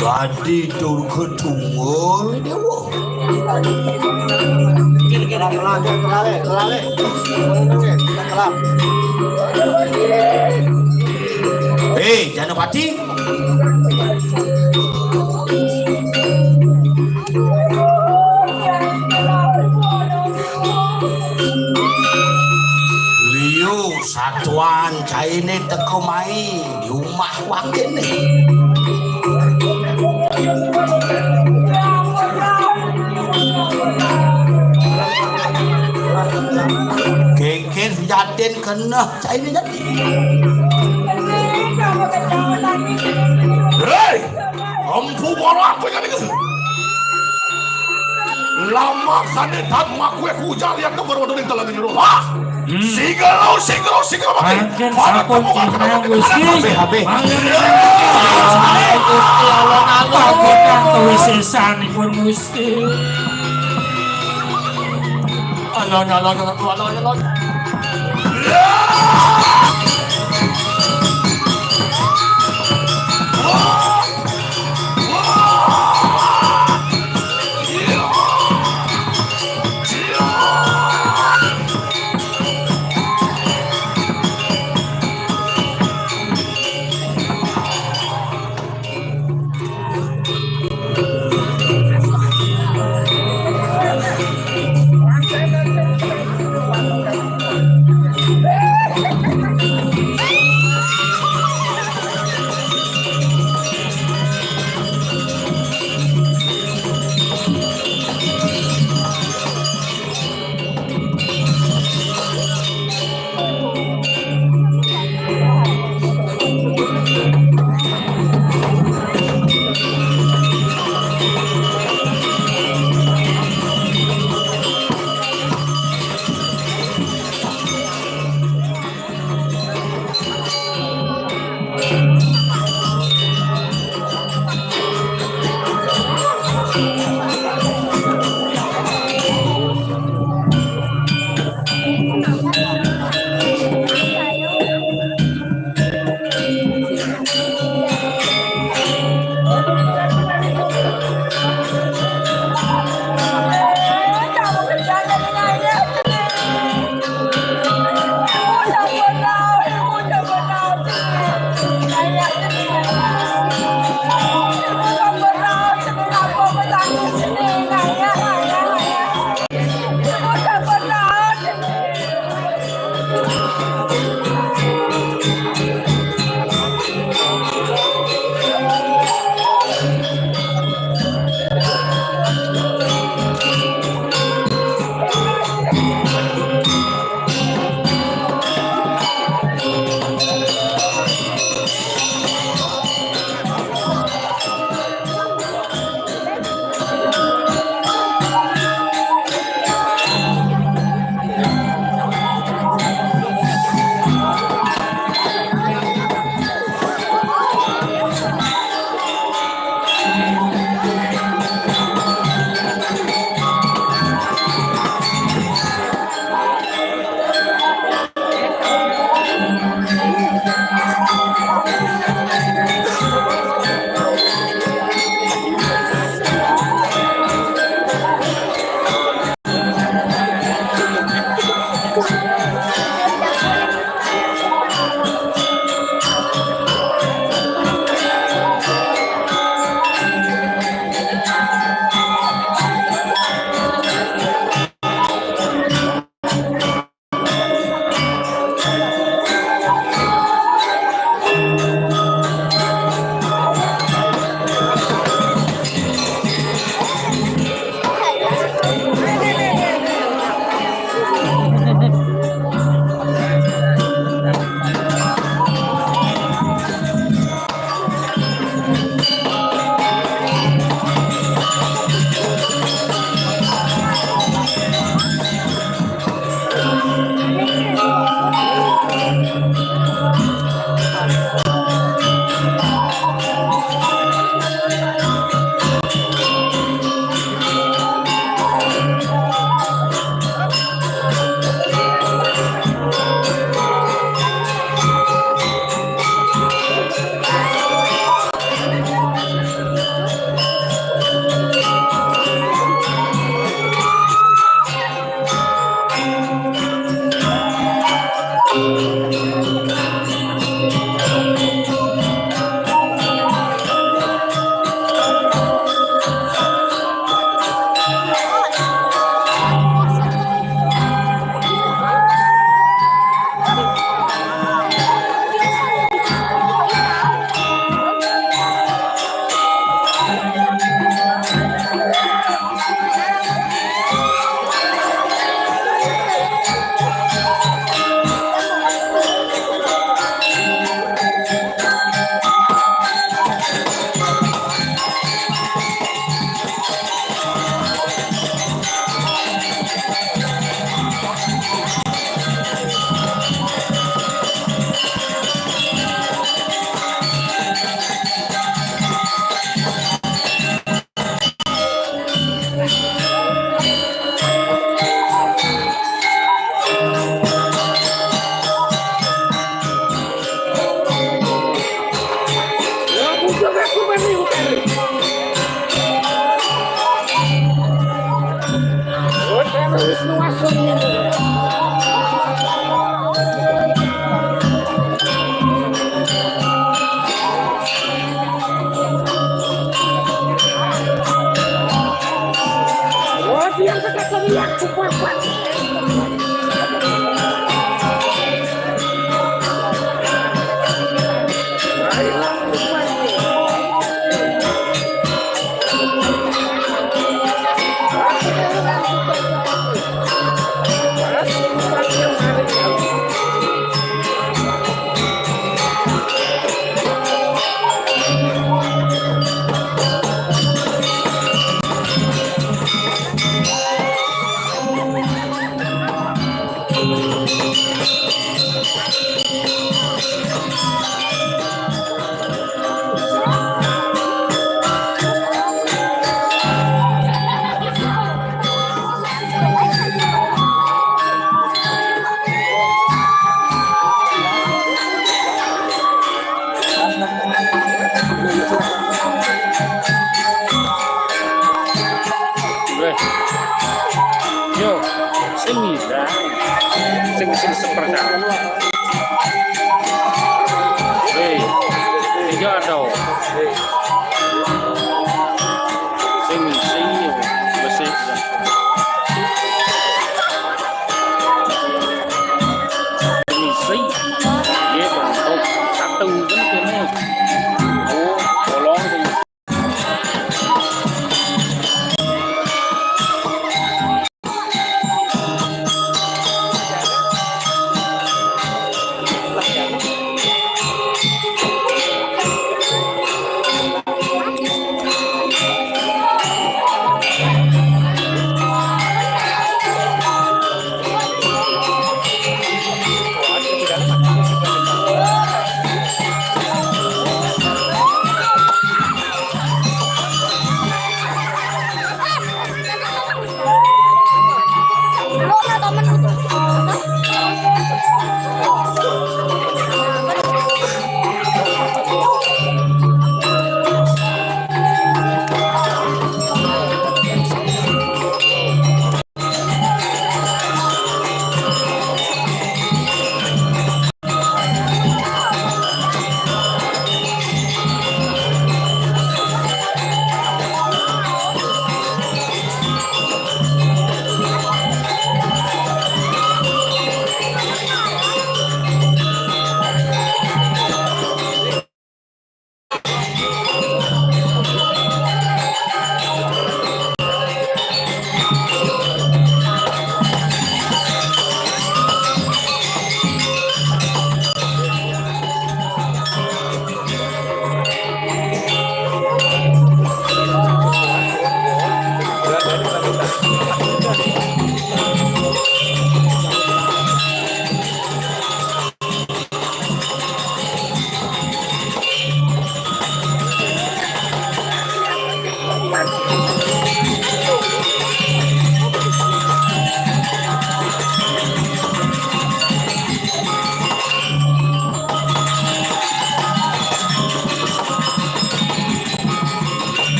Dadi Durga Tunggal Déwa. Hé, Janapati. Liu satuan cainé teka mai di umah wakéné. Kéngkén sejatin keneh cainé jati. Héi! Empu boro apa jadi ke? Lama sané tan makué kujar yang nomor waduh ning telan nyuruh. Wah! Hmm. Sigelo, sigelo, sigelo mati. Mangkin sampun kinang Gusti. Habis, habis. Mangkin Gusti alon-alon kota kawisésanipun Gusti. Alon-alon, alon-alon.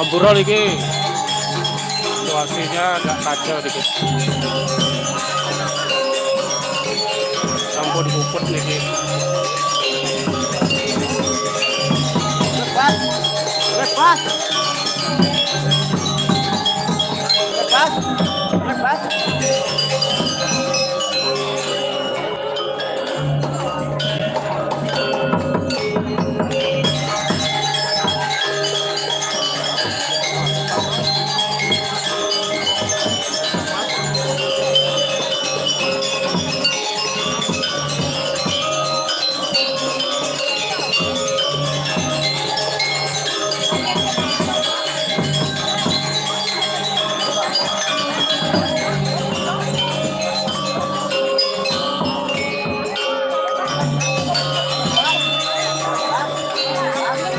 Burol iki. Situasinya ndak kaca dikit. Sampun puput niki. Lepas. Lepas. Lepas. Lepas.